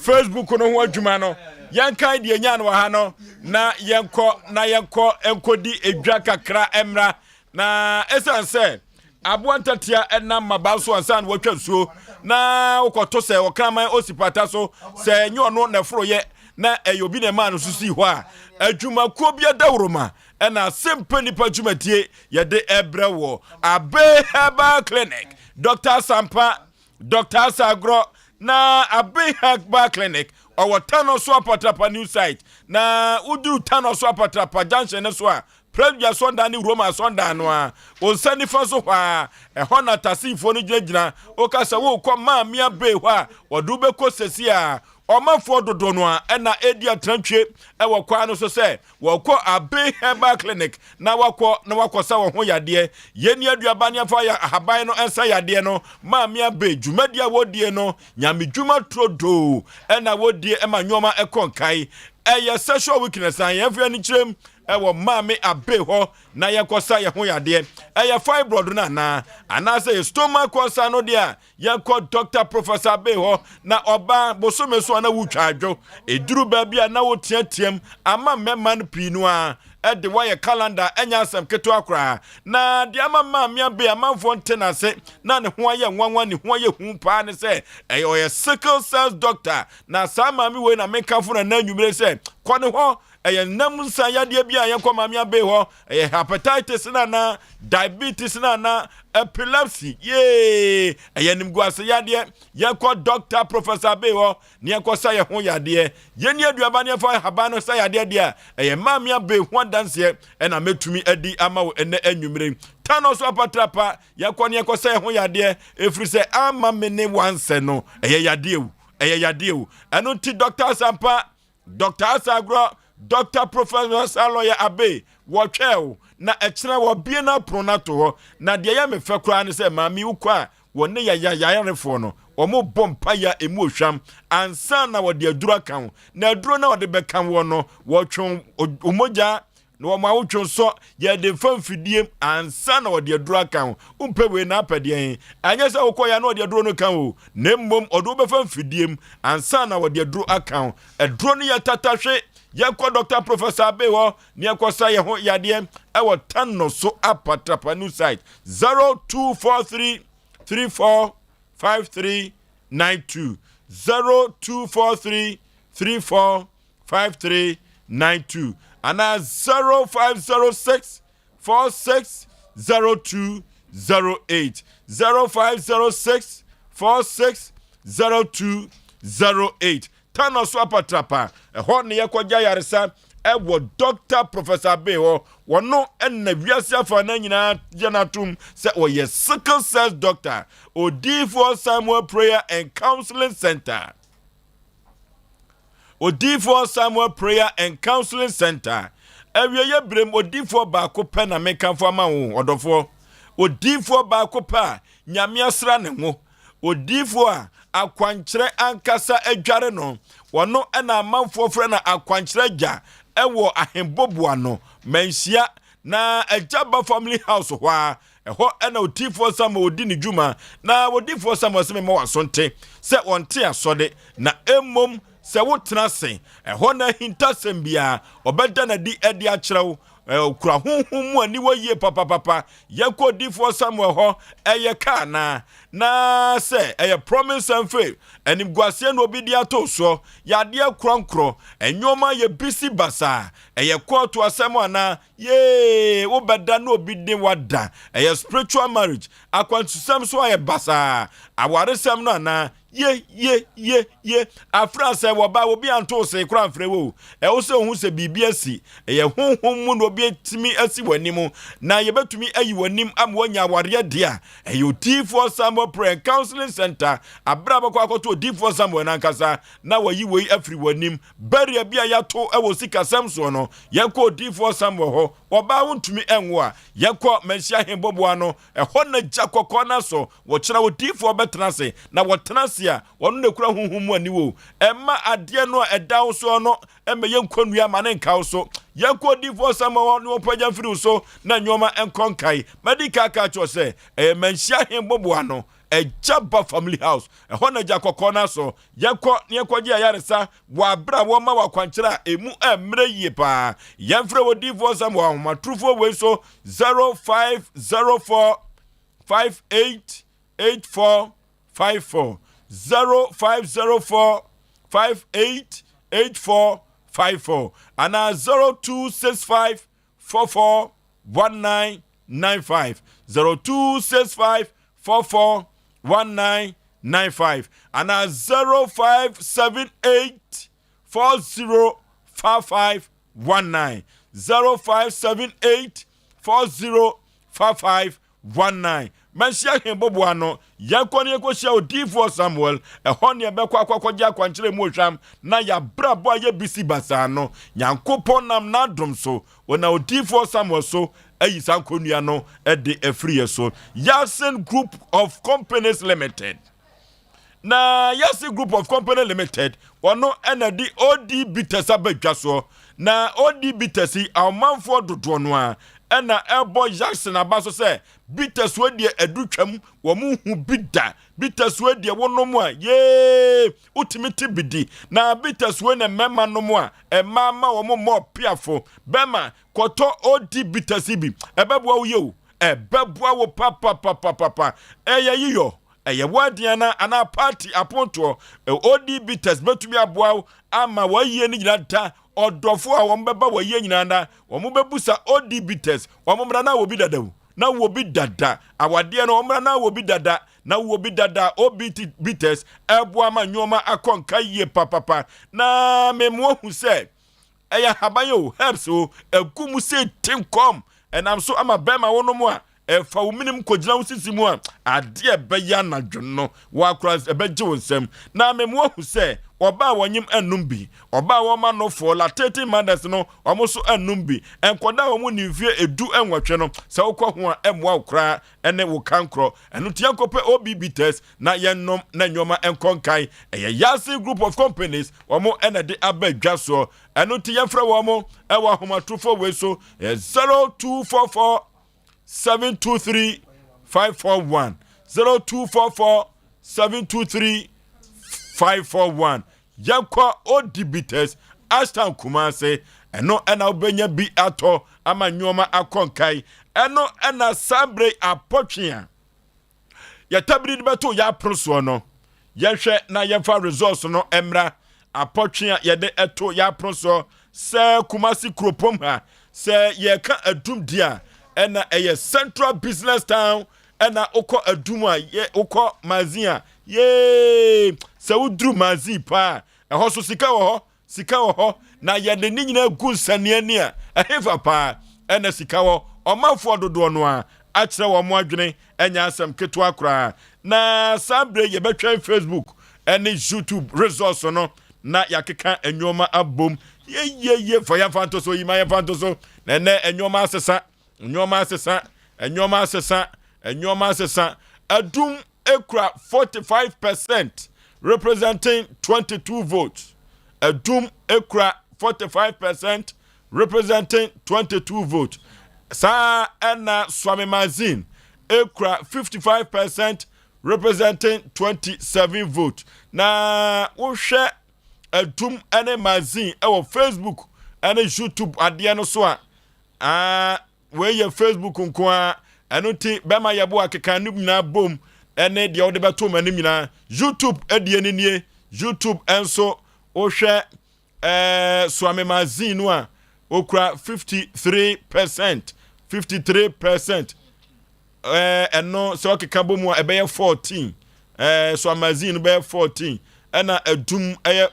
B: Facebook no ho adwuma no. Yɛnkan deɛ nya no wɔ ha no na yɛnkɔ na yɛnkɔ nkɔdi edwa kakra mmra. Na ɛsiane sɛ aboa ntatea ɛnam mmabaa so ansa na wɔatwa nsuo na wokɔto sɛ ɔkraman osi pata so sɛ ɛnyɛ ɔno na ɛforo yɛ na ɛyɛ obi na ɛmaa no so sii hɔ a, adwumakuo bi adaworoma ɛna asɛmpɛ nipa dwumadie yɛde ɛbrɛ wɔ Abe Herbal Clinic, Dr. Sampa, Dr. Asagorɔ na Abe Herbal Clinic ɔwɔ Tano so Apatrapa new site. Na woduru Tano so Apatrapa junction no so a, Presby asɔndan ne Roma asɔndan no a, wo nsa nifa so hɔ a, ɛhɔ na taseefoɔ no gyinagyina. Woka sɛ worekɔ Maame Abe hɔ a, wɔde wobɛkɔ sɛsi a. Ɔmanfoɔ dodoɔ no ara na ɛredi atrantwie wɔ kwan no so sɛ wɔrekɔ Abe Herbal Clinic na wakɔ na wakɔsa wɔn ho yadeɛ. Yɛnni aduaba ne yɛmfa yɛn ahaban no nsa yadeɛ no. Maame Abe, dwumadie a wɔdie no, nyamedwuma turodoo na wɔdie ma nnoɔma kɔ nkae. Ɛyɛ sexual weakness a yɛmfa yɛn ani kyerɛm wɔ Maame Abe hɔ na yɛnkɔsa yɛn ho yadeɛ. Ɛyɛ fibroid no anaa? Anaasɛ ɛyɛ stomach ulcer no deɛ a, Yɛnkɔ Dɔkta Professor Abbey hɔ na ɔbaa bosome so a na wotwa adwo. Ɛduru baabi a na woteateam ama mmarima no pii no ara de woayɛ calendar ɛnyɛ asɛm ketewa koraa. Na deɛ ama Maame Abbey amanfoɔ nte n'ase na ne ho ayɛ nwanwa ne ho ayɛ hu paa ne sɛ ɛyɛ ɔyɛ sickle cells doctor na saa maame wei na mekamfo no ɛnɛ anwummere sɛ kɔ ne hɔ. Ɛyɛ nnam nsa yadeɛ bi a yɛnkɔ Maame Abbey hɔ. Ɛyɛ hepatitis no anaa diabetes no anaa epilepsy yee ɛyɛ animguase yadeɛ. Yɛnkɔ Doctor Professor Abbey hɔ na yɛnkɔ sa yɛn ho yadeɛ. Yɛnni aduaba na yɛmfa ahaban no sa yadeɛ deɛ a, ɛyɛ Maame Abbey ho adanseɛ ɛna mɛtumi adi ama wo ɛnɛ anwummere. Tano so apatrapa, yɛnkɔ na yɛnkɔ sa yɛn ho yadeɛ ɛfiri sɛ ama me ne wansɛ no ɛyɛ yadeɛ o, ɛyɛ yadeɛ o. Ɛno nti Doctor Asampa Dɔkta Asah-Agorɔ, Dɔkta Professor Lawyer Abbey, wɔtwɛɛ wo, na ɛkyena wɔabue n'apono no ato hɔ. Na deɛ ɛyɛ me fɛ koraa ne sɛ, maame yi wokɔ a, wɔne yayarefoɔ no, wɔbɔ mpaeɛ a ɛmu ohwam ansa na wɔde aduro aka wo. Na aduro no a wɔde bɛka woɔ no, wɔtwe wo mogya na wɔn awotwe nsɔ yɛde fa mfidie ansa na wɔde aduro aka ho. Wompɛ wei na apɛ deɛn? Ɛnyɛ sɛ wokɔ yɛ na wɔde aduro no ka ho, na mmom ɔde wobɛfa mfidie mu ansa na wɔde aduro aka ho. Aduro no yɛ tatahwe. Yɛnkɔ Dr. Professor Abe hɔ na yɛnkɔsa yɛn ho yadeɛ ɛwɔ Tano so Apatrapa new site 0243 34 5392 0243 34 5392 anaa 0506 46 0208 0506 46 0208 Tano so apatrapa ɛhɔ ne yɛkɔgye ayaresa ɛwɔ Dr. Professor Abbey hɔ. Wɔno ɛna wiase afa na nyinaa gye no atom sɛ ɔyɛ sickle cell doctor. Odiyifoɔ Samuel Prayer and Counseling Center. Odiyifoɔ Samuel Prayer and Counseling Center. Awieeɛ berɛm odiyifoɔ baako pɛ na mekamfo ama wo ɔdɔfoɔ. Odiyifoɔ baako pɛ a Nyame asra ne ngo. Odiyifoɔ a akwankyerɛ ankasa adware no. Ɔno na amanfoɔ frɛ no akwankyerɛ agya ɛwɔ Ahemboboa no Manhyia na Agya Ba Family House hɔ ara. Ɛhɔ na odiyifoɔ Samuel di ne dwuma, na odiyifoɔ Samuel sɛ mema w'aso nte sɛ ɔnte asɔde, na mmom sɛ wotena ase ɛhɔ na ahintasɛm biara ɔbɛda no adi de akyerɛ wo. Ɔkura honhom mu aniwa yie papapapa. Yɛnkɔ odiyifoɔ Samuel hɔ, ɛyɛ ka anaa? Na sɛ ɛyɛ promise and fail, animguaseɛ na obi de ato soɔ, yadeɛ korɔnkorɔ, nneɛma yɛ bisi basaa, ɛyɛ kɔɔto asɛm anaa? Yee, wobɛda na obi de wada. Ɛyɛ spiritual marriage. Akwantusɛm so ayɛ basaa. Awaresɛm no anaa? Ye, ye, ye, ye. Afra sɛ wɔba obi anto wo see koraa mfrɛ wo o. Ɛwɔ sɛ ohu sɛ biribi asi. Ɛyɛ honhom mu na obi atumi asi w'anim. Na yɛbɛtumi ayi w'anim ama woanya awareɛ deɛ a, ɛyɛ Odiyifoɔ Samuel Prayer and Counseling Center. Aberɛ a wobɛkɔ akɔto Odiyifoɔ Samuel no ankasa na wayi wei afiri w'anim. Barrier bi a yɛato wɔ sikasɛm soɔ no, yɛnkɔ Odiyifoɔ Samuel hɔ. Ɔbaa wontumi nwo a, yɛnkɔ Manhyia Ahemboboa no. Ɛhɔ na gya kɔkɔɔ no asɔ. Wɔkyena odiyifoɔ bɛtena ase, na wɔtena ase a, ɔno na ɛkura honhom mu aniwa o. Mma adeɛ no a ɛda wo soɔ no mmɛyɛ nkɔnnua ma ne nka wo so. Yɛnkɔ Odiyifoɔ Samuel hɔ na wɔmpagya mfiri wo so na nneɛma nkɔ nkae. Madi kan aka akyerɛ wo sɛ, ɛyɛ Manhyia Ahemboboa no. Agyaba Family House, ɛhɔ na gya kɔkɔɔ no asɔ. Yɛnkɔ na yɛnkɔgye ayaresa wɔ aberɛ a wɔma wɔ akwankyerɛ a ɛmu ɛmmerɛ yie paa. Yɛmfrɛ odiyifoɔ Samuel ahomatorofoɔ wei so 0504 58 84 54 0504 58 84 54 anaa 0265 44 1995 0265 44 1995 anaa 0578 40 55 19 0578 40 55 19 Manhyia he boboa ano, yɛnkɔ ne yɛnkɔhyia odiyifoɔ Samuel, ɛhɔ ne yɛbɛkɔ akɔ akɔgye akwankyerɛ mu ohwam na yɛabrabɔ a yɛbisi basaa no, Nyankopɔn nam n'adom so, ɔnam odiyifoɔ Samuel so ayi saa nkonnua no de afiri yɛ so. Yasin Group of Companies Limited. Na Yasin Group of Company Limited, ɔno ɛna de OD Bitters aba dwa soɔ. Na OD Bitters yi, ɔmanfoɔ dodoɔ no a ɛna ɛbɔ Yasin aba so sɛ bitters wɔ deɛ adu twam, wɔn hu bi da. Bitters wɔ deɛ wonom a, yee, wotumi te bi di. Na bitters wɔ na mmarima nom a, mmaa ma wɔn mmɔ piafo. Bɛrima, kɔtɔ OD Bitters yi bi, ɛbɛboa wo yie o, ɛbɛboa wo papapapapa. Ɛyɛ yiyɔ. Ɛyɛ wo aduan anaa party apontoɔ. OD Bitters bɛtumi aboa wo ama w'ayie no nyina da. Ɔdɔfoɔ a wɔn bɛba w'ayie nyinaa na wɔn bɛbusa OD Bitters. Wɔn mmra na wɔ bi dada o, na wɔ bi dada. Awadeɛ no wɔn mmra na wɔ bi dada, na wɔ bi dada. OD Bitters ɛboa ma nnoɔma akɔ nka yie papapa. Na memoa hu sɛ ɛyɛ ahaban o, herbs o, ɛgu mu sei tinkɔm. Ɛnam so ama bɛrima wonom a, Ɛfa wo menem kɔgyina wo sisi mu a, adeɛ a ɛbɛyɛ anadwo no, wo ara koraa ɛbɛgye wo nsam. Na mema woahu sɛ, ɔbaa a wɔnyem annom bi, ɔbaa a wɔma nofoɔ, lactating mothers, no, wɔn nso annom bi. Nkwadaa a wɔn nni mfeɛ 18 no, sɛ wokɔ ho a, ɛmmoa wo koraa ne wo kankorɔ. Ɛno nti yɛnkɔpɛ OBB test na yɛnnom na nneɛma nkɔ nkan. Ɛyɛ Yasin Group of Companies, wɔn na ɛde aba dwa soɔ. Ɛno nti yɛmfrɛ wɔn wɔ ahomatorofoɔ wei so, 0244 723 541 0244 723 541 yɛnkɔ odibites ashtown kumase ɛno ɛna wobɛnya bi atɔ ama nneɛma akɔ nkae ɛno ɛna saa bere apɔtwe a yɛtabiri de bɛto yɛ apono soɔ no, yɛnhwɛ na yɛmfa results no mmra apɔtwe a yɛde ɛto yɛ apono soɔ sɛ Kumasi kuropɔn ha sɛ yɛka adum di a ɛna ɛyɛ Central Business Town ɛna wokɔ adum a yɛ wokɔ Mazin a yee sɛ woduru Mazin paa ɛhɔ so sika wɔ hɔ Sika wɔ hɔ, na yɛde ne nyinaa gu nsania ani a, ɛhefa paa na sika wɔ? Ɔmanfoɔ dodoɔ no ara akyerɛ wɔn adwene, ɛnyɛ asɛm ketewa koraa. Na saa berɛ yi yɛbɛtwɛn Facebook ne YouTube results no na yɛakeka nneɛma abom yeyeye. Fa yɛmfa nto so, yi ma yɛmfa nto so. Na ɛnɛ nneɛma asesa, nneɛma asesa, nneɛma asesa, nneɛma asesa. Adum ekura 45 percent representing 22 votes. Adum ekura 45 percent representing 22 votes. Saa ɛna Swami Mazin ekura 55 percent representing 27 votes. Na wohwɛ Adum ne Mazin ɛwɔ Facebook ɛne YouTube adeɛ no so a, ah, Wei yɛ Facebook nko ara, ɛno nti bɛma yɛbo akeka no nyinaa bom ne deɛ wode bɛto ma no nyinaa. YouTube deɛ no nie, YouTube nso wohwɛ ɛɛ Suame Magazine no a okura 53 percent, 53 percent. Ɛɛ ɛno sɛ ɔkeka bɔ mu a ɛbɛyɛ 14. Ɛɛ Suame Magazine no bɛyɛ 14 ɛna adum ɛyɛ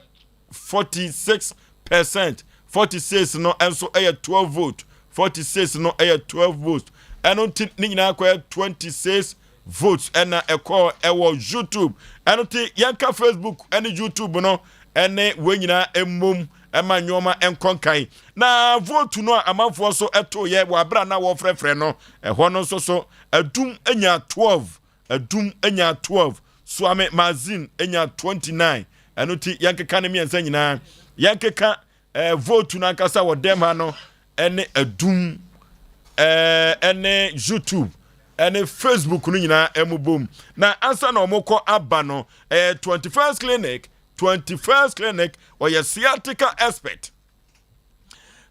B: 46 percent 46 no nso yɛ 12 vote 46 no yɛ 12 vote ɛno nti ne nyinaa kɔyɛ 26 votes ɛna ɛkɔɔ ɛwɔ youtube ɛno nti yɛnka facebook ɛne youtube no ɛne wɔn nyinaa mmom ɛma nneɛma nkɔ nkan na vote no a amanfoɔ nso ɛtoyɛ wɔ abere a na wɔfrɛfrɛ no ɛhɔ no nso so adum nya 12 Adum nyaa 12, Suame Mazin nyaa 29. Ɛno nti yɛnkeka ne mmiɛnsa nyinaa. Yɛnkeka eh, vote no ankasa wɔ dɛm ha no ɛne Adum eh, ɛne YouTube. ne Facebook no nyinaa ɛmu bom. Na ansa na wɔkɔ aba no, ɛyɛ 21st Clinic, 21st Clinic, ɔyɛ sciatica expert.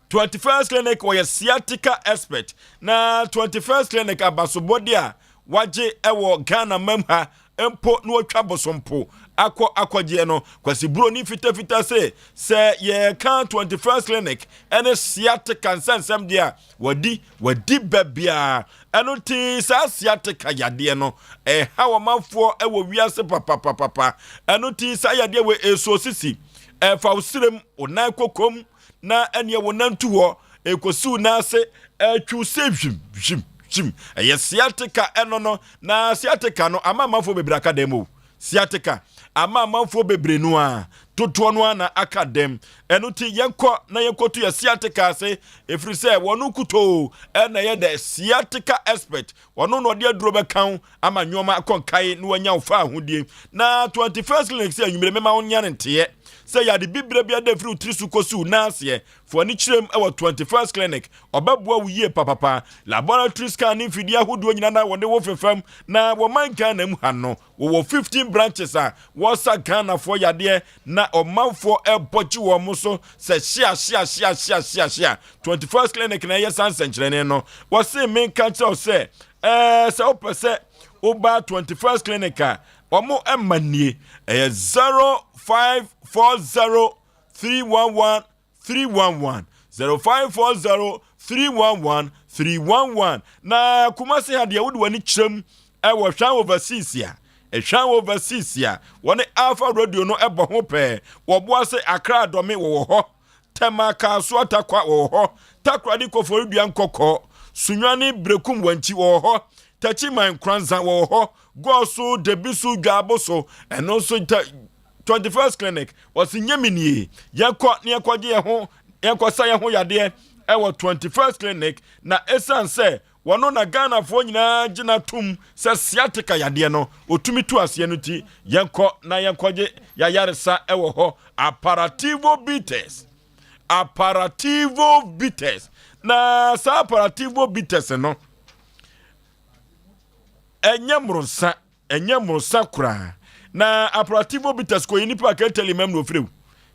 B: 21st Clinic wɔyɛ sciatica expert na 21st Clinic abasobɔde a wagye wɔ Ghana mam ha mpo na watwa bosompo akɔ akɔgyeɛ no Kwasi Buroni fitafita se sɛ yɛka 21st Clinic ɛne sciatica nsɛnsɛm deɛ a wadi wadi baabiara ɛno nti saa sciatica yadeɛ no ɛha ɔmanfoɔ ɛwɔ wiase papapapapa ɛno nti saa yadeɛ wɔ ɛsuo sisi ɛfa wo serem wo nan kokom na ɛneɛ wo nan tu hɔ ɛkɔsi wo nan ase ɛtwiw sɛ hwim hwim hwim ɛyɛ sciatica ɛno no na sciatica no ama amanfoɔ bebree aka dɛm o sciatica ama amanfoɔ bebree no a dodoɔ no a na aka dɛm ɛno ti yɛnkɔ na yɛnkɔto yɛ sciatica ase ɛfiri sɛ wɔn kutoo ɛna ɛyɛ the sciatica expert Ɔno na ɔde aduro bɛka wo ama nneɛma akɔ nkae na wanya wo fa ahodie. Na 21st Clinic sɛ anwummere mema wo nya ne nteɛ sɛ yade bibire bi ada firi wo tiri so kɔsi wo nan aseɛ. Fa w'ani kyerɛm wɔ 21st Clinic. Ɔbɛboa wo yie papapa. Laboratory scan ne mfidie ahodoɔ nyinaa na wɔde wo fefam. Na wɔ man Ghana mu ha no, Wɔwɔ 15 branches a wɔsa Ghanafoɔ yadeɛ na ɔmanfoɔ ɛbɔ gye wɔn so sɛ hyia hyia hyia hyia hyia hyia. 21st Clinic na ɛyɛ saa nsɛnkyerɛnne no. Wɔse menka nkyerɛ wo sɛ ɛɛ sɛ wopɛ sɛ woba 21st Clinic a wɔn ɛma nie ɛyɛ 0540 311 311 0540 311 311 na Kumasi ha deɛ wode w'ani kyerɛm ɛwɔ Hwan Overseas a Hwan Overseas a wɔne Alpha Radio no ɛbɔ ho pɛɛ wɔboa se Accra Dɔme wɔwɔ hɔ Tema Kasoa Takwa wɔwɔ hɔ Takoradi Koforidua Nkɔkɔ Sunyani Berekum Wankyi wɔwɔ hɔ Takyiman Nkoranza wɔwɔ hɔ Gɔɔso Debiso Dwaabo so ɛno nso 21st Clinic wɔsi nyɛ mi nie yɛnkɔ ne yɛnkɔgye yɛn ho yɛnkɔsa yɛn ho yadeɛ ɛwɔ 21st Clinic na ɛsiane sɛ wɔno na Ghanafoɔ nyinaa gyina tom sɛ sciatica yadeɛ no ɔtumi tu aseɛ no ti yɛnkɔ na yɛnkɔgye yɛayaresa ɛwɔ hɔ. Apparativo Bitters, Apparativo Bitters, na saa Apparativo Bitters no ɛnyɛ mmorosa Ɛnyɛ mmorosa koraa. Na Aperativo Bitters kɔyɛ nipa a ka Italy mam na ofiri o.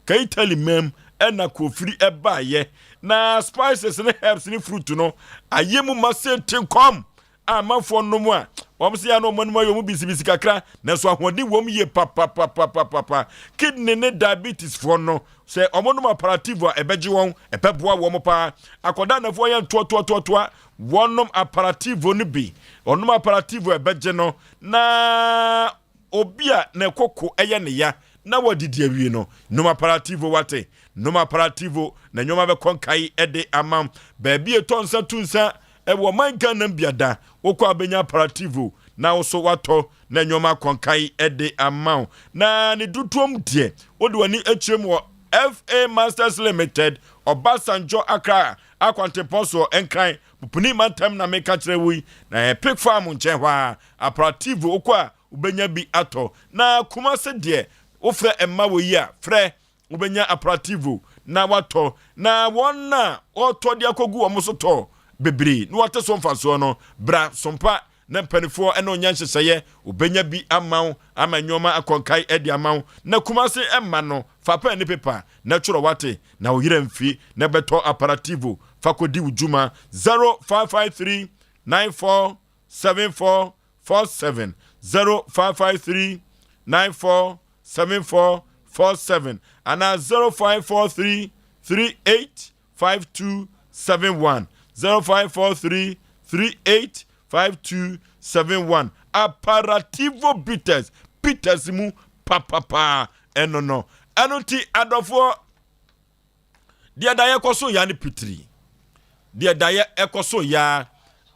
B: Ka Italy mam ɛna kofiri ɛbaayɛ. Na spices ne herbs ne fruit no ayɛ mu ma se tenkɔm a amanfoɔ nom a wɔn se ya na wɔn anim ayɛ wɔn bisibisi kakra nanso ahoɔden wɔm yie papapapapapa. Kidney ne diabetes foɔ no sɛ wɔn nom Aperativo a ɛbɛgye wɔn ɛbɛboa wɔn paa. Akɔda anafoɔ yɛ ntoatoatoatoa Wɔnom aperativo no bi. Ɔnom aperativo a ɛbɛgye no na obi a ne koko yɛ ne ya na wadidi awie no, nom aperativo wate. Nom aperativo na nneɛma bɛkɔ nkae de ama. Baabi a ɛtɔ nsa tu nsa wɔ ɔman Ghana mu biada, wokɔ a bɛnya aperativo na wo so watɔ na nneɛma akɔ nkae de ama wo. Na ne dodoɔm deɛ, wode w'ani akyerɛ mu wɔ FA Masters Limited, Obasanjo Accra Akwantempɔn soɔ, Nkran, Pupuni mantam na meka kyerɛ wo yi, na ɛyɛ pig farm nkyɛn hɔ ara, Aprativo, wokɔ a wobɛnya bi atɔ. Na Kumase deɛ, wofrɛ mma wɔ yi a, frɛ, wobɛnya Aprativo na woatɔ. Na wɔn a wɔtɔ de akɔgu wɔn so tɔ bebree na wɔate so mfasoɔ no, bra Sompa na mpanifoɔ ne ɔnya nhyehyɛeɛ, wobɛnya bi ama wo ama nnoɔma akɔ nkae de ama wo. Na Kumase mma no, fa pɛn ne pepa na twerɛ wate, na wo yerɛ mfi na bɛtɔ aparativo fa kɔdi wo dwuma. 0553 94 74 47 0553 94 74 47 anaa 0543 38 5271 0543 38 5271 Aparativo Bitters bitters mu papapaa ɛno no ɛno nti adɔfoɔ deɛ daeɛ kɔ so ya ne pitiri deɛ daeɛ ɛkɔ so ya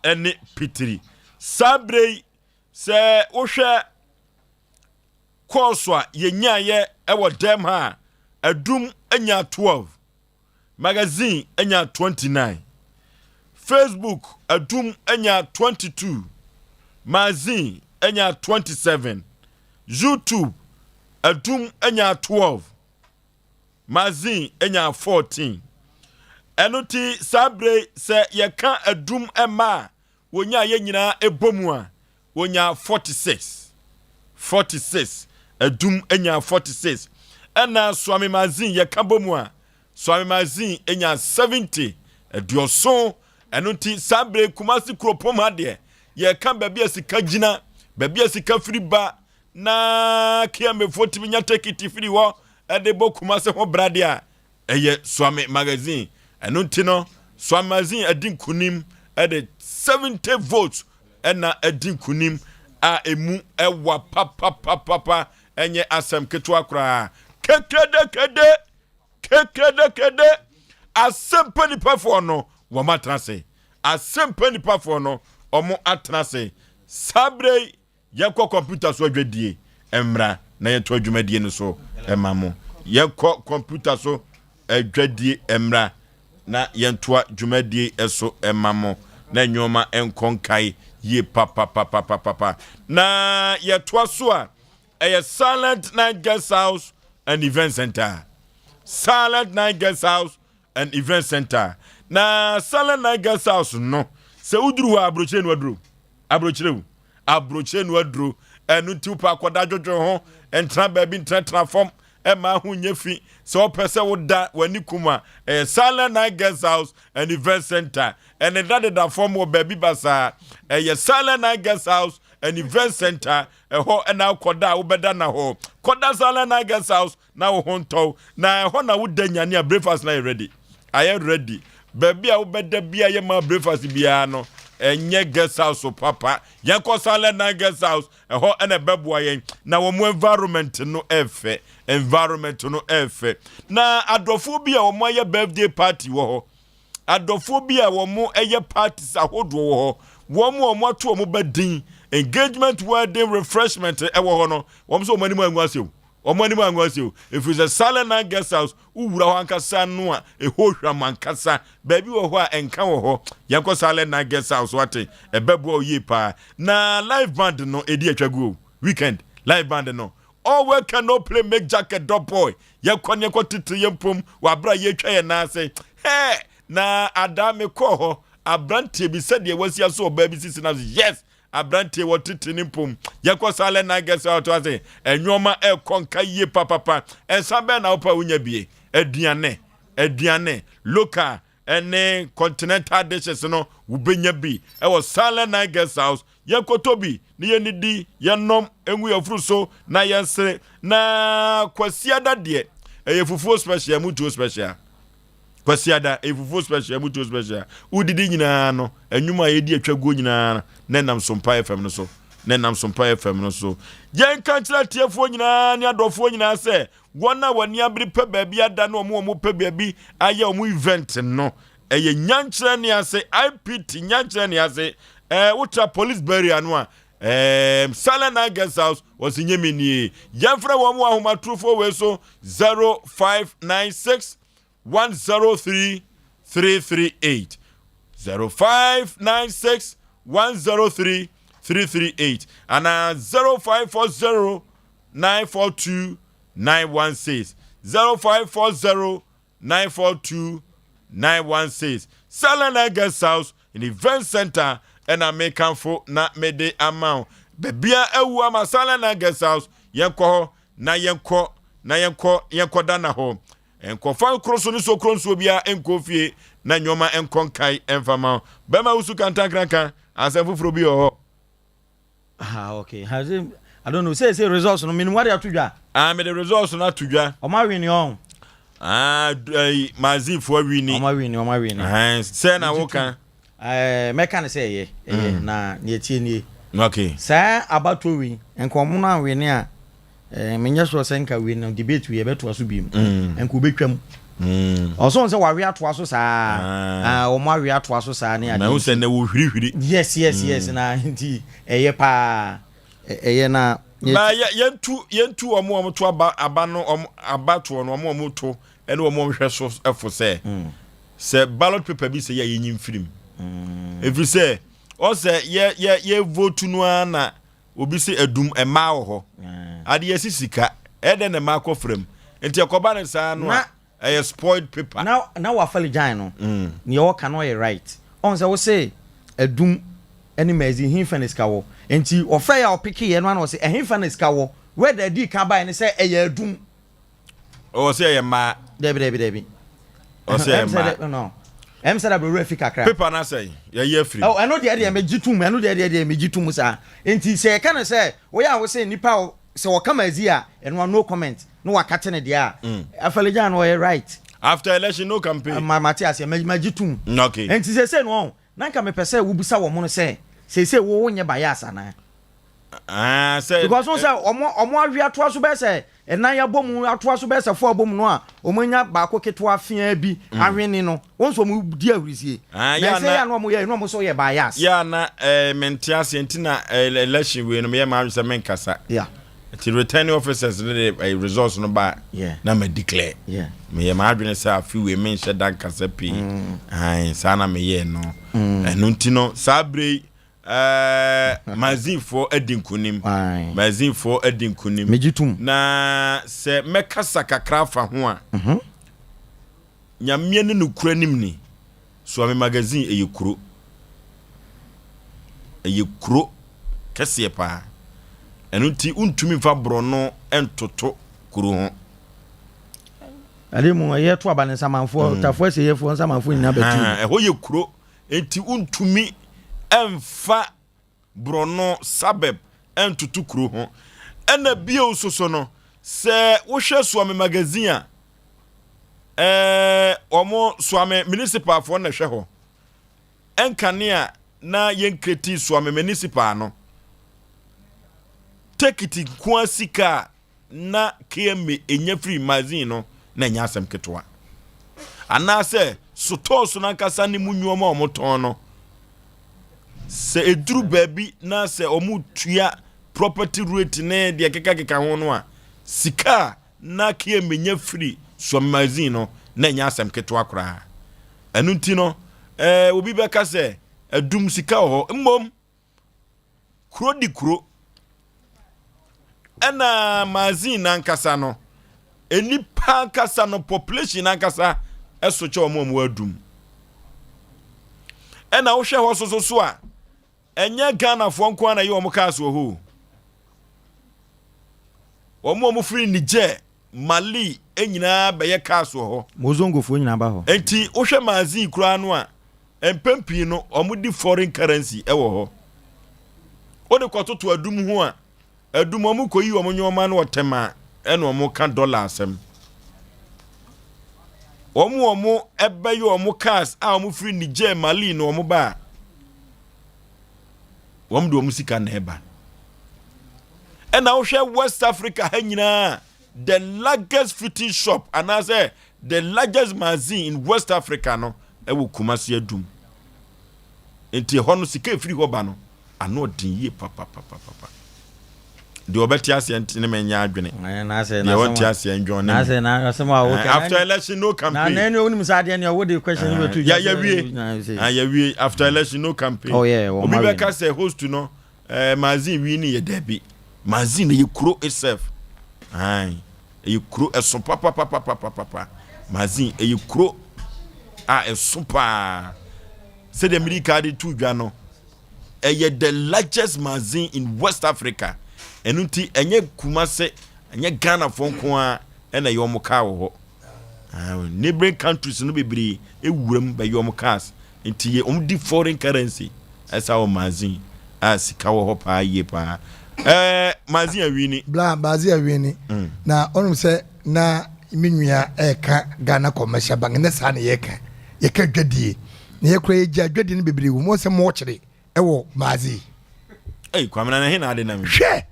B: ɛne pitiri saa berɛ yi sɛ wohwɛ kɔɔso a yɛnyaeɛ ɛwɔ dɛm ha a adum anya 12 Magazine nya 29, Facebook adum nya 22, Magazine nya 27, YouTube adum nya 12, Magazine nya 14. Ɛno ti saa bere sɛ yɛka adum mma a. wɔnyaeɛ nyinaa ɛbɔ mu a, wɔnyaa 46. 46. Adum nyaa 46. Ɛna Suame Magazine yɛka bɔ mu a, Suame Magazine nyaa 70, aduɔson. Ɛno nti saa bere Kumasi kuropɔn ha deɛ, yɛka baabi a sika gyina, baabi a sika firi ba, na KMAfoɔ tumi nya tekiti firi hɔ de bɔ Kumasi ho bra deɛ a, Ɛyɛ Suame Magazine. Ɛno nti no, Suame Magazine adi nkunim de 70 votes na adi nkunim a emu ɛwa papapapapa, ɛnyɛ asɛm ketewa koraa. Kekedekede! Kekedekede! Asɛmpa nipafoɔ no, wɔn atena ase. Asɛmpa nipafoɔ no, wɔn atena ase. Saa berɛ yi, Yɛnkɔ kɔmputa so adwadie mmra na yɛntoa dwumadie no so ma mo. Yɛnkɔ kɔmputa so adwadie mmra na yɛntoa dwumadie so ma mo na nneɛma nkɔ nkae yie papapapapapa. Na yɛtoa so a, ɛyɛ Silent Night Guest House and Event Center. Silent Night Guest House and Event Center. Na Silent Night Guest House no, sɛ woduru hɔ a, aburokyire no aduro. Aburokyire o, aburokyire no aduro. Ɛno nti wopɛ akɔda dwodwo ho, ntena baabi ntenatena fam, ɛma ho nyɛ fi. Sɛ wopɛ sɛ woda w'ani kum a, ɛyɛ Silent Night Guest House and Event Center. Ɛne da deda fam wɔ baabi basaa. Ɛyɛ Silent Night Guest House and Event Center. Ɛhɔ ɛna wokɔda a wobɛda na hɔ. Kɔda Silent Night Guest House na wo ho ntɔ wo. Na ɛhɔ na woda nyane a breakfast na yɛ ready. Ayɛ ready. Baabi a wobɛda bi a yɛma breakfast biara no, ɛnyɛ guest house papa. Yɛnkɔ Silent Night Guest House, ɛhɔ ɛna ɛbɛboa yɛn. Na wɔn environment no ɛfɛ. Environment no ɛfɛ. Na adɔfoɔ bi a wɔn ayɛ birthday party wɔ hɔ. Adɔfoɔ bi a wɔn ɛyɛ parties ahodoɔ wɔ hɔ. Wɔn a wɔn ato wɔn ba din, engagement, wedding, refreshment ɛwɔ hɔ no, wɔn nso wɔn anim angu ase o. Wɔn anim angu ase o, ɛfiri sɛ Silent Night Guest House, wowura hɔ ankasa no a, ɛhɔ hwam ankasa. Baabi wɔ hɔ a ɛnka wɔ hɔ. Yɛnkɔ Silent Night Guest House, wate? Ɛbɛboa wo yie paa. Na live band no, ɛdi atwa gu o. Weekend, live band no. All work and no play make Jack a dull boy. Yɛkɔ ne yɛkɔ tete yɛn mpom wɔ abere a yɛretwa yɛn nan ase. Hɛɛ! Na adaa mekɔɔ hɔ, aberanteɛ bi sɛdeɛ wasi aso ɔbaa bi sisi no ase, yes! Abranteɛ wɔ tete ne mpom. Yɛkɔ Silent Night Guest House ase. Nnoɔma ɛkɔ nka yie papapa. Nsa bɛn na wopɛ a wonya bie? Aduane, aduane, local ɛne continental dishes no wobɛnya bi ɛwɔ Silent Night Guest House. Yɛnkɔtɔ bi na yɛnnidi, yɛnnom, ngu yɛn afuru so na yɛnsere. Na Kwasiada deɛ ɛyɛ fufuo special, mutuo special. Kwasiada, ɛyɛ fufuo special, mutuo special. Wodidi nyinaa no, ɛnwom a yɛdi atwa guo nyinaa na ɛnam Sompa FM no so. Na ɛnam Sompa FM no so. Yɛnka nkyerɛ atiefoɔ nyinaa ne adɔfoɔ nyinaa sɛ wɔn a wɔn ani abere pɛ baabi ada ne wɔn a wɔpɛ baabi ayɛ wɔn event no, ɛyɛ Nyankyerɛ ne ase, IPT Nyankyerɛ ne ase. Ɛɛ wotra police barrier no a, ɛɛ Silent Night Guest House wɔsi nye mi nie. Yɛmfrɛ wɔn wɔ ahomatorofoɔ wei so 0596 103 338 0596 103 338 anaa 0540 942 916 0540 942 916 Salana Guest House and Event Center ɛna mekamfo na mede ama wo baabia awu ama Salana Guest House yɛnkɔ hɔ na yɛnkɔ na yɛnkɔ yɛnkɔda na hɔ Nkɔfa nkoro so ne sokoro nsuo biara nkɔ fie na nneɛma nkɔ nkae mfa ma wo. Bɛma wusu kantankranka, asɛm foforɔ bi wɔ hɔ.
A: Ah, okay. Has it, I don't know. Say, say results no, menim wade ato dwa.
B: Ah, mede results no ato dwa.
A: Ɔma wini ɔn.
B: Ah, eh, Mazinfoɔ awini.
A: Ɔma wini, ɔma wini.
B: Eh, sɛ na woka.
A: Eh, mɛka ne sɛ ɛyɛ, ɛyɛ, mm. na neɛ tie nie.
B: Okay.
A: Saa abatoɔ wei, nka ɔmo no anwene a, Eh, menyɛ sure sɛ nka wei no debate wei yɛbɛtoa so bio. Mm. Nka wobɛtwa mu. Mm. Ɔsɔn sɛ wawe atoa so saa. Ah, wɔn awe atoa so saa ne adeɛ.
B: Na sɛ na wɔhwirihwiri.
A: Yes, yes, yes. Mm. Na nti ɛyɛ paa. Ɛyɛ na.
B: Ba yɛntu yɛntu wɔn a wɔto aba aba no wɔn aba toɔ no wɔn a wɔto ɛne wɔn a wɔhwɛ so ɛfo sɛ mm. sɛ ballot paper bi sɛ yɛ yɛnyi mfirim. Mm. Ɛfiri sɛ ɔsɛ yɛ yɛ yɛ vote no ara na Obi se adum mmaa wɔ hɔ. Ade yɛsi sika. Ɛyɛ dɛn na mmaa kɔ fra mu? Nti ɛkɔba no saa no a, ɛyɛ spoiled paper.
A: Na na wafali gyan no. Nea ɔka no ɔyɛ right. Ɔhu sɛ wose adum ne Mercy hefa na sika wɔ? Nti ɔfrɛɛ a ɔpekeeɛ no ana ɔse ɛhefa na sika wɔ? Word a ɛdii kan baeɛ ne sɛ ɛyɛ adum.
B: Ɔwɔ sɛ ɛyɛ mmaa.
A: Dabi dabi dabi.
B: Ɔsɛ ɛyɛ mmaa.
A: No. Ɛm sɛ da brɛ fi kakra.
B: Paper no asɛe. Yɛyi afiri.
A: Oh, ɛno deɛ deɛ megye tom. Ɛno deɛ deɛ deɛ megye tom saa. Nti sɛ yɛka no sɛ woyɛ a wo sɛ nipa sɛ wɔka Mercy a ɛno a no comment na wakate ne deɛ a. Afɛlegyan no ɔyɛ right.
B: After election no campaign.
A: Ma mate aseɛ magye tom.
B: Okay.
A: Nti sɛsɛ no ɔn na nka mepɛ sɛ wobisa wɔn no sɛ seesei wo wonyɛ bias anaa?
B: Ah, sɛ
A: Because wo sɛ ɔmo ɔmo awe atoa so bɛyɛ sɛ ɛnan abɔ mu atoa so bɛyɛ sɛ fo abɔ mu no a ɔmo anya baako ketewa feaa bi ahwene no wɔn nso ɔmo di ahurisie.
B: Ah,
A: Na
B: yɛ
A: ɛsɛ yɛ
B: ana
A: a na ɔmo yɛ na ɔmo nso yɛ bias.
B: yɛ ana eh, mente aseɛ nti na eh, election wei no meyɛ m'adwene sɛ menkasa.
A: Yeah.
B: Nti returning officers no de eh, results no ba
A: Yeah.
B: na ma declare.
A: Yeah.
B: Meyɛ m'adwene sɛ afe wei menhyɛ da nkasa pii. Ae, saa na meyɛɛ no. Ɛno nti no saa berɛ yi eh, Mazinfoɔ adi nkonim. Mazinfoɔ adi nkonim.
A: Megye tom.
B: Na sɛ mɛkasa kakra afa ho a, Nyameɛ ne nokorɛ nim ni, Suame Magazine ɛyɛ kuro. Ɛyɛ kuro kɛseɛ paa. Ɛno nti wontumi mfa borɔno ntoto kuro ho.
A: Ade mu ɛyɛ to aba ne nsamanfoɔ, tafoɔ asieyɛfoɔ nsamanfoɔ nyinaa bɛtu.
B: Ɛhɔ yɛ kuro, nti wontumi mfa borɔno, suburb, ntoto kuro ho. Ɛna bio nso so no, sɛ wohwɛ Suame Magazine a, ɛɛ wɔn Suame municipalfoɔ na ɛhwɛ hɔ. Ɛnkane a na yɛn kreti Suame municipal no, tekiti nko ara sika a na KMA nya firi magazine no na ɛnyɛ asɛm ketewa. Anaasɛ sotɔɔso no ankasa ne mu nneɛma a wɔtɔn no, sɛ ɛduru baabi na sɛ wɔtua property rate ne deɛ kekakeka ho no a, sika a na KMA nya firi Suame magazine no na ɛnyɛ asɛm ketewa koraa. Ɛno nti no, eh, obi bɛka sɛ adum sika wɔ hɔ. Mmom, Kuro di kuro. Ɛna magazine nankasa no, nnipa ankasa no, population ankasa ɛso kyɛ wɔn a wɔn adum. Ɛna wohwɛ hɔ soso so a, ɛnyɛ Ghanafoɔ nko ara na ɛyɛ wɔn cars wɔ hɔ o. Wɔn a wɔfiri Niger, Mali nyinaa bɛyɛ cars wɔ hɔ.
A: Mozongofoɔ nyinaa ba hɔ.
B: Nti wohwɛ magazine koraa no a, Mpɛn pii no, wɔde foreign currency wɔ hɔ. Wode kɔtoto adum ho a, adum wɔkɔyi wɔn nneɛma no ɔtɛm a ɛna wɔka dollar asɛm. Wɔn wɔn ɛbɛyɛ wɔn cars a wɔfiri Niger, Mali na wɔn ba a, wɔn de wɔn sika na ɛba. Ɛna wohwɛ West Africa ha nyinaa, the largest fitting shop anaasɛ The largest magazine in West Africa no ɛwɔ Kumasi Adum. Nti ɛhɔ no sika efiri hɔ ba no ano ɔden yie papapapapa. Deɛ ɔbɛte aseɛ nti ne mɛnyɛ adwene. Deɛ ɔnte aseɛ ndwɔn ne mu. After election no campaign.
A: Na na onim saa adeɛ ne ɔwɔ de question no bɛtu.
B: Ya yɛwie. Yɛwie after election no campaign.
A: Oh yeah,
B: Obi bɛka sɛ host no Eh, magazine wi ne yɛ dabi. Magazine ɛyɛ kuro itself. Aye. Ɛyɛ kuro ɛso papapapapapa. Magazine ɛyɛ kuro a ɛso paa. Sɛdeɛ mede ka de to dwa no, ɛyɛ the largest magazine in West Africa. Ɛno nti ɛnyɛ Kumase, ɛnyɛ Ghanafoɔ nko ara ɛna ɛyɛ wɔn kaa wɔ hɔ. Neighboring countries no bebree ewura mu bɛyɛ wɔn cars. Nti yɛ wɔn di foreign currency ɛsa wɔ magazine a sika wɔ hɔ paa yie paa. Ɛɛ magazine awini.
E: Bla magazine awini. Mm. Na ɔnom sɛ na me nua ɛka Ghana Commercial Bank ne saa na yɛka yɛka dwadie na yɛkora yɛgya dwadie no bebree wɔ mu sɛ mɔkyere ɛwɔ magazine.
B: Ei Kwamina na he na ade nam.
E: Hwɛ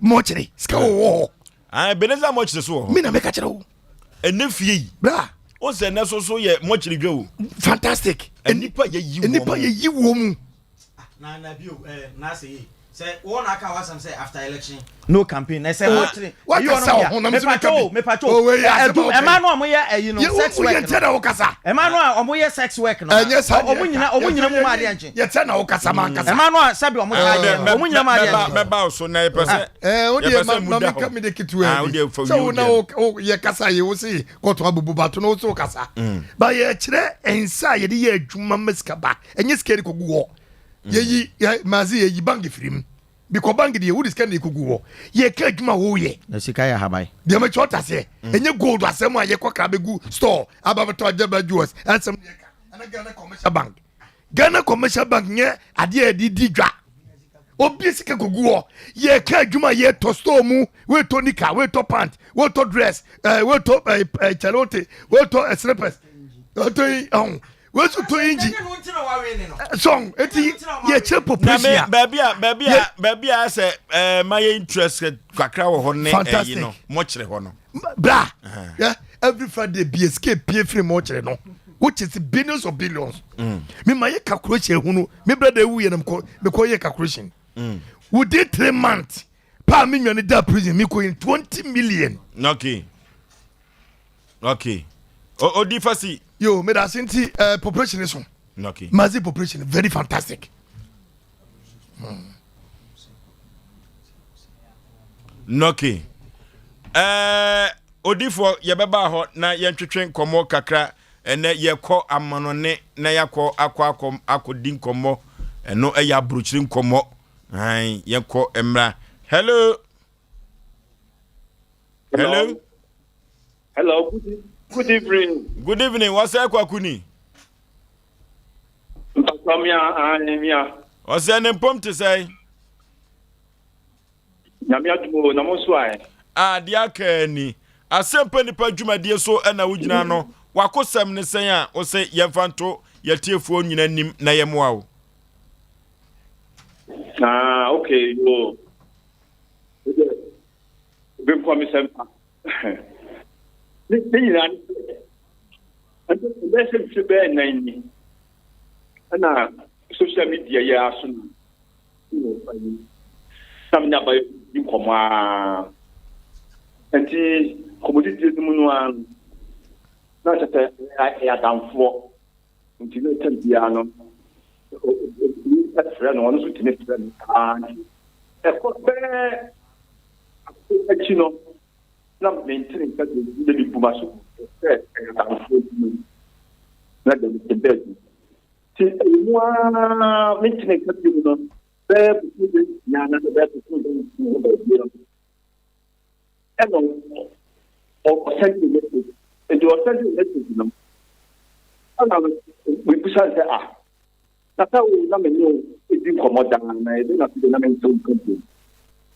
E: mɔkyere sika wɔ hɔ.
B: Ah, Ebenezer mɔkyere so wɔ hɔ.
E: Me na meka kyerɛ wo.
B: Ɛnɛ fie yi.
E: Bra.
B: O sɛ ɛnɛ so so yɛ mɔkyere dwa o.
E: Fantastic.
B: Nnipa yɛ yi wɔn.
E: Nnipa yɛ yi wɔn mu.
A: Na na bio eh, na ase yi. Sɛ wɔn na aka w'asɛm sɛ after election no campaign na ɛsɛ mɔkyere.
E: Wakasa wɔ ho na mso meka bi.
A: Mepatwo. Ɛdum ɛma no a wɔyɛ ɛyi no sex work no. Ɛma no a wɔyɛ sex work no.
E: Ɛnyɛ saa
A: Wɔn nyina wɔn nyina mu ma adeɛ nkye.
E: Yɛkyɛ na wokasa ma ankasa.
A: Ɛma no a sɛbi wɔn taa yɛ no wɔn nyina ma adeɛ nkye.
B: Mɛba wo so na yɛpɛ sɛ
E: Eh, wo
B: yɛpɛ
E: deɛ
B: sɛ
E: ma
B: mu
E: ma
B: da
E: meka
B: hɔ.
E: me de ketewa
B: Ah, wo
E: bi
B: deɛ fa
E: sɛ
B: wie
E: wo
B: wo
E: na
B: deɛ
E: wo yɛ kasa yi wo se kɔtɔ abubu bato no wo se wo kasa
B: Mm.
E: ba yɛkyerɛ nsa a yɛde yɛ adwuma ma sika ba ɛnyɛ sika yɛde kɔgu hɔ. Yɛyi yɛ maze yɛyi bank firi mu bikɔ bank deɛ wode sika na ɛkɔgu hɔ yɛka adwuma woyɛ.
A: Na sika yɛ ahaban.
E: Deɛ mekyɛ ɔta seɛ mm. Ɛnyɛ gold asɛm a yɛkɔ kra bɛgu store aba bɛtɔ agyaba jewels asɛm ne yɛka ɛna Ghana Commercial Bank Ghana Commercial Bank nyɛ adeɛ a yɛde di dwa obi sika kɔgu hɔ yɛka adwuma yɛtɔ store mu woetɔ nika woetɔ pant woetɔ dress eh, woetɔ eh, eh, kyɛlɛwote woetɔ eh, slippers woetɔ yi ɔho woesu tɔ inji sɔn eti yɛkyerɛ population a
B: baabi a baabi a baabi a sɛ ɛɛ ma yɛ interest kakra wɔ hɔ ne ɛyi no mɔkyerɛ hɔ no
E: bra yeah, every Friday bi escape pie firi mɔkyerɛ no which is billions of billions mm. me ma yɛ calculation ehunu me brother ewu yɛ na mekɔ mekɔ yɛ calculation mm. within 3 months paa me nua ne da prison mi kɔ yin 20 million.
B: Okay odi fasi.
E: Yo me da ase nti population so.
B: Okay.
E: Mazi population very fantastic.
B: Okay. Odifoɔ yɛbɛba hɔ na yɛntwetwe nkɔmmɔ kakra ɛnɛ yɛkɔ amanɔne na yɛakɔ akɔ akɔ akɔdi nkɔmmɔ ɛno ɛyɛ aburokyiri nkɔmmɔ Ae, yɛnkɔ mmra. Hello. Hello.
H: Hello. Good, good evening.
B: Good evening. Wɔsɛ kwaku ni.
H: Mpatɔ mia ae mia.
B: Ɔsɛ ne mpom te sɛ.
H: Nyame adum o na mo nso ae.
B: A deɛ aka ni. Asɛmpa nipa dwumadie so ɛna wogyina no. Wakosɛm ne sɛn a wosɛ yɛmfa nto yɛtiefoɔ nyina nim na yɛmmoa wo.
H: Ah, okay, yo. Obi nkɔ mi sɛm pa. Ne ne nyinaa ne sɛ, ɛbɛyɛ sɛ mfe bɛyɛ nan ni, ɛna social media yi ara so no, na me ne abayɛ di nkɔmmɔ ara. Nti nkɔmmɔdidie no mu no ara no, na kyerɛ sɛ ɛyɛ adamfoɔ. Nti na ɛtɛm biara no, ɔtumi frɛ no, ɔno nso tumi frɛ no saa. Nti ɛkɔ bɛɛ afe akyi no, na mente ne nka bio, nti na mebu m'aso gu sɛ ɛyɛ adamfoɔ bi mu, na deɛ mete baabi. Nti ɛwɔ mu ara mente ne nka bio no, bɛɛ bosome bɛ nsia anaasɛ bɛɛ bosome bɛ nsia wɔ baabi no, ɛna ɔsɛnde me message. Nti ɔsɛnde me message no, ɛna mebisa no sɛ ah, na sɛ wo na me ne wo di nkɔmmɔ daa na ɛdɛ na afei na mente wo nka bio.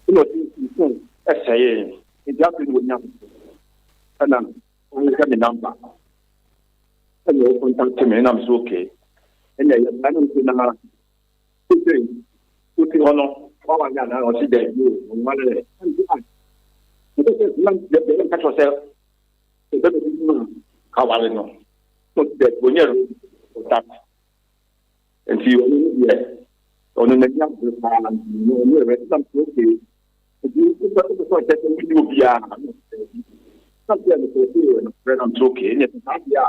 H: Ɛna ɔse ne phone ɛsɛee, nti afei na wanya foforɔ. Ɛna ɔhwehwɛ me number, ɛna ɔcontact me, ɛna me sɛ okay. Ɛna ɛyɛ saa na me sɛ na Seesei wote hɔ no, woaware anaa? Ɔse daabi o, menwaree. Ɛna mese ah, mepɛ sɛ na deɛ meka kyerɛ wo sɛ sɛ bɛma bi mu a ka ware no. Na ɔse daabi, ɔnyɛ ready for that. Nti ɔno no deɛ, ɔno n'ani abere paa nti ɔnyɛ ready. Na mese okay, nti wopɛ wopɛ sɛ ɔkyerɛ sɛ wonni obiara? Na ɔse daabi. Na mese ɛno sɛ ɔse nokorɛ na mese okay, ɛneɛ sɛ saa deɛ a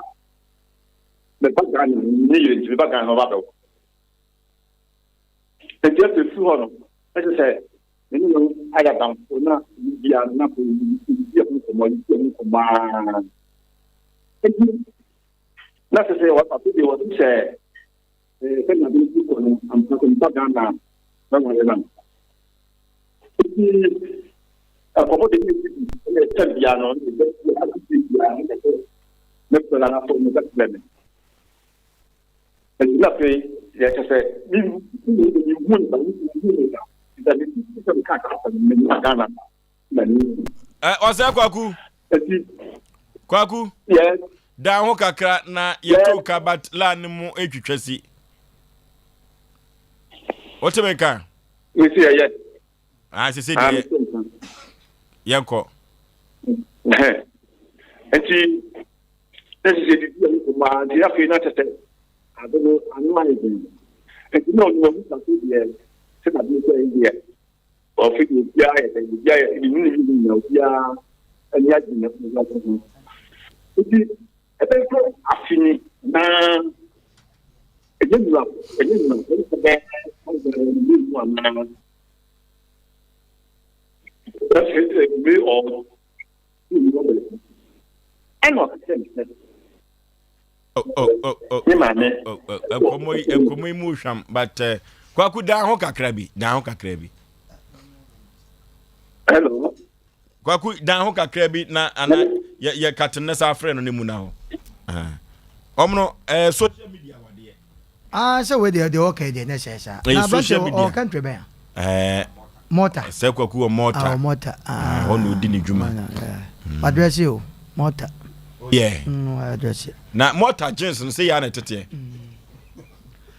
H: meba Ghana, menni yere nti meba Ghana na ɔba abɛware. Enti afei firi hɔ no, ɛsɛ sɛ me ne no ayɛ adamfo na biribiara no na afei yɛdi ɛho nkɔmmɔ, yɛdi ɛho nkɔmmɔ ara. Enti na sɛ sɛ afei deɛ wɔte sɛ sɛnea ade no si kɔ no, ampa sɛ meba Ghana a mɛware no ampa. Enti nkɔmmɔ de ne bi ɛna ɛtɛm biara no, ɛbɛsi ase biara no, ɛsɛ mɛfrɛ no anaasɛ ɔno bɛfrɛ me. Nti na afei deɛ kyɛ sɛ me me me hu ne ba me hu ne ba nti me ti sɛ me ka ka asɛm me nya Ghana na ne hu.
B: Ɛ ɔsɛ kwaku.
H: Eti.
B: Kwaku.
H: Yes.
B: Dan ho kakra na yɛto ka but la ne mu etwitwa si. Wote me nka?
H: Me si ɛyɛ.
B: Ah sese deɛ. Yɛnkɔ.
H: Nti na sɛ didi a wokɔ mu ara nti afei na kyɛ sɛ ade no ano ayɛ den nti na ɔno ɔhu sase deɛ sɛ na adeɛ sɛ deɛ ɔfe deɛ obiara yɛ dɛn obiara yɛ ne ne ne nyina obiara ani agye ne ho ho nti ɛbɛyɛ afe ni na ɛnyɛ nura ɛnyɛ nura ɛnyɛ sɛ bɛyɛ ɛnyɛ mu anaa ɛsɛ ɛmɛ ɔ ɛna ɔka kyerɛ me sɛ ne maame.
B: Nkɔmɔ yi nkɔmɔ yi mu hwam but eh, Kwaku dan ho kakra bi, dan ho kakra bi.
H: Hello.
B: Kwaku dan ho kakra bi na ana yɛ yɛ katen ne sa afrɛ no ne mu na hɔ. Ɔmo no ɛɛ social media wadeɛ.
D: Ah sɛ wei deɛ deɛ ɔka deɛ ne sɛ saa.
B: Ɛyɛ social media.
D: Ɔka ntwɛ bɛn a.
B: Ɛɛ.
D: Mɔta.
B: Sɛ kwaku wɔ mɔta.
D: Ah mɔta.
B: Ah hɔ na odi ne dwuma.
D: Wadrɛse o mɔta.
B: Yeah.
D: Wadrɛse.
B: Na mɔta jeans no sɛ yɛ na ɛteteɛ.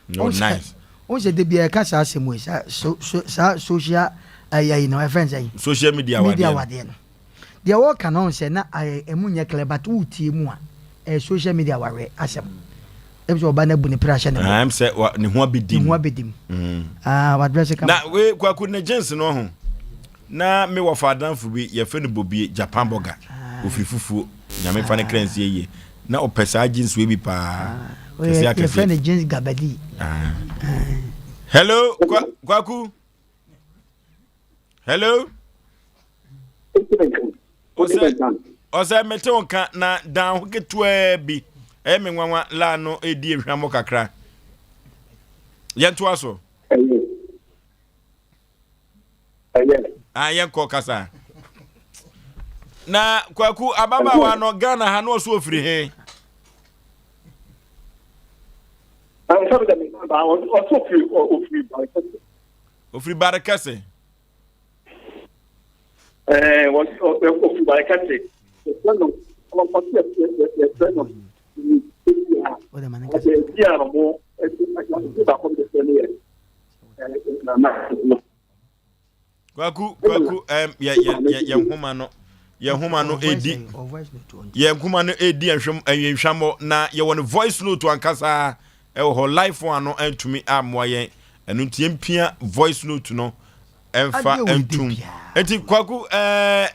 B: No nice.
D: Wohu sɛ da biara yɛka saa asɛm wei, saa so so saa social ayi ayi no ɛfɛn sɛn?
B: Social media awadeɛ.
D: Media awadeɛ no. Deɛ wɔka no ɔhu sɛ na ayɛ ɛmu nyɛ clear but wotie mu a ɛyɛ social media awareɛ asɛm. Ɛm sɛ ɔba no abu ne pere ahyɛ ne bo.
B: Ɛm sɛ wa ne ho abɛdi
D: mu. Ne ho abɛdi mu. Mm. Ah, wadrɛse kama.
B: Na wei kwaku ne jeans no ho. Na me wɔfa adamfo bi yɛfrɛ no Bobie Japan bɔga. Ah. Ofiri fufuo. Nyame fa ne kra nsie yie. Na ɔpɛ saa jeans wei bi paa.
D: Kɛseɛ akɛseɛ. Yɛfrɛ no jeans gabadi.
B: Ah. Hello, Kwaku. Hello. Ɔsɛ mete wo nka na dan ho ketewaa bi. Ɛyɛ me nwanwa laa no ɛdi ehwamɔ kakra. Yɛntoa so. Ah, yɛnkɔ kasa. Na kwaku ababaawa no Ghana ha no ɔso ofiri he? Ofiri Barekɛse.
H: Ofiri Barekɛse. Yɛfrɛ no ɔsɛ yɛfrɛ no ebi a ɔmo ɛdi baako bi sɛ ne yɛ nana.
B: Kwaku kwaku ɛm yɛ yɛ yɛ yɛn nhoma no yɛn nhoma no edi yɛn nhoma no edi nhwɛm nhwɛmɔ na yɛwɔ no voice note ankasa ɛwɔ hɔ live one no ɛntumi amoa yɛn ɛno nti yɛn pia voice note no ɛnfa ɛntum nti kwaku ɛɛ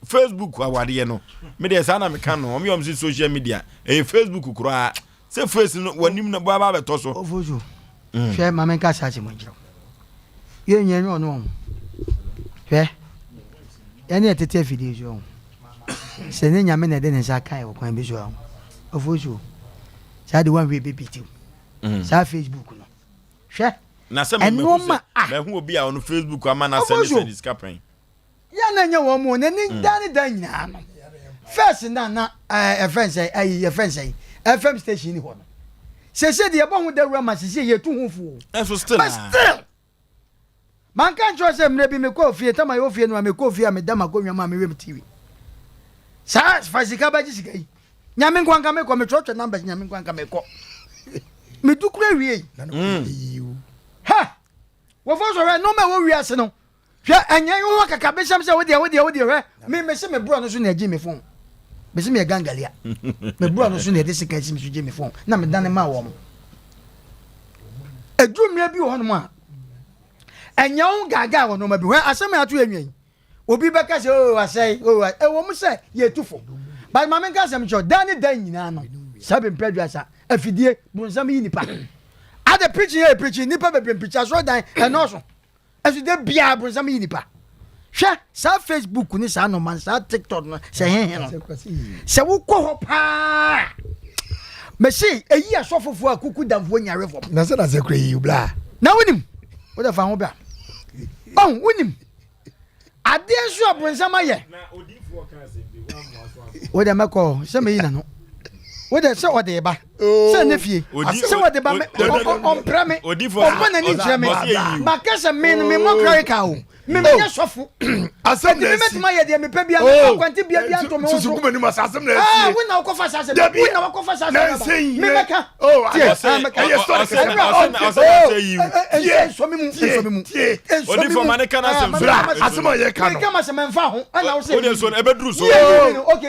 B: facebook awadeɛ no me deɛ saa na meka no wɔn yɛ wɔn si social media ɛyɛ facebook koraa. Sɛ face no w'anim na bɔ aba abɛtɔ so.
D: Ofosu, mm. Hwɛ ma menka saa asɛm nkyerɛ wo. Yɛn nyɛ nyɛ ɔno ɔho. Hwɛ, yɛne yɛtete afidie so ɔho. Sɛ ne nyame na ɛde ne nsa kae wɔ kwan bi so ɔho. Ofosu, saa de wanhwɛ bɛbi tiw. Mm. Saa Facebook no. Hwɛ,
B: na sɛ ɛnoɔma a. Mahu obi a ɔno Facebook ama na sɛ ne sɛ ne sika pɛn.
D: Yɛ na nyɛ wɔn mu na ni daa ne da nyinaa no first na na ɛfɛn eh, sɛ ayi yɛfɛn sɛ FM station ni hɔ no sese deɛ yɛbɔ ho dawura ma sese yɛtu ho fo
B: ɛso still
D: but still manka nkyerɛ sɛ mmerɛ bi mekɔɔ fie tama yɛwɔ fie no a mekɔɔ fie a meda makɔnwa mu a mewɛ m tv saa fa sika bɛgye sika yi nyame nkwa nka mekɔ metwerɛtwerɛ numbers nyame nkwa nka mekɔ medu kura wie mm. ha wɔfɔ sɔrɔ nneɛma ɛwɔ wiase no Hwɛ, ɛnyɛ wo ho akakabesɛm sɛ wodeɛ wodeɛ wodeɛ hwɛ me mese me borɔ no so na ɛgye me fon mese meyɛ gangalia me borɔ no so na ɛde sika asi me so gye me fon na medane ma wɔn ɛduru mmerɛ bi wɔ hɔnom a ɛnyɛ wo gaagaa wɔ nneɛma bi hwɛ asɛm a ato yɛ nwa yi obi bɛka sɛ oo asɛe oo ɛwɔ mu sɛ yɛtu fo but maame nka asɛm kyerɛ daa ne da nyinaa no saa bɛmpɛ aduasa afidie bonsam yi nipa ade preaching yɛ preaching nipa bebree mpikyi asɔredan ɛnɔɔso Ɛso da biara bronsam yi nipa. Hwɛ saa Facebook ne saa nɔma saa TikTok no sɛ hehe no. Sɛ wokɔ hɔ paa mese eyi asɔfofoɔ a kuku damfoɔ nyare fam.
E: Na sɛ na sɛ kura yi bla.
D: Na wonim wode fa ho bra. Ɔn wonim adeɛ nso a bronsam ayɛ. Wode mɛkɔ sɛ meyi na no. Wode sɛ ɔde ba. sɛ ne fie sɛ wɔde ba ɔmpra me ɔmma n'ani nkyerɛ me maka sɛ me no memmɔ clerical o memenyɛ sɔfo ɛnti memɛtumi ayɛ deɛ mepɛ bia mefa kwante bia bia nto me ho so wo na wokɔfa saa sɛm wo na wakɔfa saa sɛm memɛka nsɔ me mu nsɔ me mu nsɔ me mu meka ma sɛ mɛmfa ho ɛna wo sɛ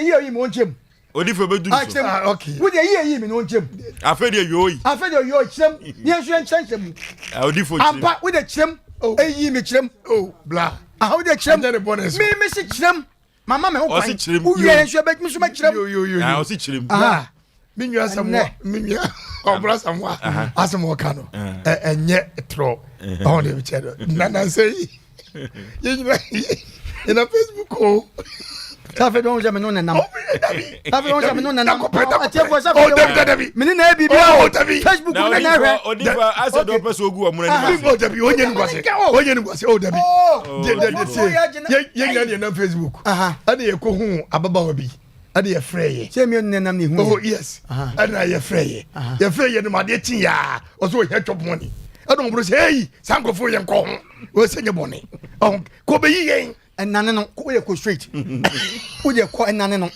D: yie yi mi ɔnkyɛ mu
B: Odifo bɛduru so.
D: Akyerɛ mu. Ah, okay. Wo deɛ yie yie mi na ɔnkyerɛ mu.
B: Afei deɛ yooyi.
D: Afei deɛ yooyi kyerɛ mu. Ní nso yɛn kyerɛ nkyerɛ mu.
B: Ah, odifo kyerɛ mu.
D: Ampa wo deɛ kyerɛ mu. Oh. Eyi mi kyerɛ mu.
E: Oh, bla.
D: Ah, wo deɛ kyerɛ mu.
E: Ɛnyɛ ne bɔ ne so.
D: Mi mi si kyerɛ mu. Mama mi ho kwan.
B: Ɔsi kyerɛ mu.
D: Wo wie yɛn nso yɛ mi nso bɛ kyerɛ mu.
E: Yo yo yo.
B: Ah, ɔsi kyerɛ mu.
D: Ah.
E: Me nua Samoa, me nua ɔbra Samoa, asɛm ɔka no, ɛnyɛ torɔ. Ɔho deɛ mekyɛ no. Nana sɛ yi, yɛnyina yɛna Facebook o.
D: Sɛ afei de wɔn sɛ me no nenam. Afei wɔn sɛ me no nenam. Atiefo sɛ afei de wɔn me ne na ebi bi o. Facebook ne na hwɛ.
B: Odiifo asɛ dɔ pɛ sɛ ogu wɔn anim ase.
E: O dabi o nye nukwase o nye nukwase o dabi. De de de tie yɛ yɛ nyina deɛ nam Facebook. Ɛna yɛ ko hu ababaawa bi ɛna yɛ frɛ yɛ.
D: Sɛ mi nenam ne hu.
E: Oh yes ɛna yɛ frɛ yɛ yɛ frɛ yɛ no ma adeɛ kyi yaa ɔsɛ ohia chop money ɛna wɔn bolo sɛ ɛyi saa nkurɔfoɔ yɛ nkɔ ho wɔsɛ nyɛ bɔne ɔho kò bɛyi yɛn.
D: Ɛnane no wo de kɔ straight wo de kɔ ɛnane no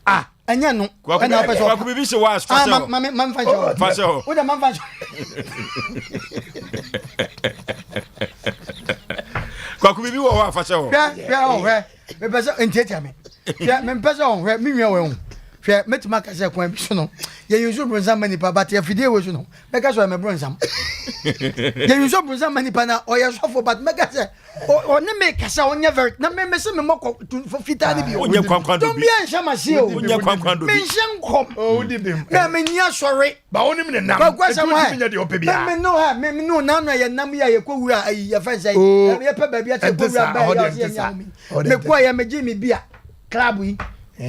D: ah ɛnyɛ no ɛna ɔpɛ sɛ
B: kwaku bibi hyɛ wa fa hyɛ hɔ
D: ma ma nfa hyɛ hɔ
B: fa hyɛ hɔ
D: wo de ma nfa hyɛ
B: kwaku bibi wɔ hɔ a fa hyɛ hɔ
D: hwɛ hwɛ ɔ hwɛ mepɛ sɛ ntiatia me hwɛ mepɛ sɛ ɔ hwɛ me nua wɔ ho hwɛ mɛtumi aka sɛ kwan bi so no yɛyi nso bronsam ma nipa but afidie wɔ so no mɛka sɛ ɔyɛ me bronsam yɛyi nso bronsam ma nipa na ɔyɛ sɔfo but mɛka sɛ ɔne me kasa ɔnyɛ very na me me se me mɔkɔ fitaa ne bi o
B: wonyɛ kwankwan do
D: bi nhyɛ ma se o
B: wonyɛ kwankwan do bi
D: menhyɛ nkɔm na menni asɔre
E: ba wonim ne nam
D: kwaku asɛm
E: hɛ nyɛ deɛ ɔpɛ biara
D: me no hɛ me no nanu yɛ nam yi a yɛkɔ wura ayi yɛfɛ sɛ yɛpɛ baabi akyɛ kɔ wura bɛɛ yɛ ɔsɛ yɛ nya omi mekɔ yɛ megye me bi a club yi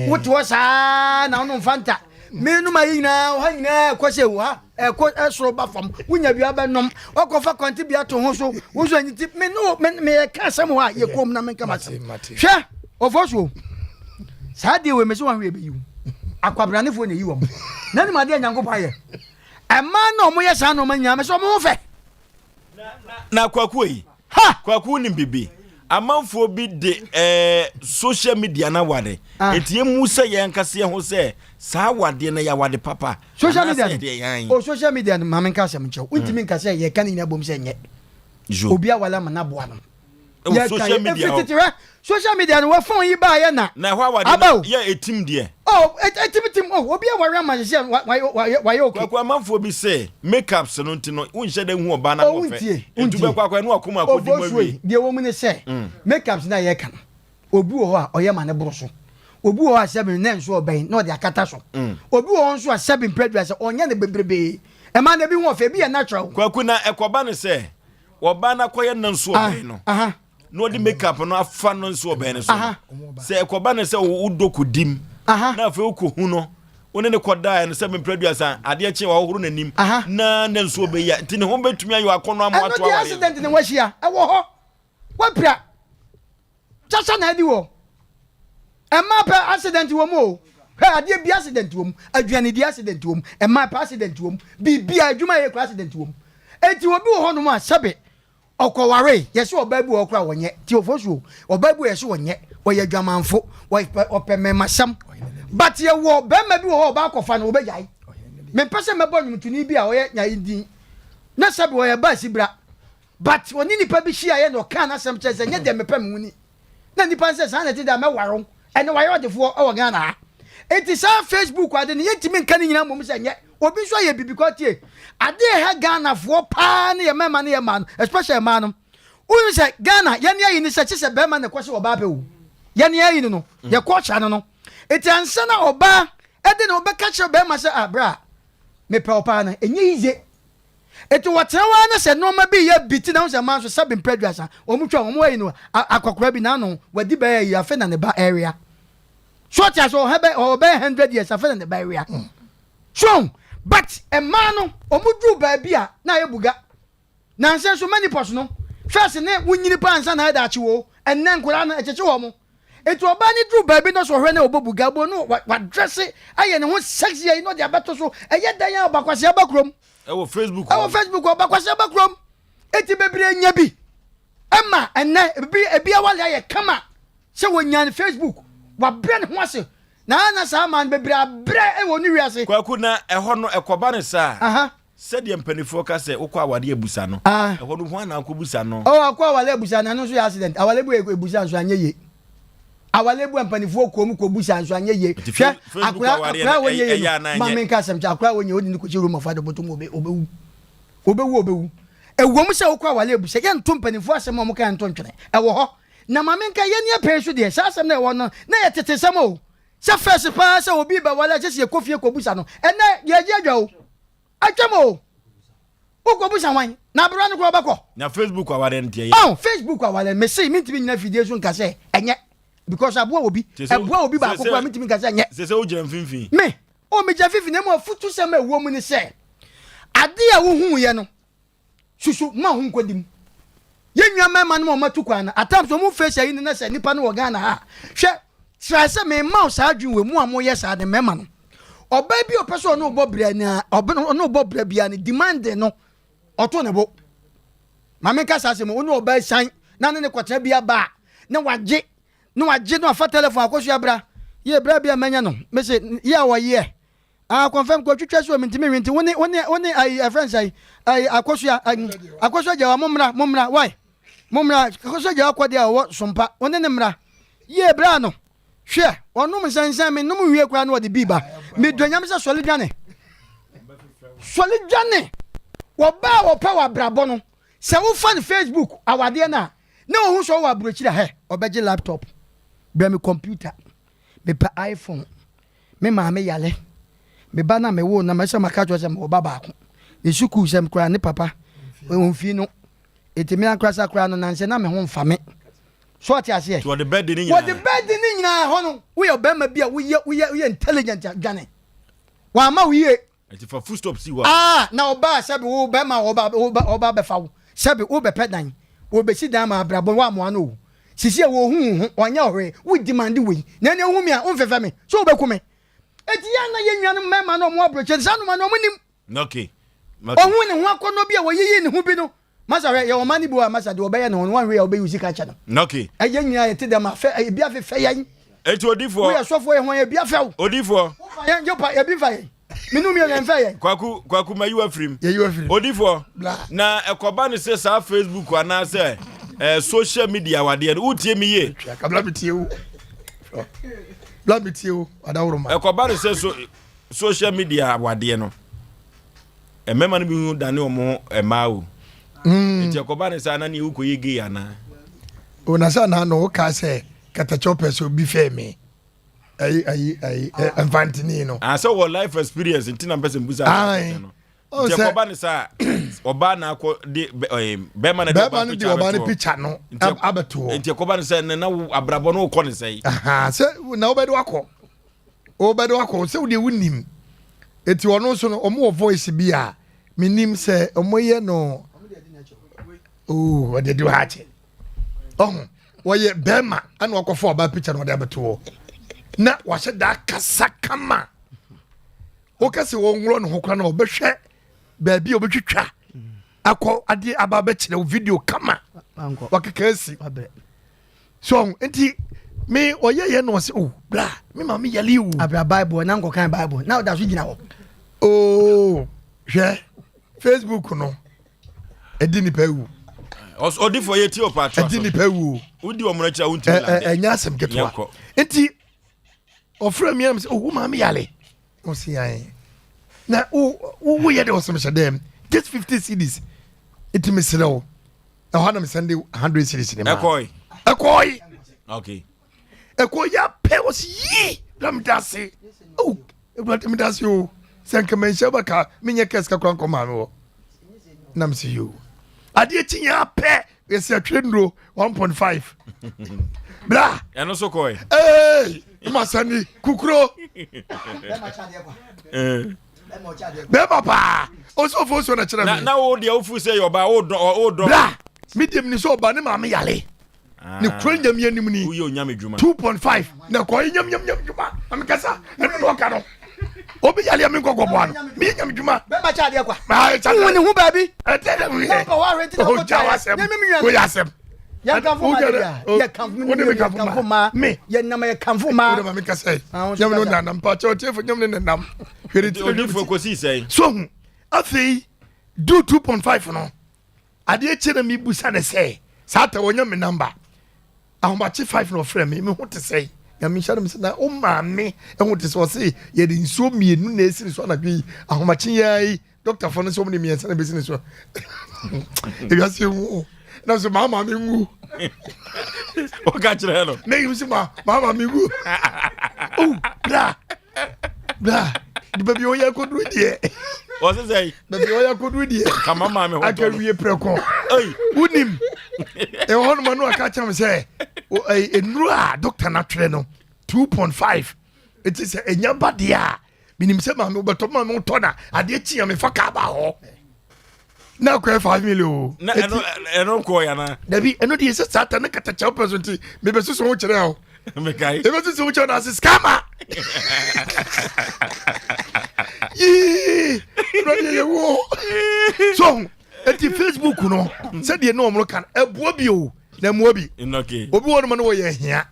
D: wote hɔ saa na wonom fanta menom ayi nyinaa ha nyinaa ɛkɔ sɛ ha ɛkɔ ɛsoro ba fam wonya bi abɛnom wakɔfa kwante bi ato ho so wo nso anyi ti me no me meyɛ ka asɛm hɔ a yɛ kom na menka masɛm hwɛ ɔfɔ so saa deɛ wei mese wanhwɛ ɛbɛyi wo akwabranefoɔ na ɛyi wɔn na nim adeɛ Nyankopɔn ayɛ ɛmaa na ɔmo yɛ saa nɔɔma nyinaa mese ɔmo ho fɛ
B: Na kwaku yi.
D: Ha!
B: Kwaku nim bibi. Amanfoɔ bi de eh, social media na ware.
D: Ah.
B: Enti emu sɛ yɛn ankasa yɛn ho sɛ saa awadeɛ no yɛ awade papa.
D: Social media
B: Anaasɛ ɛdeɛ yɛn.
D: O social media no maame nka asɛm nkyɛw. Wontumi nka sɛ yɛka ne nyinaa bom sɛ nyɛ.
B: Yo.
D: Obi awale ama no aboa no.
B: Ɛwɔ
D: Yɛka
B: social
D: yɛ
B: media
D: ɛfiri
B: hɔ.
D: tete hwɛ social media no wɔ phone yi baayɛ na.
B: Na ɛhɔ awadeɛ
D: Aba
B: no
D: o.
B: yɛ etim deɛ.
D: Oh, etim tim oh obi aware ama sɛ wayɛ wayɛ okay.
B: Kwaku amanfoɔ bi sɛ makeups no nti no wonhyɛ da nhu ɔbaa no
D: Oh,
B: ahoɔfɛ.
D: wontie,
B: Nti
D: wontie.
B: wobɛkɔ akɔyɛ na wakoma akɔdi mu
D: Ofosuo
B: awie.
D: yi, deɛ ɛwɔ mu ne sɛ, makeups no a yɛreka no, obi wɔ hɔ a ɔyɛ ma no boro so. Obi wɔ hɔ a sɛbi ne nso ɔbɛn na ɔde akata so. Obi wɔ hɔ nso a sɛbi mpɛ sɛ ɔnyɛ no bebrebee. Ɛma no ebi ho ɔfɛ, ebi yɛ natural.
B: Kwaku na ɛkɔba no sɛ ɔbaa no akɔyɛ ne nso ɔbɛn no. na ɔde makeup no afa no nso ɔbɛn no so sɛ ɛkɔba no sɛ wodɔ kɔdim na afei wokɔhu no wo ne ne kɔdaeɛ no sɛ mempɛ aduasa adeɛ kye wahohoro n'anim na ne nso ɔbɛyi a nti ne ho bɛtumi ayɛ akɔnnɔ ama
D: ɛno
B: wato
D: deɛ
B: awareɛ
D: accident ne wahyia ɛwɔ hɔ wapira kyakya na adi wɔ ɛma pɛ accident wɔ mu o hwɛ adeɛ bi accident wɔ mu aduane di accident wɔ mu ɛma pɛ accident wɔ mu biribi a adwuma yɛ kura accident wɔ mu eti obi wɔ hɔnom a sɛbe Ɔkɔwaree, yɛse ɔbaa bi wɔ hɔ koraa a ɔnyɛ, tie Ofosu o, ɔbaa bi wɔ yɛse ɔnyɛ, ɔyɛ adwamanfo, ɔpɛ mmɛmasɛm, but yɛwɔ bɛrima bi wɔ hɔ a ɔbaa kɔfa no ɔbɛgyae. Mempɛ sɛ mɛbɔ nnwomtoni bi a ɔyɛ nyae din, na sɛbe ɔyɛ baa sibra, but ɔne nipa bi hyiaeɛ na ɔkaa n'asɛm kyerɛ sɛ nyɛ deɛ mepɛ me ho ni. Na nipa no sɛ saa na ɛte deɛ a mɛware wo, ɛnɛ wayɛ ɔdefoɔ wɔ Ghana ha. Enti saa Facebook ade no yɛntumi nka ne nyinaa mmom sɛ nyɛ obi nso ayɛ biribi kɔ tie. Ade a ɛha Ghanafoɔ paa ne yɛ mmarima ne yɛ mmaa no especially mmaa no. Wonim sɛ Ghana yɛne ayi ne sɛ kye sɛ barima na ɛkɔ sɛ ɔbaa pɛ o. Yɛne ayi no no yɛ culture no no. Enti ansa na ɔbaa ɛde ne ho bɛka kyerɛ barima sɛ ah bra mepɛ wo paa no ɛnyɛ easy. Enti wɔtena hɔ ara na sɛ nnoɔma bi reyɛ bi ti na wohu sɛ mmaa nso sɛbe mprɛ aduasa wɔn twa wɔn ayi no akɔkora bi n'ano wadi bɛyɛ ayi afei na ne ba ɛrewea so ɔte ase ɔhɛ bɛ ɔbɛyɛ hundred years afei na ne ba ɛrewea so but mmaa no wɔn duru baabi a na ayɛ buga nansa nso menopause no first ne wonyini paa nsa na ayɛ daakye wo ɛnnɛ nkwadaa no ɛkyekye wɔn Enti ɔbaa no duru baabi na sɛ ɔhwɛ na ɔbɔ buga bo no wadrɛse ayɛ ne ho sexy ayi na ɔde abɛto so. Ɛyɛ dɛn a ɔba kwasea ba kurom?
B: Ɛwɔ Facebook.
D: Ɛwɔ Facebook ɔba kwasea ba kurom. Enti bebree nya bi ɛma ɛnɛ ebi ebi awale ayɛ kama sɛ wɔnya no Facebook wabrɛ ne ho ase na na saa maa no bebree abrɛ ɛwɔ ne wiase.
B: Kwaku na ɛhɔ no ɛkɔba no saa. Aha. Sɛdeɛ mpaninfoɔ ka sɛ wokɔ awadeɛ abusa no, ɛhɔ no hwan na akɔbusa no?
D: Oh akɔ awale abusa no ɛno nso yɛ accident awale bu ebusa nso anyɛ yie awale bu mpaninfoɔ kɔn mu kɔ busa nso anyɛ yie hwɛ akora akora wɔnyɛ yie no maame nka asɛm kyɛ akora wɔnyɛ odi ne kɔhyɛ room afa de bɔtɔ mu obewu obewu obewu ɛwɔ mu sɛ wokɔ awale abusa yɛnto mpaninfoɔ asɛm a wɔn ka yɛnto ntwene ɛwɔ hɔ na maame nka yɛn ni apɛn so deɛ saa asɛm na ɛwɔ no na yɛ tete sɛm o Sɛ first paa sɛ obi bɛwale a kyɛsɛ yɛkɔ fie kɔbusa no ɛnɛ yɛgye adwa o atwam o wokɔbusa hwan na aberewa no koraa ɔbɛkɔ.
B: Na Facebook aware no deɛ yɛ.
D: Oh Facebook aware mese mentumi nyina fidie so nka sɛ ɛnyɛ. Because aboa obi, ɛboa obi baako koraa mentumi nka sɛ nyɛ.
B: Sɛ sɛ wogyina mfimfini.
D: Me, o megyina mfimfini na mmom afutusɛm a ɛwɔ mu ne sɛ, ade a wohuiɛ no, susu ma ho nkɔdi mu. Yɛn nua mmarima no ma wɔatu kwan no, at times wɔn face ayi no na sɛ nipa no wɔ Ghana ha a, hwɛ, try sɛ mema wo saa adwene wei, mo a moyɛ saa de mmarima no, ɔbaa bi a ɔpɛ sɛ ɔne wo bɔ bra na ɔne wo bɔ bra biara no, demand no, ɔto ne bo. Ma menka saa asɛm, wo ne ɔbaa sian na ne ne kɔtena bi aba a, na wagye, na wagye na wafa telefon akɔsua bra. Yie, bra bi a manya no, mese, yɛ a wɔyɛ. Ah, confirm kɔ twitwa so mintimi nwi nti wo ne wo ne wo ne ayi ɛfrɛ nsɛn ayi akosua ayi akosua gyawa mo mmra mo mmra why mo mmra akosua gyawa kɔ deɛ ɔwɔ sompa wo ne ne mmra yie bra no hwɛ ɔnom nsɛnsɛn me nom nwie koraa na ɔde bii ba me dɔ nyame sɛ sɔle dwane sɔle dwane wɔbaa wɔpɛ wɔ abrabɔ no sɛ wofa no facebook awadeɛ no a na ɔhu sɛ ɔwɔ aburokyiri a hɛ ɔbɛgye laptop brɛ me computer mepɛ iphone Me maame yare. Me ba no a mewoo no, mɛsɛ maka kyerɛ sɛ mewɔ ba baako. Ne sukuu sɛm koraa ne papa ɔmfii no. Enti me ankasa koraa no nansɛ na me ho mfa me. So ɔte aseɛ?
B: Nti wɔde bɛdi ne nyinaa.
D: Wɔde bɛdi ne nyinaa hɔ no, woyɛ ɔbarima bi a woyɛ woyɛ woyɛ intelligent a dwane. Wamma wo yie.
B: Nti fa full stop si hɔ.
D: Ah, na ɔbaa sɛbi wo bɛma ɔba ɔba ɔba bɛfa wo. Sɛbi wo bɛpɛ dan. Wɔbɛsi dan ma abrabɔ woamoa no o. Sisi a wɔhu wo ho, ɔnyɛ ɔhwee, wo demand wei. Na ɛnɛ wohu me a, womfɛfɛ me. So wobɛku me. Enti yɛ a na yɛn nuanom mmarima no ɔmo abrɔkyire no, saa nnoɔma no ɔmo nim.
B: Okay. Okay.
D: Ɔhu ne ho akɔnnɔ bi a wɔyiyi ne ho bi no, Masa hwɛ, yɛwɔ ɔman no bi wɔ hɔ a masa deɛ ɔbɛyɛ ne ho no, wanhwɛ yie a wobɛyi wo sika akyɛ no.
B: Okay.
D: Ɛyɛ nyinaa yɛte dɛm a, fɛ, ebi afefɛ yɛn.
B: Eti odifoɔ.
D: Woyɛ sɔfoɔ yɛ ho ebi afɛ wo.
B: Odifoɔ.
D: Wofa yɛn, yopa, ebi nfa yɛn. Menu mmienu ɛnfɛ yɛn.
B: Kwaku, kwaku ma yi wa firim.
E: Yɛ yi wa firim.
B: Odifoɔ.
E: Bla.
B: Na ɛkɔba ne sɛ saa Facebook anaasɛ eh, social media awadeɛ no, wotie mi yie.
E: Kabla mi tie wo. Bla mi tie wo, adaworo ma.
B: Ɛkɔba ne sɛ so, social media awadeɛ no. Mmarima no bi ho dane wɔn ho mmaa o. Mm. Nti ɛkɔba ne saa na neɛ wokɔyɛ gay anaa?
E: O na sɛ na no wokaa sɛ katakyɛ wopɛ sɛ obi fɛ me ayi ayi ayi mfantini no.
B: Ah sɛ wɔ life experience nti na mpɛ sɛ mbusa asɛm no. Nti ɛkɔba ne saa ɔbaa na akɔ de bɛrima na de
E: ɔbaa no picture no abɛto hɔ.
B: Nti ɛkɔba ne sɛ na abrabɔ no wokɔ ne sɛe.
E: Sɛ na wobɛde wakɔ. Wobɛde wakɔ sɛ wodeɛ wonim eti ɔno nso no ɔmo wɔ voice bi a menim sɛ ɔmo yɛ no oo ɔde de ha akyɛ ɔho wɔyɛ bɛrima ɛna wakɔfa ɔbaa picture na ɔde abɛto hɔ na wahyɛ da kasa kama woka sɛ wɔnworɔ ne ho kora na ɔbɛhwɛ baabi a ɔbɛtwitwa akɔ adeɛ aba abɛkyerɛ wo video kama wakeka asi so nti me ɔyɛ yɛ na ɔsɛ o oh, bra me maame yɛle o.
D: abira bible na nkɔkan bible na ɔda so gyina hɔ.
E: ooo oh, hwɛ facebook no ɛdi nipa ewu.
B: ɔdifo yɛ ti ɔpa ato aso
E: ɛdi nipa ewu.
B: wodi wɔn akyi a wontumi
E: lande. ɛnyɛ asɛm ketewa nti ɔfrɛ mi ɛna mi sɛ owu oh, maame yale ɔsi yan na wo wo yɛ de ɔsɛm hyɛ dɛm just 50 cedis nti mi srɛ wo. Ɛhɔ na mesɛn de 100 series ne ma.
B: Ɛkɔe.
E: Ɛkɔe.
B: Okay.
E: Ɛkɔe yɛ apɛ ɔsi yii na meda ase. Oh, Awurade meda ase o. Sɛ nka manhyia ba ka menyɛ kɛse kakra nkɔ maame hɔ. Na mesi yoo. Adeɛ kyi yɛ apɛ yɛsi atwerɛ nnuro 1.5. Bra.
B: Ɛno so kɔe.
E: Ee, masani kukuro. Bɛɛma paa ɔsɛ ɔfo nsuo na kyerɛ me.
B: Na wo deɛ wofu sɛ yɛ ɔbaa wodɔ wodɔ.
E: Bra me deɛ mini sɛ ɔbaa ne maame yale ne kura nyame anim ni.
B: Woyɛ onyame dwuma.
E: 2.5 na kɔ yɛ nyam nyam nyam dwuma na me kasa ɛno na ɔka no obi yale a me nkɔ kɔboa no me yɛ nyame dwuma.
D: Bɛɛma kyɛ adeɛ kwa.
E: Maa kyɛ
D: adeɛ. Wo ne ho baabi.
E: Ɛtɛ dɛ wuyɛ. Ɔgya wasɛm. Woyɛ asɛm.
D: Yɛnkamfo ma deɛ yɛkamfo me ne yɛkamfo ma
E: me
D: yɛnam yɛkamfo ma.
E: Wode ma me kasa yi. Nyam no nanam pa kyɛ ɔtiefo nyam ne nenam. Hwere ti
B: odifo kɔsii sɛn.
E: So hu afei do 2.5 no adeɛ kyɛ na mebusa ne sɛ saa ta wɔnya me number ahomakye 5 na ɔfrɛ me me ho te sɛ nyame nhyɛ no me sɛ na wo maame ho te sɛ ɔse yɛde nsuo mmienu na ɛsi ne so anadwo yi ahomakye yi Doctor fo no sɛ wɔn de mmiɛnsa na bɛsi ne so ewiase ehu na so maa maame nwu.
B: Wɔka kyerɛ no.
E: Na eyi sɛ maa maa maame nwu. Oh bra bra baabi ɔyɛ akɔduru deɛ.
B: Wɔsi sɛ.
E: Baabi ɔyɛ akɔduru deɛ.
B: Kama maame ho tɔ no.
E: Aka wie prɛko. Wunim ɛwɔ hɔ nom ano aka kyerɛ me sɛ. Nnuro a dɔkta no atwerɛ no 2.5 ɛti sɛ ɛnya ba deɛ a menim sɛ maame wobɛtɔ maame wotɔ na adeɛ kyi a mefa kaa ba hɔ na akɔyɛ 5 million o.
B: Na ɛno ɛno nkɔɔ yɛ anaa?
E: Dabi ɛno deɛ sɛ saa ta ne katakyɛ wopɛ so nti mebɛsusu ho kyerɛ o.
B: Mekae.
E: Mebɛsusu ho kyerɛ na ase scammer. Yii ɛno deɛ yɛwu o. So eti Facebook no sɛdeɛ ne wɔn ka no ɛboa bi o na ɛmoa bi. Obi wɔ no ma no wɔyɛ hia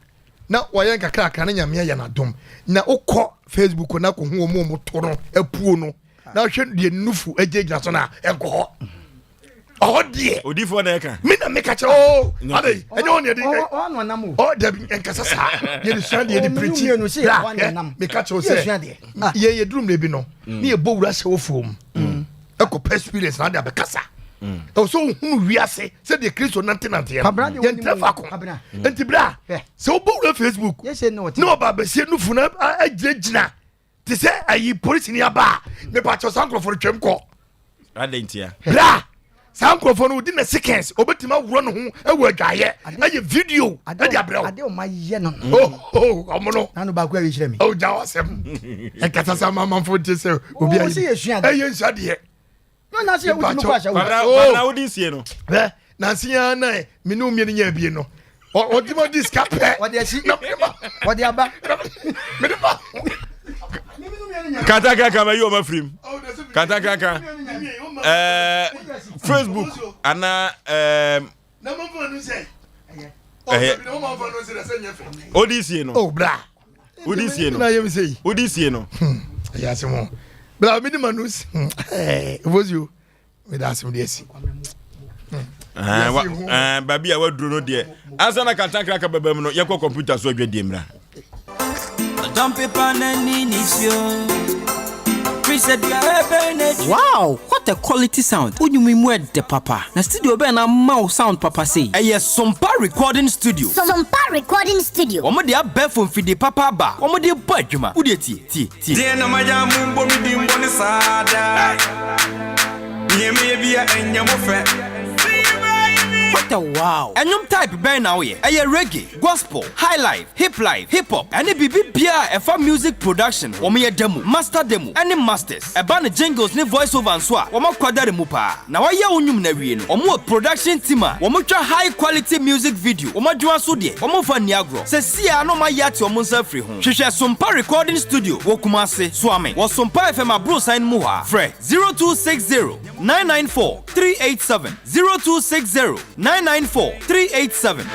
E: na wɔyɛ nkakrakra ne nyame ayɛ n'adom na wokɔ Facebook na kɔhu wɔn wɔn to no apuo no na hwɛ deɛ nufu gyinagyina so no a ɛnkɔ hɔ ɔhɔ deɛ
B: odifoɔ na ɛka
E: me na meka kyerɛ o adai ɛnyɛ hɔ ne ɛde ɔ dabi ɛnkasa saa yɛde sua deɛ de pirikyi bra meka kyerɛ sɛ yɛ yɛduru mmerɛ bi no ne yɛbɔ wura hyɛ wɔ fuom ɛkɔ pɛ experience na ade abɛkasa ɛwɔ sɛ wohunu wiase sɛdeɛ kristo nantenanteɛ no yɛntrɛ faako nti berɛ a sɛ wobɔ wura facebook ne ɔba abɛsie nufu no agyinagyina te sɛ ayi polisi ni aba a mepakyɛw saa nkurɔfoɔ no twam kɔ bra saa nkurɔfoɔ no wodi na seconds obetumi awura ne ho ɛwɔ adwaeɛ ɛyɛ video ɛde abrɛ wo
D: ade ɔma yɛ no
E: oh ɔmo no
D: nanu baako ayi kyerɛ mi
E: oh gya wasɛm ɛkasa sɛ ama amanfo nte sɛ obi ayi ɛyɛ nsua deɛ
B: Kwabena wodi sie no.
E: Hwɛ nansi ya na me ne mmienu nya abie no. Ɔdi ma di sika pɛ.
D: Ɔde akyi. Ɔde aba.
E: Mede ba.
B: Kantankanka ma yi wɔn afirim. Kantankanka. Ɛɛ Facebook ana ɛɛ. Ɛyɛ. Odi sie no.
E: Oh bra.
B: Wodi sie no.
E: Na yɛ mi sɛ yi.
B: Wodi sie no.
E: Ɛyɛ asɛm o. Bra mi di ma no si. Ɛɛ evozi o. Mi da asɛm de asi.
B: Baabi a waduro no deɛ ansa na kantankra ka bɛbɛ mu no yɛkɔ kɔmputa so adwadie mmra.
I: Wow! What a quality sound! Wo nnwom yi mu ɛdɛ papa. Na studio bɛn na ama wo sound papa sei? Ɛyɛ Sompa Recording Studio.
L: Sompa Recording Studio.
I: Wɔn de abɛɛfo mfidie papa aba a wɔn de bɔ adwuma. Wo deɛ tie, tie, tie.
M: Deɛn na mayɛ a mombɔ me din bɔne saa daa? Nea meyɛ biara ɛnyɛ mo fɛ.
I: What a wow! Ɛnwom type bɛn na woyɛ? Ɛyɛ reggae, gospel, highlife, hiplife, hip hop, ɛne biribi biara a ɛfa music production ho. Wɔyɛ demo, master demo, ɛne masters. Ɛba no jingles ne voice over nso a, wɔn akwadare mu paa. Na wɔayɛ wo nnwom no awie no, wɔn wɔ production team a wɔtwa high quality music video. Wɔn adwuma so deɛ, wɔmfa nni agorɔ. Sesie ara na wɔayɛ ate wɔn nsa afiri ho. Hwehwɛ Sompa Recording Studio wɔ Kumasi, Suame, wɔ Sompa FM aborosan no mu hɔ ara. Frɛ 0260 994 387, 0260 994 387.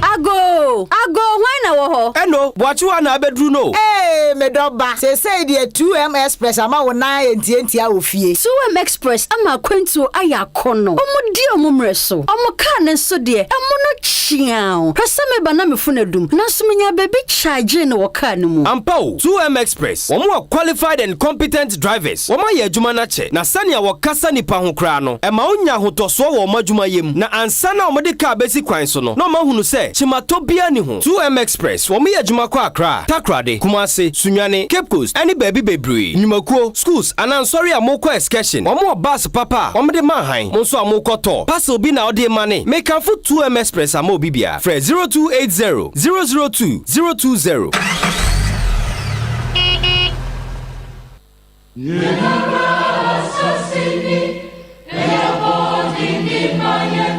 X: Agoo! Agoo, hwan na wɔ hɔ?
I: Ɛno, Boakyewa na abɛduru no o.
Y: Ee, me dɔ ba, seesei deɛ 2M Express ama wo nan ayɛ ntiantia wɔ fie.
X: 2M Express ama akwantuo ayɛ akɔnnɔ. Wɔn di wɔn mmerɛ so. Wɔn kaa no nso deɛ, ɛmo no kyeaw. Hwɛ sɛ meba na me fon adum, nanso menya baabi kyagyee no wɔ kaa no mu.
I: Ampa o, 2M Express, wɔn wɔ qualified and competent drivers. Wɔayɛ adwuma no akyɛ, na sɛnea wɔkasa nnipa ho koraa no, ɛma wonya ahotɔsoɔ wɔ wɔn adwumayɛ mu. Na ansa na wɔde kaa bɛsi kwan so no, na wɔahunu sɛ kyematɔ biara nni ho. 2M Express, Wɔyɛ adwuma kɔ Accra, Takoradi, Kumasi, Sunyani, Cape Coast, ne baabi bebree. Nnwumakuo, schools, anaa nsɔre a morekɔ excursion, wɔwɔ bus papa a wɔde ma hann. Mo nso a morekɔ tour, parcel bi na wode rema ne. Mekamfo 2M Express ama obi biara. Frɛ 0280 002 020.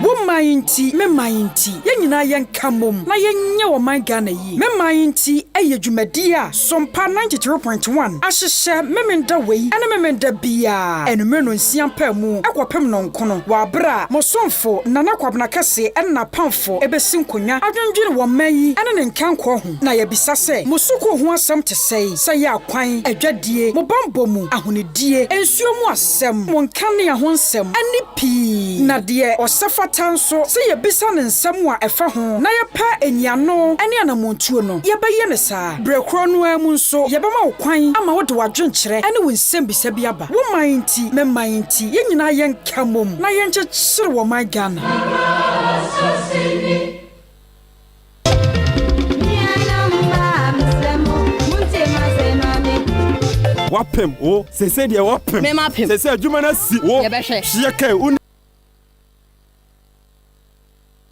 P: Wo man nti, me man nti, yɛn nyinaa yɛnka mmom na yɛnyɛ ɔman Ghana yie. Me man nti yɛ dwumadie a Sompa 93.1 ahyehyɛ Memenda wei ne Memenda biara anwummere nnɔnsia mpaamu kɔpem nnɔnkono wɔ aberɛ a mo somfo Nana Kwabena Kɛse ne n'apamfo bɛsi nkonnwa adwendwene wɔ man yi ne ne nkankɔ ho. Na yɛabisa sɛ, Mo sukuu ho asɛm te sɛn? Sɛ ɛyɛ akwan, adwadie, mo bammɔ mu, ahonidie, nsuo mu asɛm, mo nkanea ho nsɛm, ne pii. Na deɛ ɔsɛ fata nso sɛ yɛbisa no nsɛm a ɛfa ho na yɛpɛ nyiano ne anammɔntuo no, yɛbɛyɛ no saa. Berɛ korɔ no ara mu nso, yɛbɛma wo kwan ama wode w'adwenkyerɛ ne wo nsɛmmisa bi aba. Wo man nti, me man nti, yɛn nyinaa yɛnka mmom na yɛnkyekyere wɔman Ghana.
N: Wapem wo sese deɛ wapem.
O: Me mapem.
N: Sese adwuma no asi wo.
O: Yɛbɛhwɛ.
N: Hyeɛ kɛn wo.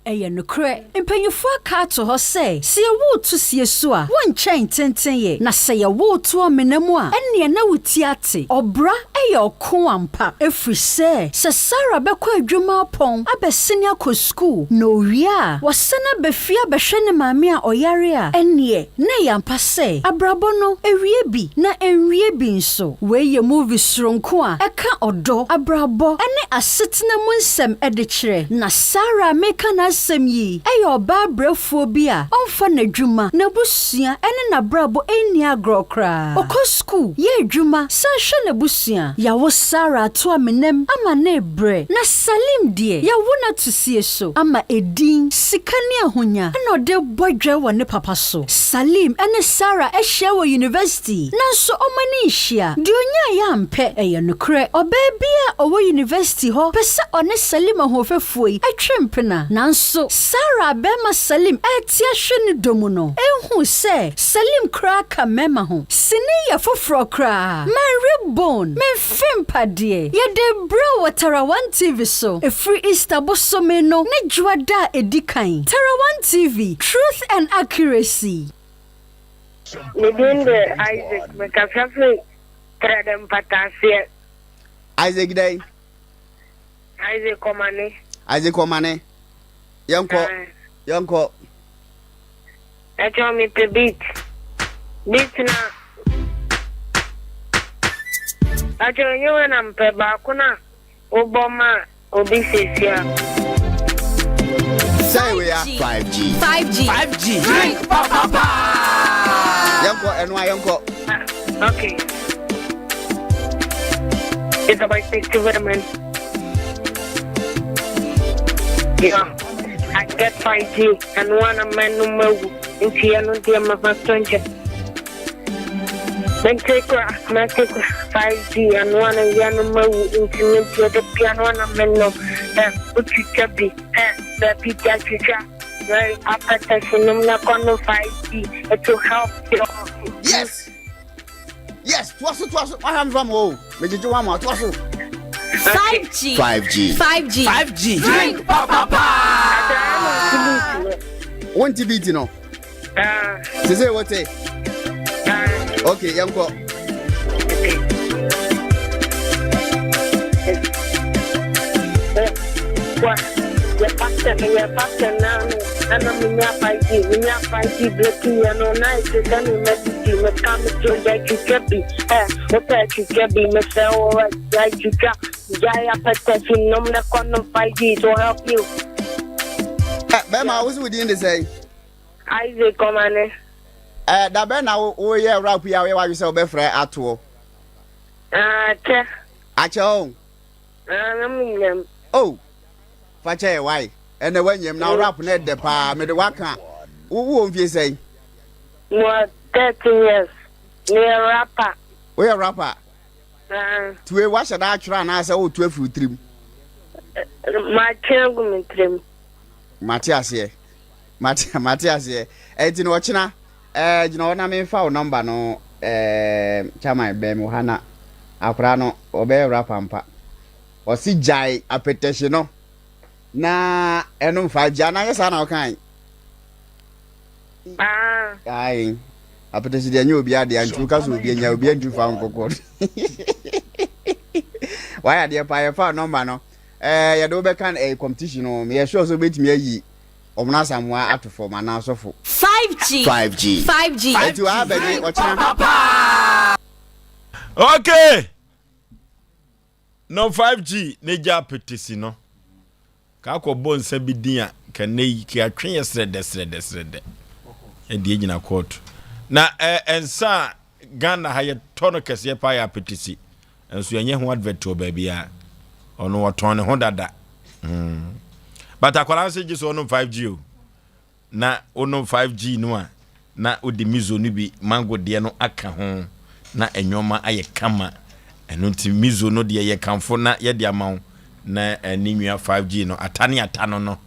X: Ɛyɛ nokorɛ, mpanyimfoɔ aka ato hɔ sɛ, sɛ yɛwo wo to sie so a, wonkyɛn tenten yɛ, na sɛ yɛwo wo to amena mu a, ɛnneɛ na wo ti ate. Ɔbra yɛ ɔko ampa, ɛfiri sɛ, sɛ Sarah bɛkɔ adwuma apɔn abɛsene akɔ sukuu, na ɔwie a, wasan aba fie abɛhwɛ ne maame a ɔyare a, ɛnneɛ na ɛyɛ ampa sɛ, abrabɔ no, ɛwie bi, na ɛnwie bi nso. Wei yɛ movie soronko a ɛka ɔdɔ, abrabɔ, ne asetena mu nsɛm de kyerɛ. Na Sarah a mereka n'asɛm yi yɛ ɔbaa brɛfoɔ bi a ɔmfa n'adwuma, n'abusua, ne n'abrabɔ nni agorɔ koraa. Ɔkɔ sukuu, yɛ adwuma, san hwɛ n'abusua. Yɛawo Sarah ato amenam ama no rebrɛ. Na Salim deɛ, yɛawo no ato sie so ama edin, sika ne ahonya na ɔde rebɔ dwa wɔ ne papa so. Salim ne Sarah ahyia wɔ university, nanso wɔn ani nhyia. Deɛ ɔnyaeɛ ampɛ. Ɛyɛ nokorɛ, ɔbaa bi a ɔwɔ university hɔ pɛ sɛ ɔne Salim ahoɔfɛfoɔ yi twe mpena. Nanso Sarah a barima Salim rete ahwɛ ne dɔ mu no nhuu sɛ Salim koraa ka mmarima ho. Sini yɛ foforɔ koraa. Manwe bone, memfe mpadeɛ. Yɛde rebrɛ wo wɔ Tarawan TV so ɛfiri Easter bosome no ne Dwoada a ɛdi kan. Tarawan TV, truth and accuracy.
K: Me din de Isaac, mekasa firi Trɛdɛ mpataaseɛ.
Q: Isaac dɛn?
K: Isaac Ɔmane.
Q: Isaac Ɔmane. Yɛnkɔ. Yɛnkɔ.
K: Ɛkyɛw mepɛ beat. Beat na. Ɛkyɛw enye wei na mepɛ baako na wobɔ ma obi siesie a.
Q: Sɛ wei a.
L: 5G.
O: 5G.
L: 5G.
Q: Drink papa. Yɛnkɔ ɛno a yɛnkɔ.
K: Okay. It's about 60 women. Yeah. I get 5G and one a man no mawu. Nti ɛno deɛ mafa so nkyɛ. Mente kora, mente kora 5G and one a yɛ no mawu. Nti me deɛ da bia no ana me no. Eh, wotwitwa bi. Eh, baabi gya twitwa. Very appetite nom na kɔ no 5G. It will help your
Q: Yes. Yes, toa so toa so. Wahwɛ me fam o. Megyegye wo ama toa so.
O: 5G.
Q: 5G.
O: 5G.
L: 5G. Drink papa
Q: paa. Wonti beat no. Sese wote. Okay, yɛnkɔ.
K: Yɛ pastor no yɛ pastor naa no ɛna me nya 5G me nya 5G breaking yɛ no na ɛte sɛ me ma titi me ka me to gya twitwa bi ɛ wopɛ twitwa bi me sɛ wo gya twitwa gya yɛ apɛtɛ fi nom na kɔ nom 5G to help you.
Q: Bɛma wo so wo din de sɛn?
K: Isaac Ɔmane.
Q: Ɛ da bɛn na woyɛ rap yi a woyɛ w'adwene sɛ wobɛfrɛ atoɔ?
K: Akyɛ.
Q: Akyɛ o.
K: Ah, na menyam.
Q: Oh, fa kyɛ yɛ wae. Ɛnɛ woanyam na wo rap no ɛdɛ paa. Mede waka. Wo wowɔ mfie sɛn?
K: Mewɔ 13 years. Meyɛ rapper.
Q: Woyɛ rapper?
K: Ah.
Q: Tue woahyɛ da atwerɛ anaasɛ woreto afiri wo tirim?
K: Matwe agu me tirim.
Q: Mate aseɛ. Mate mate aseɛ. Ɛnti no ɔkyena ɛɛ gyina hɔ na menfa wo number no ɛɛ chairman bɛn me wɔ ha na akwadaa no ɔbɛyɛ rapper ampa. Ɔse gyae apɛtɛhye no na ɛnom 5G anaa nyɛ saa na ɔkae?
K: Ah.
Q: Ae apɛtɛhye deɛ ɛnyɛ obi adeɛ nti woka sɛ obi anya obi antumi fa nkɔkɔ. Wayɛ adeɛ paa yɛfa number no ɛɛ yɛde wobɛka ɛɛ competition no meyɛ sure sɛ wobɛtumi ayi Ɔmo asamoa ato fam anaa sɔfo.
O: 5G.
Q: 5G.
O: 5G.
Q: Eti waa bɛgye ɔkyena.
B: Okay. No 5G ne gya apetesi no. Ka akɔ bɔ nsa bi din a ka nnɛ yi ka atwe yɛ srɛdɛ srɛdɛ srɛdɛ. Ɛde egyina court. Na ɛ nsa a Ghana ha yɛtɔ no kɛseɛ paa yɛ apetesi. Nso yɛnyɛ ho advert wɔ baabiara. Ɔno ɔtɔn ne ho dada. Hmm. But akwadaa nso gye so ɔnom 5G o. Na wonom 5G no a na wode mizo no bi mango deɛ no aka ho na nneɛma ayɛ kama. Ɛno nti mizo no deɛ yɛ kamfo na yɛde ama wo na ɛne nua 5G no ata ne ata no no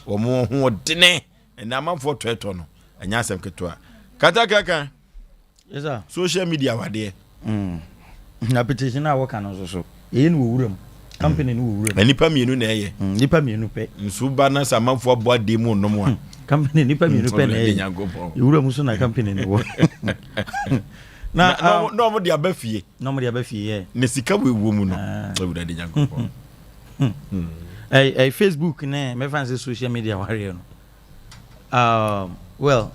B: wɔn ho ɔdene ɛnna amanfoɔ tɔɛtɔ no ɛnyɛ asɛm ketewa. Kata kaka.
A: Yes sir.
B: Social media wadeɛ.
A: Mm. Na petition no a wɔka no nso so, yɛyɛ no wɔ wuram. Company no wɔ wuram.
B: Na nipa mmienu na ɛyɛ.
A: Mm, nipa mmienu pɛ.
B: Nsu ba na sɛ amanfoɔ abɔ adeɛ mu nom a.
A: Hmm, company nipa mmienu pɛ na ɛyɛ. Wuram nso na company no wɔ.
B: Na na um, na wɔn de aba fie.
A: Na wɔn de aba fie yɛ.
B: Na sika wo ewuo mu no. Ah. Awurade Nyankopɔn.
A: Hmm. Ɛy ɛy Facebook ne mɛfa n sɛ social media wareɛ no. Um, well,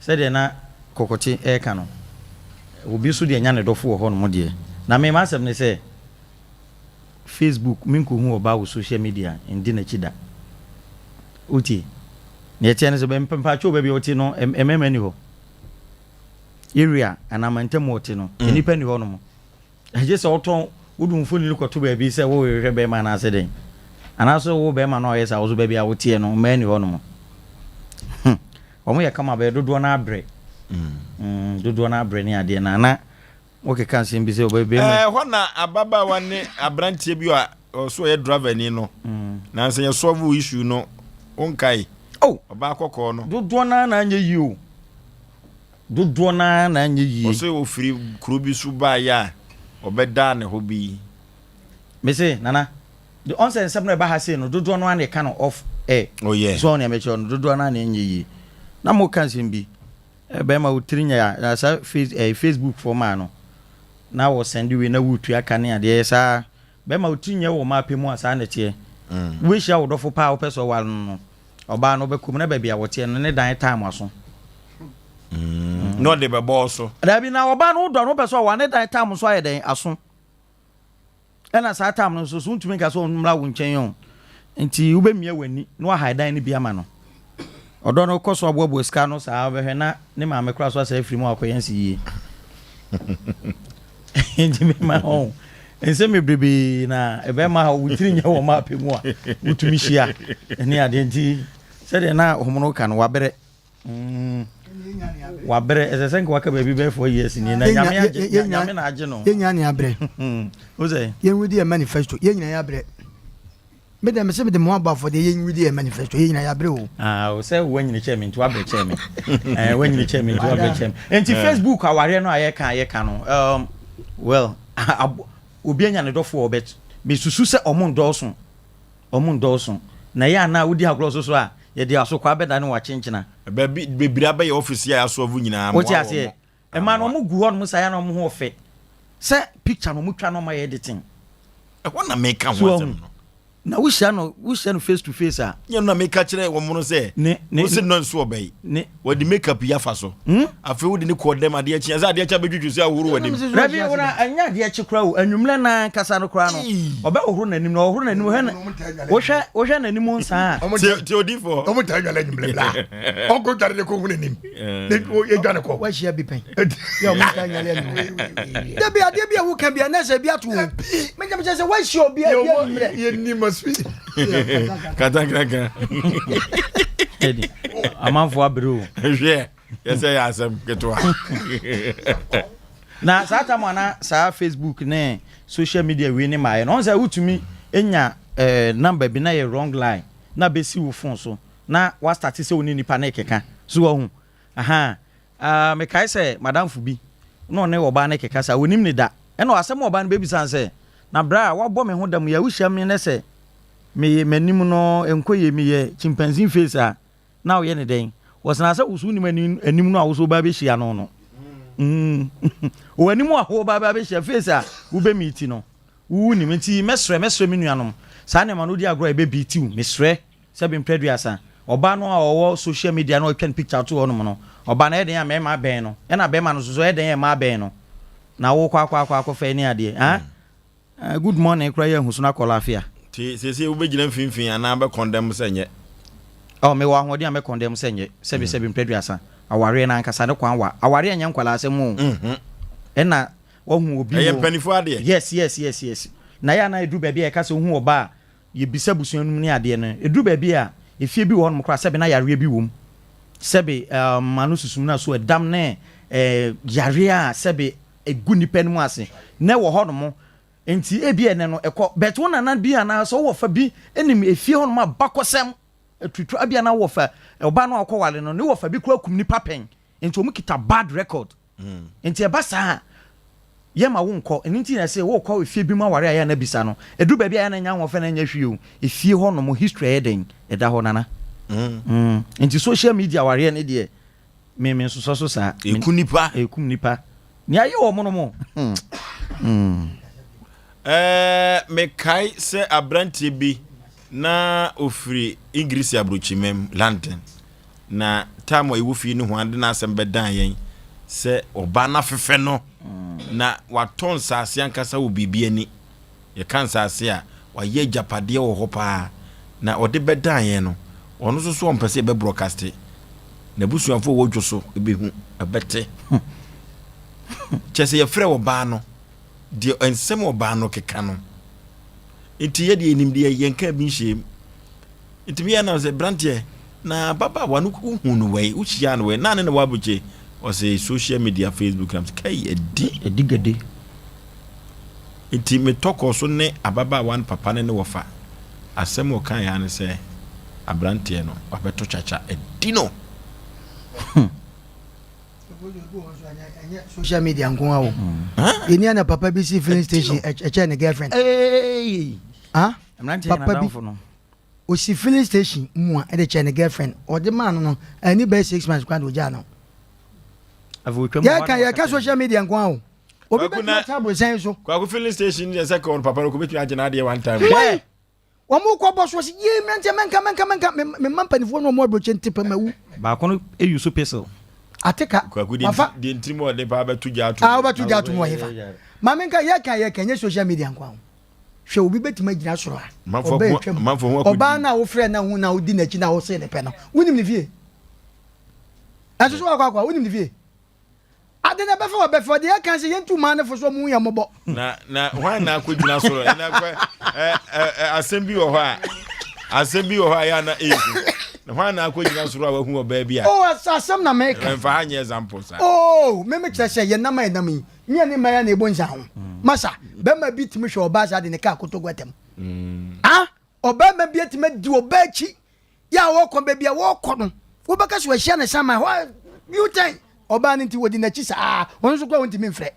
A: sɛdeɛ na Kɔkɔte reka no, obi nso deɛ nya ne dɔfo wɔ hɔnom deɛ. Na me m'asɛm ne sɛ, Facebook, menkɔhu ɔbaa wɔ social media ndi n'akyi da. Wotie? Deɛ ɛteɛ ne sɛ, mpakyɛw baabi a wote no, mmarima nni hɔ. Area anaa mantam a wote no, nnipa nni hɔnom. Gye sɛ wotɔn wode wo mfonini kɔto baabi sɛ worehwehwɛ bɛrima anaasɛ dɛn. Anaasɛ wo bɛrima no a ɔyɛ saa wo so baabi a woteɛ no mmaa nni hɔnom. Hmm. Wɔn yɛ kama bɛyɛ dodoɔ no abrɛ. Mm, dodoɔ no abrɛ ne adeɛ na na wokeka nsɛm bi sɛ ɔbɛ bɛrima.
B: Ɛhɔ na ababaawa ne aberanteɛ bi a ɔso ɔyɛ driver ni no. Nansa yɛ solve issue no wonkae.
A: Oh.
B: Ɔbaa kɔkɔɔ no.
A: Dodoɔ no ara na anyɛ yie o. Dodoɔ no ara na anyɛ yie.
B: Ɔse ɔfiri kuro bi so baeɛ a ɔbɛdaa ne hɔ bi.
A: Mese Nana, de ɔn sɛ nsɛm no ɛba ha sei no dodoɔ no ara na ɛka no off air.
B: Oh yeah.
A: So ɔn nea mekyerɛ no, dodoɔ no ara na ɛnyɛ yie. Na mo ka nsɛm bi, eh, bɛrima wo tiri nyɛ a, na saa face, eh, Facebook foɔ maa no, na wɔ sɛnde wei na woretua ka ne adeɛ, ɛyɛ saa. Bɛrima wo tiri nyɛ wɔ mmaa pɛ mu a saa na ɛteɛ. Wobɛhyia wo dɔfo paa a wopɛ sɛ ɔware no no, Ɔbaa no ɔbɛkɔ mu na baabi a wɔteɛ no ne dan taa mo aso.
B: Mm, na ɔde bɛbɔ so.
A: Dabi na ɔbaa no wodɔ no wopɛ sɛ ɔwa ne dan taa mo so ayɛ dɛn aso. Ɛna saa tam no nso so wontumi nka sɛ ɔmmra wo nkyɛn o. Nti wobɛmia w'ani na wahae dan no bi ama no. Ɔdɔ no kɔ so aboaboa sika no saa wobɛhwɛ na ne maame koraa so asɛ afiri mu akɔyɛ nsi yie. Nti mema ho nsɛm bebrebe na ɛbɛma wo tiri nyɛ wɔ maapɛ mu a wotumi hyia ne adeɛ nti sɛdeɛ na homono ka no wabrɛ mm, wabrɛ ɛsɛ sɛ nka waka baabi bɛyɛ four years ni na nyame agye nyame na agye no
D: yɛnya ne abrɛ
A: wo sɛ
D: yɛnwudi yɛ manifesto yɛn nyina yɛabrɛ Me deɛ mese mede mo abɔ afɔdeɛ yɛ nwi deɛ manifesto yɛ nyina yɛabrɛ o.
A: Ah, o sɛ wanyini kyɛ me nti wabrɛ kyɛ me. Eh, wanyini kyɛ me nti wabrɛ kyɛ me. Nti eh. Facebook awareɛ no a yɛka yɛka no, um, well, obi anya ne dɔfo ɔbɛt. Mesusu sɛ ɔmo ndɔɔso. Ɔmo ndɔɔso. Na yɛ anaa wodi agorɔ so so a, yɛde asokwa abɛda ne wakyenkyena.
B: Baabi bebree abɛyɛ ɔfisi a yɛasɔvo nyinaa.
A: Wote aseɛ? Ɛmaa no ɔmo gu hɔ nom saa ya na ɔmo ho ɔfɛ sɛ picture no ɔmo twa na ɔmo ayɛ editing.
B: Ɛhɔ na meka ho asɛm no.
A: Na wohyia no wohyia no face to face a.
B: Nyɛ no na meka kyerɛ wɔn no sɛ.
A: Ne ne
B: wose no nso ɔbɛ yi.
A: Ne
B: wɔde make up yi afa so.
A: Hmm?
B: Afei wode ne kɔɔ dɛm adeɛ kye ɛsɛ adeɛ kye abɛdwidwi sɛ ahohoro w'anim.
A: Dabi wona ɛnyɛ adeɛ kye koraa o anwummerɛ na ankasa no koraa no ɔbɛ hohoro n'anim na ɔhohoro n'anim wohwɛ wohwɛ wohwɛ n'anim nsaa a.
B: Tie tie odifoɔ.
E: Wɔn taa dwale anwummerɛ bla. Ɔnkɔ dware de kɔ hu n'anim. Yɛdwa ne kɔ.
D: Wahyia bi pɛn. Yɛ ɔmo ntaa nyale anwummerɛ. Dabi adeɛ bi a woka bi a na sɛ bi ato o. Mɛgyɛ mekyɛ sɛ wahyia obi a bi anwummerɛ.
E: Yɛni ma sui.
B: Katankraka.
A: Amanfoɔ abere o.
B: Hwɛ yɛsɛ yɛ asɛm ketewa.
A: Na saa tam ana saa Facebook ne social media wei ne maayɛ no ɔn sɛ wotumi nya eh, number bi na yɛ wrong line na bɛsi wo phone so na woastarte sɛ wo ne nipa no rekeka. So wahu? Ahaa. Ah, mekae sɛ m'adamfo bi na ɔne ɔbaa no rekeka saa, onim no da. Ɛna asɛm a ɔbaa no bɛbisa no sɛ, Na berɛ a woabɔ me ho dam yi a wohyia me nnɛ sɛ meyɛ m'anim no nkɔ yie, meyɛ chimpanzee face a, na woyɛ no dɛn? Wɔsenaa sɛ wo so wonim anim no a wo so wobaa bɛhyia no no. Mm. Wɔ anim a wobaa bɛhyia face a wobɛmiiti no, wo wonim. Nti mɛsrɛ, mɛsrɛ me nuanom, saa nneɛma no wodi agorɔ a ɛbɛbiiti wo. Mesrɛ. Sɛbi mprɛ aduasa, ɔbaa no a ɔwɔ social media na ɔtwa ne picture to hɔ nom no, ɔbaa no ɛyɛ dɛn a mmarima abɛn no, ɛna bɛrima no nso so ɛyɛ dɛn a mmaa abɛn no, na wokɔ akɔ akɔ akɔ fɛ ne adeɛ, ah, ah good morning koraa yɛ ahu so na kɔ lafia.
B: Nti seesei wobɛgyina mfimfini anaa bɛ condemn sɛ nyɛ?
A: Oh, mewɔ ahoɔden a mɛ condemn sɛ nyɛ, sɛbi sɛbi mprɛ aduasa, awareɛ no ankasa ne kwan wa, awareɛ nyɛ nkwadaa asɛm o, ɛna wahu obi wɔ.
B: Ɛyɛ mpaninfoɔ adeɛ.
A: Yes, yes, yes, yes, na ɛyɛ a na ɛduru baabi a yɛka sɛ wohu ɔbaa a, Yɛbisa abusua no mu ne adeɛ no, ɛduru baabi a, efie bi wɔ hɔnom koraa sɛbe na yareɛ bi wɔ mu. Sɛbe um, ano susum no so ɛdam ne eh, yareɛ a sɛbe ɛgu nnipa anim ase na ɛwɔ hɔnom. Nti ebi ɛnɛ no ɛkɔ, but wo nana bi anaa sɛ wowɔ fa bi nim efie hɔnom abakɔsɛm atutu abi anaa wɔ fa ɔbaa no a ɔkɔware no ne wɔ fa bi koraa kum nipa pɛn. Nti wɔn kita bad record. Nti ɛba saa a, Yɛma wo nkɔ. Ɛno nti na ɛse wokɔ efie bi mu aware a yɛ a na bisa no. Ɛduru baabi a yɛ a na ɛnyɛ ahoɔfɛ na ɛnyɛ hwee o. Efie hɔ nom history ɛyɛ dɛn? Ɛda hɔ Nana. Mm. Nti social media awareɛ no deɛ me me nsosɔ so saa.
B: Ɛku nipa.
A: Ɛkum nipa. Nea ayɛ wɔn no mo. Mm.
B: Ɛɛ mekae sɛ aberanteɛ bi na ofiri Ingirisi aburokyimam, London. Na time a yɛwɔ fie no ho ade n'asɛm bɛdan yɛn sɛ ɔbaa no afefɛ no na watɔ nsaase ankasa wɔ biribi ani. Yɛka nsaase a, wayɛ agyapadeɛ wɔ hɔ paa. Na ɔde bɛdan yɛn no, ɔno nso so ɔmpɛ sɛ yɛbɛ broadcast. N'abusuafoɔ wɔ dwo so bɛhu, ɛbɛte. Kyɛ sɛ yɛfrɛ ɔbaa no, deɛ nsɛm ɔbaa no keka no. Nti yɛdeɛ yɛnim deɛ yɛnka bi nhyɛm. Nti meyɛ na sɛ branteɛ na ababaawa no wohu no wɛi wohyia no wɛi na ne na wabukye ɔsɛ social media Facebook na kai adi
A: adi gade.
B: Nti metɔ kɔɔ so ne ababaawa no papa ne ne wɔfa asɛm ɔka ya ne sɛ abranteɛ no wabɛtɔ kyakya adi no.
D: Social media nko ara o. Yɛni ana papa bi si filling station ɛkyɛ ne girlfriend. Ah, papa bi osi filling station mu a ɛde kyɛ ne girlfriend. Ɔde maa no no ɛni bɛyɛ 6 months kwan de ogyaa no. Yɛka yɛka social media nko ara o. Obi bɛ tena aborosan so.
B: Kwaku filling station yɛ sɛ kɔn papa no ko betumi agye n'adeɛ one time.
D: Why? Wɔn kɔ bɔ so ɔsi yie mmeranteɛ mɛnka mɛnka mɛnka me mma mpanimfoɔ no wɔn aburokye nte pɛ mɛwu.
A: Baako no eyi so pestle.
D: Ateka
B: Kwaku
D: wafa.
B: deɛ ntirim ɔde paa bɛto gya ato.
D: Ah wobɛto gya ato mu wɔ hefa? Maame nka yɛka yɛka nyɛ social media nko ho. Hwɛ obi bɛtumi agyina soro a ɔbaa atwam. Ɔbaa no a wofrɛ na ho na wodi n'akyi na wosee ne pɛ no wonim ne fie? Ɛnso so wakɔ akɔ a wonim ne fie? Ade na ɛbɛfɛ wɔ bɛfɛ ɔde yɛ kan sɛ yɛntu mmaa no fo so ɔmo hu yɛn mmɔbɔ.
B: Na na hwan na akɔgyina soro na kɔ ɛ ɛ asɛm bi wɔ hɔ a asɛm bi wɔ hɔ a yɛ ana ehu na hwan na akɔgyina soro a wahu ɔbaa bi a.
D: Oh asɛm na meka.
B: Mfa ha nyɛ example saa.
D: Oh me me kyerɛ sɛ yɛn nam a yɛnam yi nyɛ ne mmaa na ɛbɔ nsa ho masa bɛrima bi tumi hwɛ ɔbaa saa de ne kaa koto gu atɛm. Ah ɔbɛrima bi atumi adi ɔbaa akyi yɛ a wɔkɔ baabi a wɔkɔ no wobɛka sɛ wɔahyia ne sama hɔ U-turn ɔbaa no nti wɔdi n'akyi saa ɔno nso kora wɔntumi mfrɛ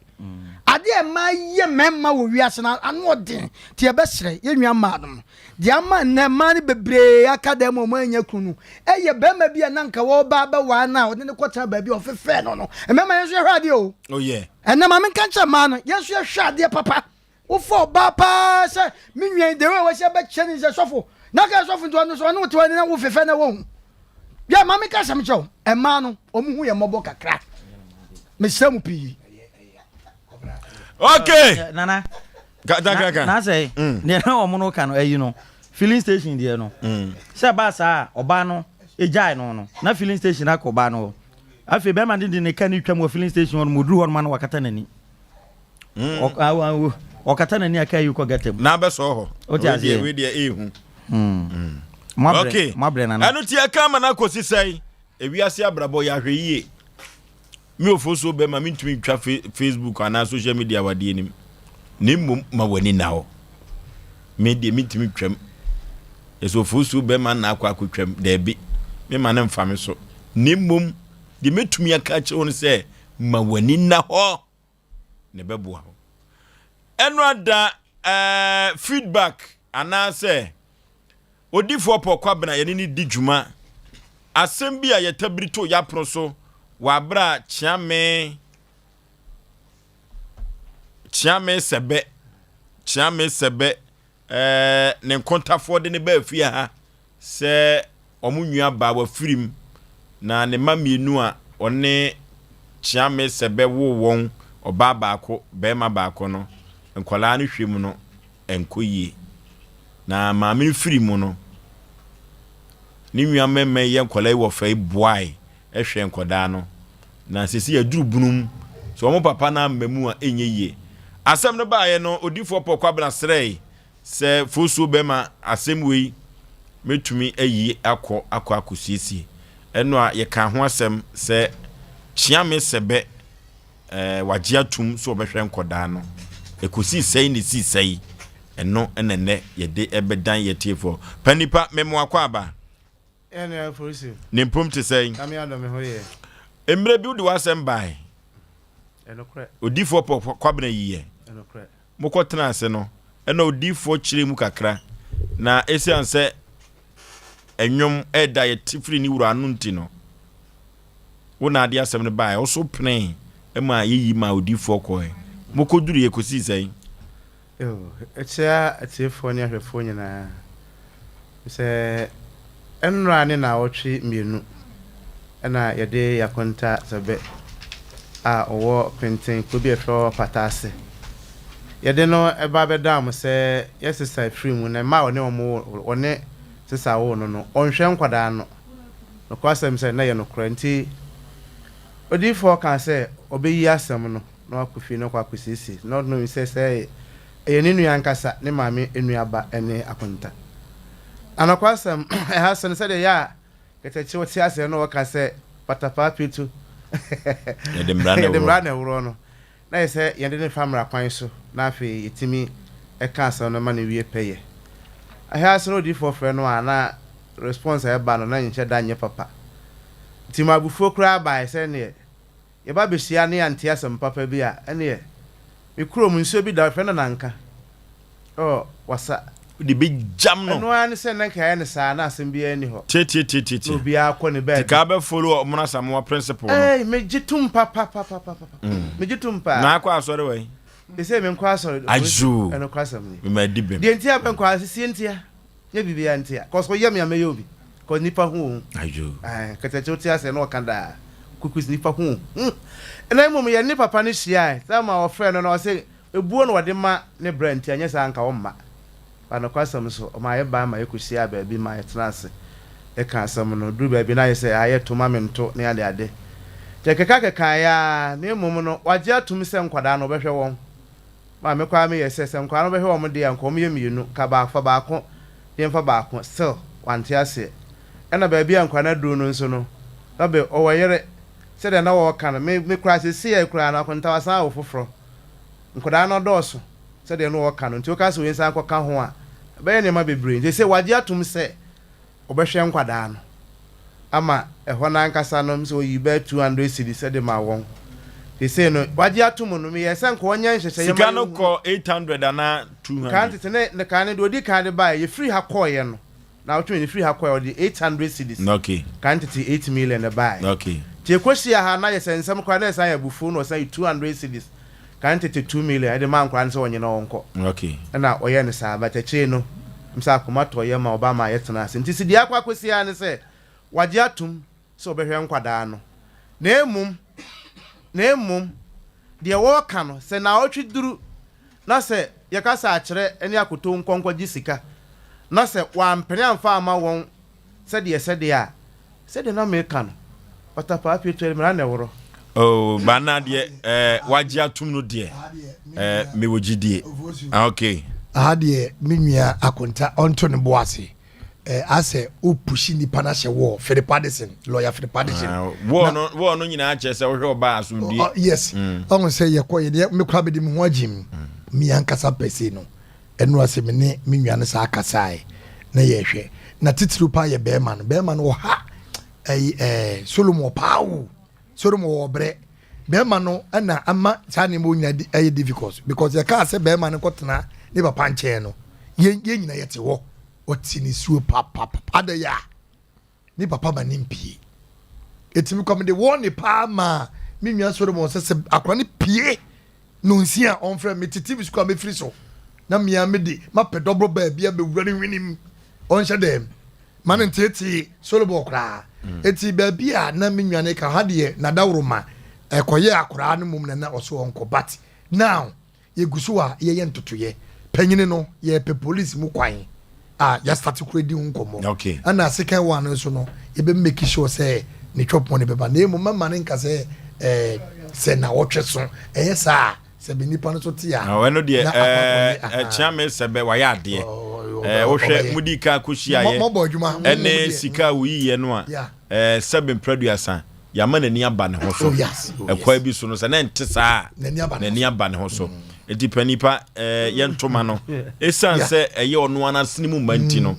D: adeɛ a mmaa yɛ mmarima wɔ wiase no ano ɔden nti yɛbɛsrɛ yɛn nua mmaa no deɛ ama nnɛ mmaa no bebree aka dan mu a wɔn anya kunu no ɛyɛ barima bi a na nka wɔba abɛwaa no a ɔde no kɔtena baabi a ɔfefɛɛ no no mmarima yɛn nso yɛhwɛ adeɛ o
B: oh, yeah.
D: ɛnɛ maame nka nkyerɛ mmaa no yɛn nso yɛhwɛ adeɛ papa Wofa ɔbaa paa sɛ me nua yi the way wɔsi abɛkyɛ ne sɛ sɔfo na ka sɔfo nti ɔno so ɔne wote hɔ na wo fefɛ na wohu yɛ maame ka asɛm kyerɛ wo mmaa no wɔn hu yɛ mmɔbɔ kakra mesrɛ mu pii.
B: Okay.
A: Nana. Na sɛ deɛ na wɔn no ka no ayi no filling station deɛ no sɛ baa saa ɔbaa no egyae no no na filling station akɔ ɔbaa no hɔ afei bɛrima de de ne ka ne twam wɔ filling station hɔ no mo duru hɔ no ma no wakata n'ani. Ɔkata n'ani a kaa yi kɔ gata mu.
B: Na abɛsɔ hɔ.
A: O ti aseɛ.
B: Wei deɛ ehu.
A: Okay. Mo abrɛ nana.
B: Ɛno ti ɛka ama no akɔsi sɛn? Ewiase abrabɔ yɛ ahwɛ yie. Me ofosuo bɛma mentumi ntwa Facebook anaa social media wadeɛ nim. Na mmom ma w'ani na hɔ. Me deɛ mentumi ntwam. Ɛsɛ ofosuo bɛma na akɔ akɔtwam. Daabi. Me ma no mfa me so. Na mmom deɛ mɛtumi aka akyerɛ wo no sɛ ma w'ani na hɔ. na ɛbɛboa wo. Ɛno ada ɛɛ feedback anaasɛ odifoɔ Paul Kwabena yɛne ne di dwuma asɛm bi a yɛtabiri to yɛapono so wɔ abere a Kyeame Kyeame Sɛbɛ Kyeame Sɛbɛ Ɛɛ, ne nkontafoɔ de no baa fie ha sɛ wɔn nua baa wafirim na ne mma mmienu a ɔne Kyeame Sɛbɛ woo wɔn, ɔbaa baako, barima baako no, nkwadaa no hwɛ mu no, ɛnkɔ yie. Na maame no firi mu no, ne nua mmarima yi yɛ nkwadaa yi wɔ fɛ yi boae hwɛɛ nkwadaa no. Na sɛsi aduru bunu mu, sɛ wɔn papa no amma mu a ɛnyɛ yie. Asɛm no baeɛ no, Odiyifoɔ Paul Kwabena srɛe sɛ Fosuo bɛma asɛm wei mɛtumi ayi akɔ akɔ akɔsiesie. Ɛno a yɛkaa ho asɛm sɛ Kyeame Sɛbɛ eh, wagye atum sɛ ɔbɛhwɛ nkɔdaa no. Ɛkɔsii sɛi na ɛsii sɛi. Ɛno na nnɛ yɛde ɛbɛdan yɛn atiefoɔ. Pa nipa, mema wakɔ aba. Ne mpom te sɛn? Mmerɛ bi wode w'asɛm bae. Odiyifoɔ Paul Kwabena yiyɛ. Mokɔ tena ase no, ɛna odiyifoɔ kyerɛ mu kakra. Na esiane sɛ ɛnwom ɛda yɛte firi ne wura ano nti no, wo na ade asɛm no baeɛ, wo so penee ma yɛyi maa odiyifoɔ kɔɛ. Mokɔduruiɛ kɔsii sɛn?
R: Eo, ɛkyea atiefoɔ ne ahwɛfoɔ nyinaa. Sɛ nnora ne naawɔtwe mmienu na yɛde Yakonta Sɛbɛ a ɔwɔ Penten kuro bi a yɛfrɛ hɔ Pata ase. Yɛde no ba bɛdaa mo sɛ yɛsesa firi mu na mma a ɔne wɔn wo ɔne sesa woo no no ɔnhwɛ nkwadaa no. Nokwasɛm sɛ na ɛyɛ nokorɛ nti odiyifoɔ kaa sɛ ɔbɛyi asɛm no. na wakɔ fie na wakɔ akɔsiesie not knowing sɛ sɛ ɛyɛ ne nua ankasa, ne maame nua ba ne akonta. Na nokwasɛm ɛha so no sɛdeɛ ɛyɛ a kɛtɛkye wote aseɛ na wɔka sɛ patapaa pieto
B: Yɛde mmara na
R: yɛde
B: ɛworɔ.
R: mmara na ɛworɔ no na yɛ sɛ yɛde ne fa mmara kwan so na afei yɛtumi ɛka asɛm no ma no wie pɛyɛ. Ɛha so no odiyifoɔ frɛ no a na response a ɛba no na nhyɛ da nyɛ papa nti ma abufuo koraa baeɛ sɛ neɛ Yɛba behyia ne yɛante asɛm papa bi a, ɛneɛ, me kurom nsuo bi da hɔ, yɛfrɛ no Nanka. Oh, wasa.
B: Wode bɛgyam no.
R: Ɛno ara ne sɛ na nka yɛayɛ no saa na asɛm biara nni hɔ.
B: Tiatiatiatia.
R: Na obiara kɔ ne baabi.
B: Nti kaa bɛ follow Ɔmono Asamoah principle no.
R: Ei, megye tom papapapapa. Megye tom paa.
B: Na akɔ asɔre wɔ he?
R: Seesei menkɔ asɔre.
B: Ayoo.
R: Ɛnokwasɛm ni.
B: Mema adi bem.
R: Deɛ nti a menkɔ asɔre, sie ntia. Nyɛ biribiara nti a. Cause ɔyɛ me a mɛyɛ obi. Cause nipa ho ohu.
B: Ayo.
R: Ae, kɛtɛkye wote aseɛ na ɔka daa. Kukus nipa ho ohu. Ɛna mmom yɛne ne papa no hyiae. Time a ɔfrɛɛ no no ɔse ebuo na ɔde ma ne bra nti anyɛ saa anka ɔmma. But nokwasɛm nso ɔmaa yɛbae ma yɛkɔhyiaa baabi ma yɛtenaa ase yɛkaa asɛm no. Duru baabi na ayɛ sɛ ayɛ to ma mento ne adeade. Nti yɛkekakekaeɛ ara na mmom no wagye atom sɛ nkwadaa no ɔbɛhwɛ wɔn. Ma me koraa meyɛ sɛ sɛ nkwadaa no bɛhwɛ wɔn deɛ a nka wɔn yɛ mmienu nka baako fa baako deɛ nfa baako still wante aseɛ ɛna baabi a nkwadaa no aduru no nso no sɛbe ɔwɔ yere sɛdeɛ na wɔreka no me me koraa seesei koraa no akonta wasan awo foforɔ nkwadaa no dɔɔso sɛdeɛ na wɔreka no nti woka sɛ wei nsan kɔka ho a ɛbɛyɛ nneɛma bebree nti seesei wagye atom sɛ Wɔbɛhwɛ nkwadaa no ama ɛhɔ no ankasa no sɛ wɔyi bɛyɛ 200 cedis de ma wɔn. Seesei no, wɔagye ato mu no, meyɛɛ sɛ nka wɔnyɛ nhyehyɛeɛ
B: Sika
R: ma
B: no
R: yɛnhunu.
B: kɔ 800 anaa 200?
R: Kan tete ne ne kan no deɛ ɔdi kan de baeɛ, yɛfiri ha kɔeɛ no, naawɔtwe mmienu yɛfiri ha kɔeɛ, ɔde 800 cedis,
B: Okay.
R: kan tete 8 million na ɛbaeɛ.
B: Okay.
R: Nti yɛkɔhyia ha na yɛ sɛ nsɛm koraa na ɛsan yɛ abufuo na ɔsan yi 200 cedis. Kan tete 2 million de maa nkwadaa no sɛ wɔnye no ɔnkɔ.
B: Okay.
R: Ɛna ɔyɛɛ no saa but akyire no m sɛ akoma tɔɔ yam ma ɔba maa yɛtenaa ase. Nti sɛ deɛ akɔ akɔsi ara ne sɛ wagye atom sɛ ɔbɛhwɛ nkwadaa no na mmom na mmom deɛ wɔreka no sɛ naawɔtwe duru na sɛ yɛka sɛ akyerɛ ne akoto nkɔ nkɔgye sika na sɛ wampene amfa amma wɔn Sɛdeɛ sɛdeɛ a, sɛdeɛ na meka no, patapaa pie tuo mmara na ɛworɔ.
B: Oh, ba na deɛ eh, wagye atum no deɛ eh, mewɔ gyidie. Ah, okay.
E: Aha deɛ me nua Akonta ɔnto ne bo ase eh, asɛ o pushi nipa no ahyɛ wall Philip Addison lawyer Philip Addison.
B: Ah, wall no wall no nyinaa kyerɛ sɛ wohwɛ ɔbaa asomdue.
E: Oh, yes ɔho sɛ yɛkɔ yɛ deɛ me koraa mede me ho agye mu me ankasa pɛ sei no Ɛno ase me ne me nua no saa kasae na yɛhwɛ. Na titiriw paa yɛ bɛrima no. Bɛrima no ɔha ɛyi ɛɛ Solomon paa o. Solomon wɔ ɔbrɛ. Bɛrima no ɛna ama saa nneɛma nyinaa di ɛyɛ difficult because yɛkaa sɛ bɛrima no kɔtena ne papa nkyɛn no yɛn yɛn nyinaa yɛte hɔ ɔte ne suo papapapa adɛyɛ a. Ne papa ma ne mpie. Eti me kɔ me de wɔne paa maa me nua Solomon sɛ sɛ akora no pie nonsia a ɔmfrɛ me te TV so kora mefiri so na mea me de mapɛ dɔbrɔ baabi a mewura ne hwenem ɔnhyɛ dɛm ma no nteetee Solomon koraa. Eti baabi a na me nua no ka ha deɛ nadaworo ma ɛkɔyɛ akoraa no mmom na na ɔso ɔnkɔ but now Yɛgu so a yɛyɛ ntotoeɛ. Panyini no, yɛrepɛ police mu kwan a yɛastate koraa di ho nkɔmmɔ.
B: Okay.
E: Ɛna second one no nso no, yɛbɛ make sure sɛ ne chop money bɛba. Na mmom mɛma no nka sɛ ɛɛ sɛ nawɔtwe so. Ɛyɛ saa a, sɛ bɛ nipa no nso te a,
B: Ɛno deɛ
E: na akɔ akɔyɛ,
B: ɛɛ
E: ahaa.
B: ɛkyea me sɛ bɛ wayɛ adeɛ.
E: Ɔ-
B: Ɛɛ wohwɛ
E: ɔbɛyɛ.
B: mudi kan
E: Mɔ-
B: kɔhyiaeɛ
E: Mɔbɔ adwuma. Mo- mo
B: ɛne
E: deɛ.
B: sika a woyiiɛ no a
E: Yeah.
B: ɛɛ sɛbe mprɛduasa yɛama n'ani aba ne ho so.
E: Oh yes. Oh yes.
B: Ɛkwan bi so no sɛ na ɛnte saa a
E: N'ani aba ne ho
B: n'ani
E: so.
B: aba ne ho so. Enti panipa ɛɛ yɛntoma no ɛsiane
E: Yeah.
B: sɛ ɛyɛ ɔno ara n'asene mu mma nti no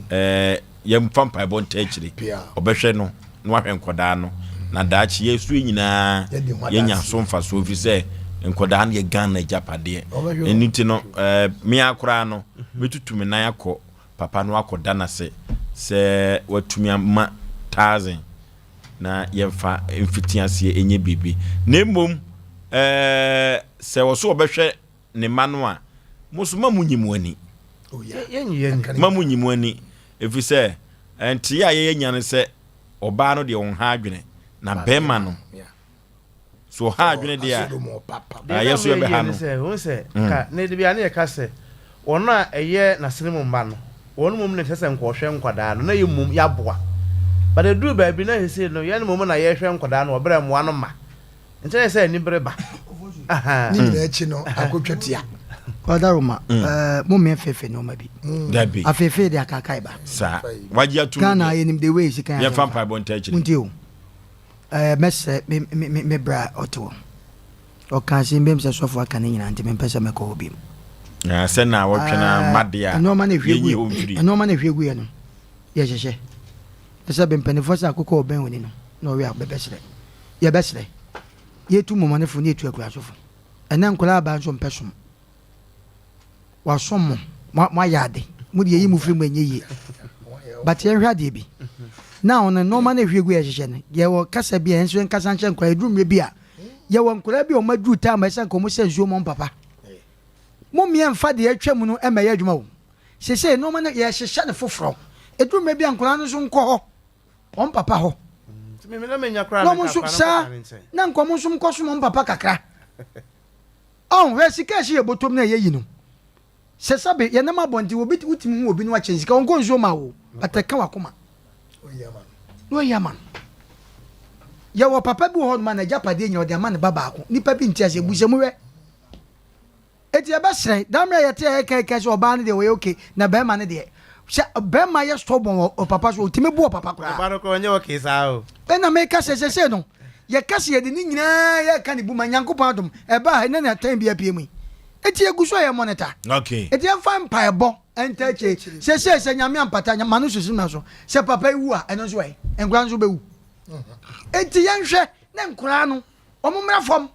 B: ɛɛ yɛmfa mpaebɔ nta akyire.
E: Pia.
B: Ɔbɛhwɛ no na wahwɛ nkɔdaa no. Na daakye yɛ so nyinaa yɛnya so mfasoɔ ɛfiri sɛ nkwadaa no yɛ Ghana agyapadeɛ. Ɛno nti no eh, me ara koraa no mɛtutu me nan akɔ papa no akɔda no ase sɛ watumi ama thousand na yɛmfa mfiti aseɛ nyɛ biribi. Na mmom eh, sɛ ɔso ɔbɛhwɛ ne mma no a, mo nso ma monyi mo ani. Ma monyi mo ani, ɛfiri sɛ nteɛ a yɛyɛ nya no sɛ ɔbaa no deɛ ɔnha adwene, na bɛrima no so ɔha adwene deɛ a, yɛ so yɛbɛha no.
R: Sɛ, sɛ, ka, ne de bia ne yɛka sɛ, wɔn a ɛyɛ n'asene mu mma no, wɔn mmom na ɛsɛ sɛ nka ɔhwɛ nkwadaa no, na yɛ mmom yɛaboa. But ɛduru baabi na sesei no, yɛn mmom na yɛhwɛ nkwadaa no, wɔbrɛ mmoa no ma. Nkyɛ yɛ sɛ anibere ba.
E: Ne nyinaa akyi no, akotwa tia.
D: Ɔdaroma, mm. mo mmea fefe nneɛma bi.
B: Mm. Dabi.
D: Afefe de akaakae ba.
B: Saa. Wagye atum.
D: Ghana yɛnim the way sika
B: yɛn. Yɛmfa mpaebɔ nta akyiri.
D: Muntie o. Ɛɛ mɛsrɛ me me me me bra ɔte hɔ. Ɔka asɛm bi sɛ sɔfo aka ne nyinaa nti mempɛ sɛ mɛkɔ hɔ bio.
B: Na sɛ na wɔtwe na ma de a.
D: Nneɛma na ehwie gu. Nneɛma na ehwie gu yɛ no. Yɛhyehyɛ. Ɛsɛ bɛ mpanimfoɔ sɛ akokɔ ɔbɛn oni no na ɔwe a bɛbɛsrɛ. Yɛbɛsrɛ. Yɛtu mmɔmɔnefo ne yɛtu akurasofo. Ɛnnɛ nkwadaa aba nso mpɛ som. Wasom mo, moayɛ ade. Mo deɛ yɛyi mo firi mu ɛnyɛ yie. But yɛnhwɛ adeɛ bi. Now no nneɛma no ehwie gu yɛhyehyɛ no. Yɛwɔ kasa bi a yɛn nso yɛnkasa nkyerɛ nkwadaa. Ɛduru mmerɛ bi a yɛwɔ nkwadaa bi a wɔn aduru time a ɛsɛ nka wɔn hyɛ nsuo ma wɔn papa. Mo mmea mfa deɛ atwa mu no mmɛyɛ adwuma o. Seesei nneɛma no yɛhyehyɛ no foforɔ. Ɛduru mmerɛ bi a nkwadaa no nso nkɔ hɔ. wɔn papa hɔ. Na wɔn nso saa na nka wɔn nso nkɔsom wɔn papa kakra. Ɔn hwɛ sika ɛhyɛ yɛ bɔtɔm na ɛyɛ yi no. Sɛ sɛbe yɛnam abɔnten obi wotumi hu obi no akyɛn sika ɔnkɔ nsuo ma wo but ɛka wakoma. Na ɔyi ama no. Yɛwɔ papa bi wɔ hɔ nom a n'agyapadeɛ nyina ɔde ama ne ba baako. Nipa bi nte aseɛ bu sɛ mu hwɛ. Enti yɛbɛsrɛ, da mmerɛ yɛte a yɛka yɛka sɛ ɔbaa no deɛ ɔyɛ okay na bɛrima no deɛ, sɛ bɛrima yɛ stubborn wɔ ɔpapa so ɔtumi bo ɔpapa koraa.
R: Ɔba no koraa ɔnyɛ okay saa o.
D: Ɛna meka sɛ sɛsei no yɛka sɛ yɛde ne nyinaa yɛka ne bu ma Nyankopɔn adom ɛbaa ha ɛnɛ na tan bi apue mu yi. Enti yɛgu so a yɛ monitor.
B: Okay.
D: Enti yɛmfa mpaebɔ nta akyire. Sɛsei sɛ Nyame ampata ma no susu na so sɛ papa yi wu a ɛno nso ɛ? Nkoraa nso bɛwu. Enti yɛnhwɛ ne nkoraa no wɔn mmra fam.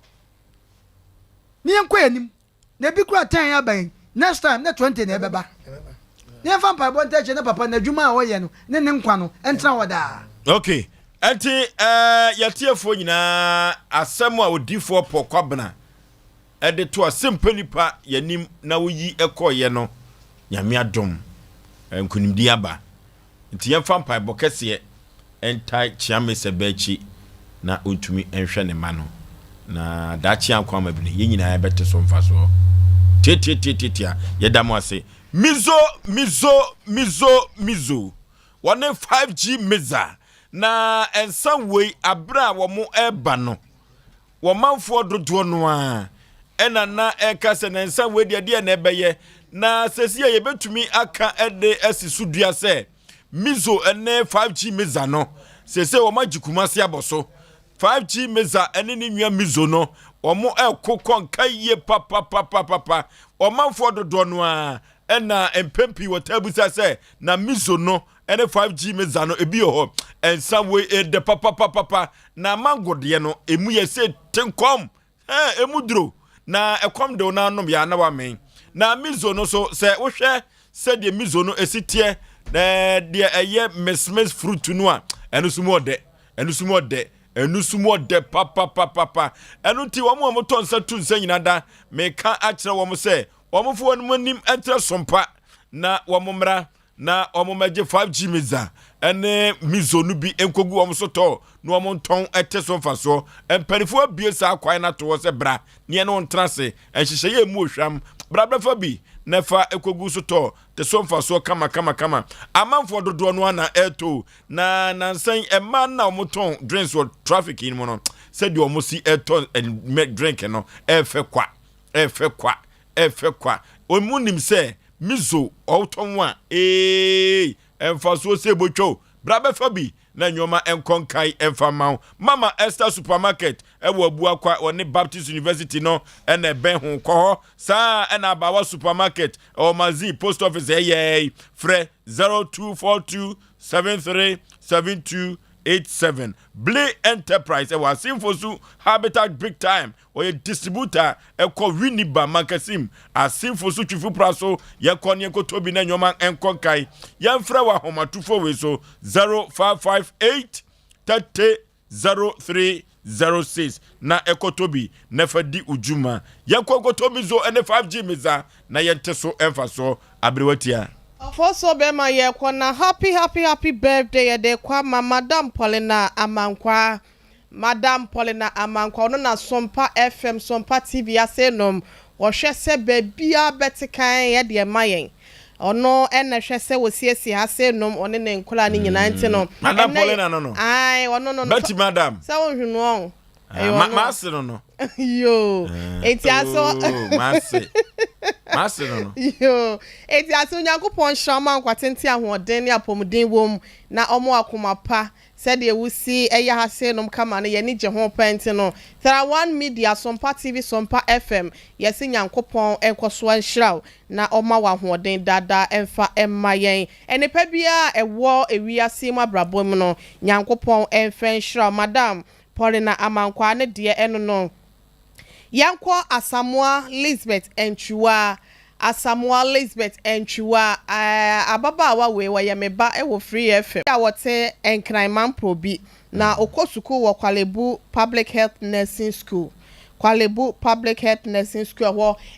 D: Ne yɛnkɔ yɛn anim na ebi kura ten aba yi next time na 20 na ɛbɛba ne yɛmfa mpaebɔ ntɛkyɛ ne papa n'adwuma a ɔyɛ no ne ne nkwa no ɛntena hɔ daa.
B: Okay, ɛnti ɛɛ eh, yɛtiefoɔ nyinaa asɛm a odiifoɔ Paul Kwabena ɛde to asɛmpa nipa yɛnim na woyi ɛkɔɔyɛ no nyame adom eh, nkonimdi aba. Nti yɛmfa mpaebɔ kɛseɛ ntae Kyeame Sɛbɛ akyi na ɔntumi nhwɛ ne mma no, na daakye a nkwa ama bi no, yɛn nyinaa yɛbɛte so mfasoɔ. Tiatiatiatiatia, yɛda mo ase. Mizo, Mizo, Mizo, Mizo, wɔne 5G Miza, na nsa wei aberɛ a wɔn reba no, Wɔn manfoɔ dodoɔ no ara na na ɛreka sɛ nansa wei deɛ deɛ na ɛbɛyɛ na sɛsi a yɛbɛtumi aka de asi so dua sɛ Mizo ne 5G Miza no sɛsɛ wɔn agye Kumasi abɔ so. 5G Miza ne ne nua Mizo no wɔn ɛko kɔnka yie papapapapa. Wɔn manfoɔ dodoɔ no ara na mpɛn pii wɔtaa bisa sɛ na Mizo no ne 5G Miza no ebi wɔ hɔ. Nsa wei ɛdɛ papapapapa Na mango deɛ no, emu yɛ sɛ tenkɔm, ɛɛ, emu duro, na ɛkɔm de wo na anom yɛ a na wamee. Na miso no so, sɛ wohwɛ sɛdeɛ miso no esi teɛ, na deɛ ɛyɛ mesmes fruit no a, ɛno so mu ɔdɛ, ɛno so mu ɔdɛ, ɛno so mu ɔdɛ papapapapa. Ɛno nti wɔn a wɔtɔ nsa tu nsa nyina da, meka akyerɛ wɔn sɛ wɔn fo wɔn anim nkyerɛ sompa na wɔn mmra na wɔmmɛgye 5G Miza ne Mizo no bi nkogu wɔn so tɔ na wɔn ntɔn te so mfasoɔ. Mpanimfoɔ abue saa kwan no ato hɔ sɛ bra ne yɛne wo ntena ase. Nhyehyɛeɛ a emu ohwam. Bra bɛfa bi na fa kogu so tɔ te so mfasoɔ kama kama kama. Amanfoɔ dodoɔ no ara na ɛretɔ na nansa yi mmaa no na wɔtɔn drinks wɔ traffic yi mu no sɛdeɛ wɔn si ɛtɔ drink no ɛfɛ kwa ɛfɛ kwa ɛfɛ kwa. Wɔn nim sɛ Mizo ɔwotɔn a eeii mfasoɔ sɛ botwa o bra bɛfa bi na nnoɔma nkɔ nkae mfa mma wo Mama Esther Supermarket ɛwɔ Abuakwa wɔne Baptist University no ɛna ɛbɛn ho kɔ hɔ saa ɛna Abawa Supermarket ɛwɔ Mazin Post Office ɛyɛɛi frɛ 0242 73 72. 87. Ble Enterprise ɛwɔ Asinfosu Habitat Big Time. Ɔyɛ distributor ɛkɔ Winneba, Mankasim, Asinfosu Twifupra so. Yɛkɔ ne yɛnkɔtɔ bi na nneɛma nkɔ nkae. Yɛmfrɛ wɔ ahomatofo wei so 0558 30 0306 na ɛkɔtɔ bi na fa di wo dwuma. Yɛnkɔ nkɔtɔ Mizo ne 5G Miza na yɛnte so mfasoɔ. Aberewa tia.
S: Ɔfosuo bɛma yɛkɔ na happy happy happy birthday yɛde kɔ ama Madam Paulina Amankwaa Madam Paulina Amankwaa ɔno na Sompa FM Sompa TV ase nom Wɔhwɛ sɛ baabiara bɛte kann yɛ deɛ ma yɛn. Ɔno na ɛhwɛ sɛ wɔsiesie ha sei nom, ɔne ne nkwadaa no nyinaa nti no.
B: Madam
S: ɛnnɛ yɛ-
B: Paulina no no.
S: Ae, ɔno no no.
B: Betty Madam.
S: Sɛ wonhwe no ɔn. Ɛyɛ
B: Ah, ma-
S: ɔno.
B: Maase no no.
S: Yoo. Enti aso.
B: Oh, maase. Maase no no.
S: Yoo. Enti aso Onyankopɔn nhyira ɔma nkwa tenten ahoɔden ne apɔmuden wom na ɔmo akoma pa Sɛdeɛ wosi yɛ ha sei nom kama no yɛn ani gye ho paa nti no Thera One Media, Sompa TV, Sompa FM yɛse Nyankopɔn nkɔsoa nhyira wo na ɔma wo ahoɔden daadaa mfa mma yɛn nnepa biara a ɛwɔ ewiase yi mu abrabɔ mu no Nyankopɔn mfa nhyira wo Madam Paulina Amankwaa ne deɛ ɛno no Yɛnkɔ Asamoah Lisbeth Antwiwaa Asamoah Lisbeth Antwiwaa eh, ababaawa wei ɔyɛ me ba wɔ Free FM. A ɔte Nkran Mamprobi na ɔkɔ sukuu wɔ Kwalebu Public Health Nursing School Kwalebu Public Health Nursing School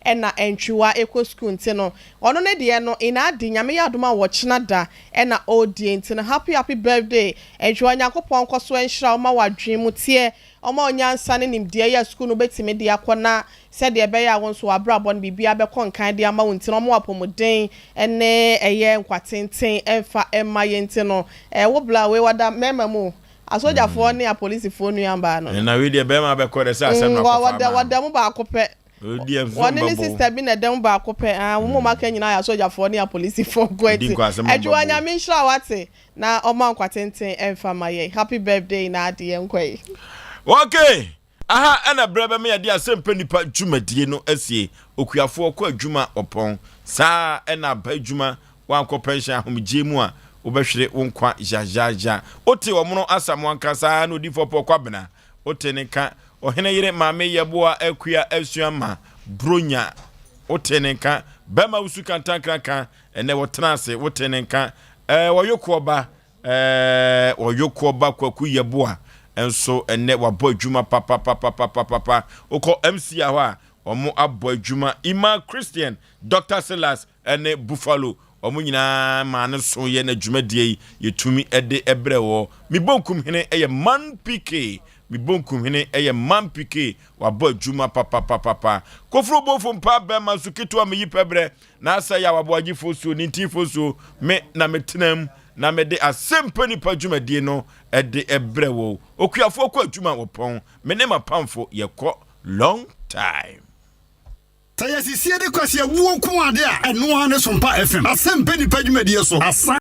S: ɛhɔ na Antwiwaa kɔ sukuu nti no ɔno ne deɛ no Inaadi Nyame yɛ adom a ɔkyena da na ɔredie nti no happy happy birthday Antwiwaa Nyankopɔn nkɔso nhyira wo ma wo adwene mu teɛ Ɔma wo nyansa ne nimdeɛ yɛ sukuu no wobɛtumi de akɔ na sɛdeɛ ɛbɛyɛ a wo nso w'abrabɔ no biribiara bɛkɔ nkan de ama wo nti no ɔma wo apɔmuden ne ɛyɛ nkwa tenten mfa mma yɛn nti no wo bla wei wɔda mmarima mu o asogyafoɔ ne apolisifoɔ nuambaa no.
B: Na wei deɛ bɛrima bɛkɔ dɛ sɛ asɛm na akɔfa ama no.
S: Wɔda mu baako pɛ. Wɔne ne sister bi na ɛda mu baako pɛ. Ah, wɔn mu aka nyinaa yɛ asogyafoɔ ne apolisifoɔ nko ati. Adwoa Nyame nhyira wo ate na ɔma nkwa tenten ɛmfa ma yɛn. Happy birthday na ade yɛn nkɔ yi.
B: Okay, aha ɛna berɛ bɛma yɛde asɛmpɛ nipa dwumadie no asie. Okuafoɔ kɔ adwuma ɔpɔn, saa ɛna aba adwuma wankɔ pɛnhyɛn ahomegyeɛ mu a wobɛhwere wo nkwa yayaaya. Wote ɔmono Asamoah nka saa na odiyifoɔ Paul Kwabena Wote ne nka Ɔhene yere maame yɛboa akua asua ma bronya Wote ne nka Bɛma wusu kantankraka ɛnɛ wɔtena ase Wote ne nka ɛɛ Ɔyokoɔ ba ɛɛ Ɔyokoɔ ba Kwaku Yɛboa nso ɛnɛ wabɔ adwuma papapapapapapa Wokɔ MC a hɔ a wɔn abɔ adwuma Ima Christian Doctor Silas ne Buffalo, wɔn nyinaa maa no so yɛ na dwumadie yi yɛtumi de brɛ wɔ. Me bonkum hene yɛ Man PK, me bonkum hene yɛ Man PK, wabɔ adwuma papapapapa. Koforo bofo mpa bɛrima nso ketewa meyi pɛbrɛ na asɛ yɛ awaboagyefoɔ suo, nintinfoɔ suo, me na metenam na mede asɛmpa nipa dwumadie no de brɛ wɔ. Okuafoɔ kɔ adwuma wɔpɔn, me ne m'apamfo yɛkɔ long time.
E: Sɛ yɛsisie de kwasi awuo nko ade a, ɛno ara ne Sompa FM. Asɛmpɛ Nnipa dwumadie so. Asa.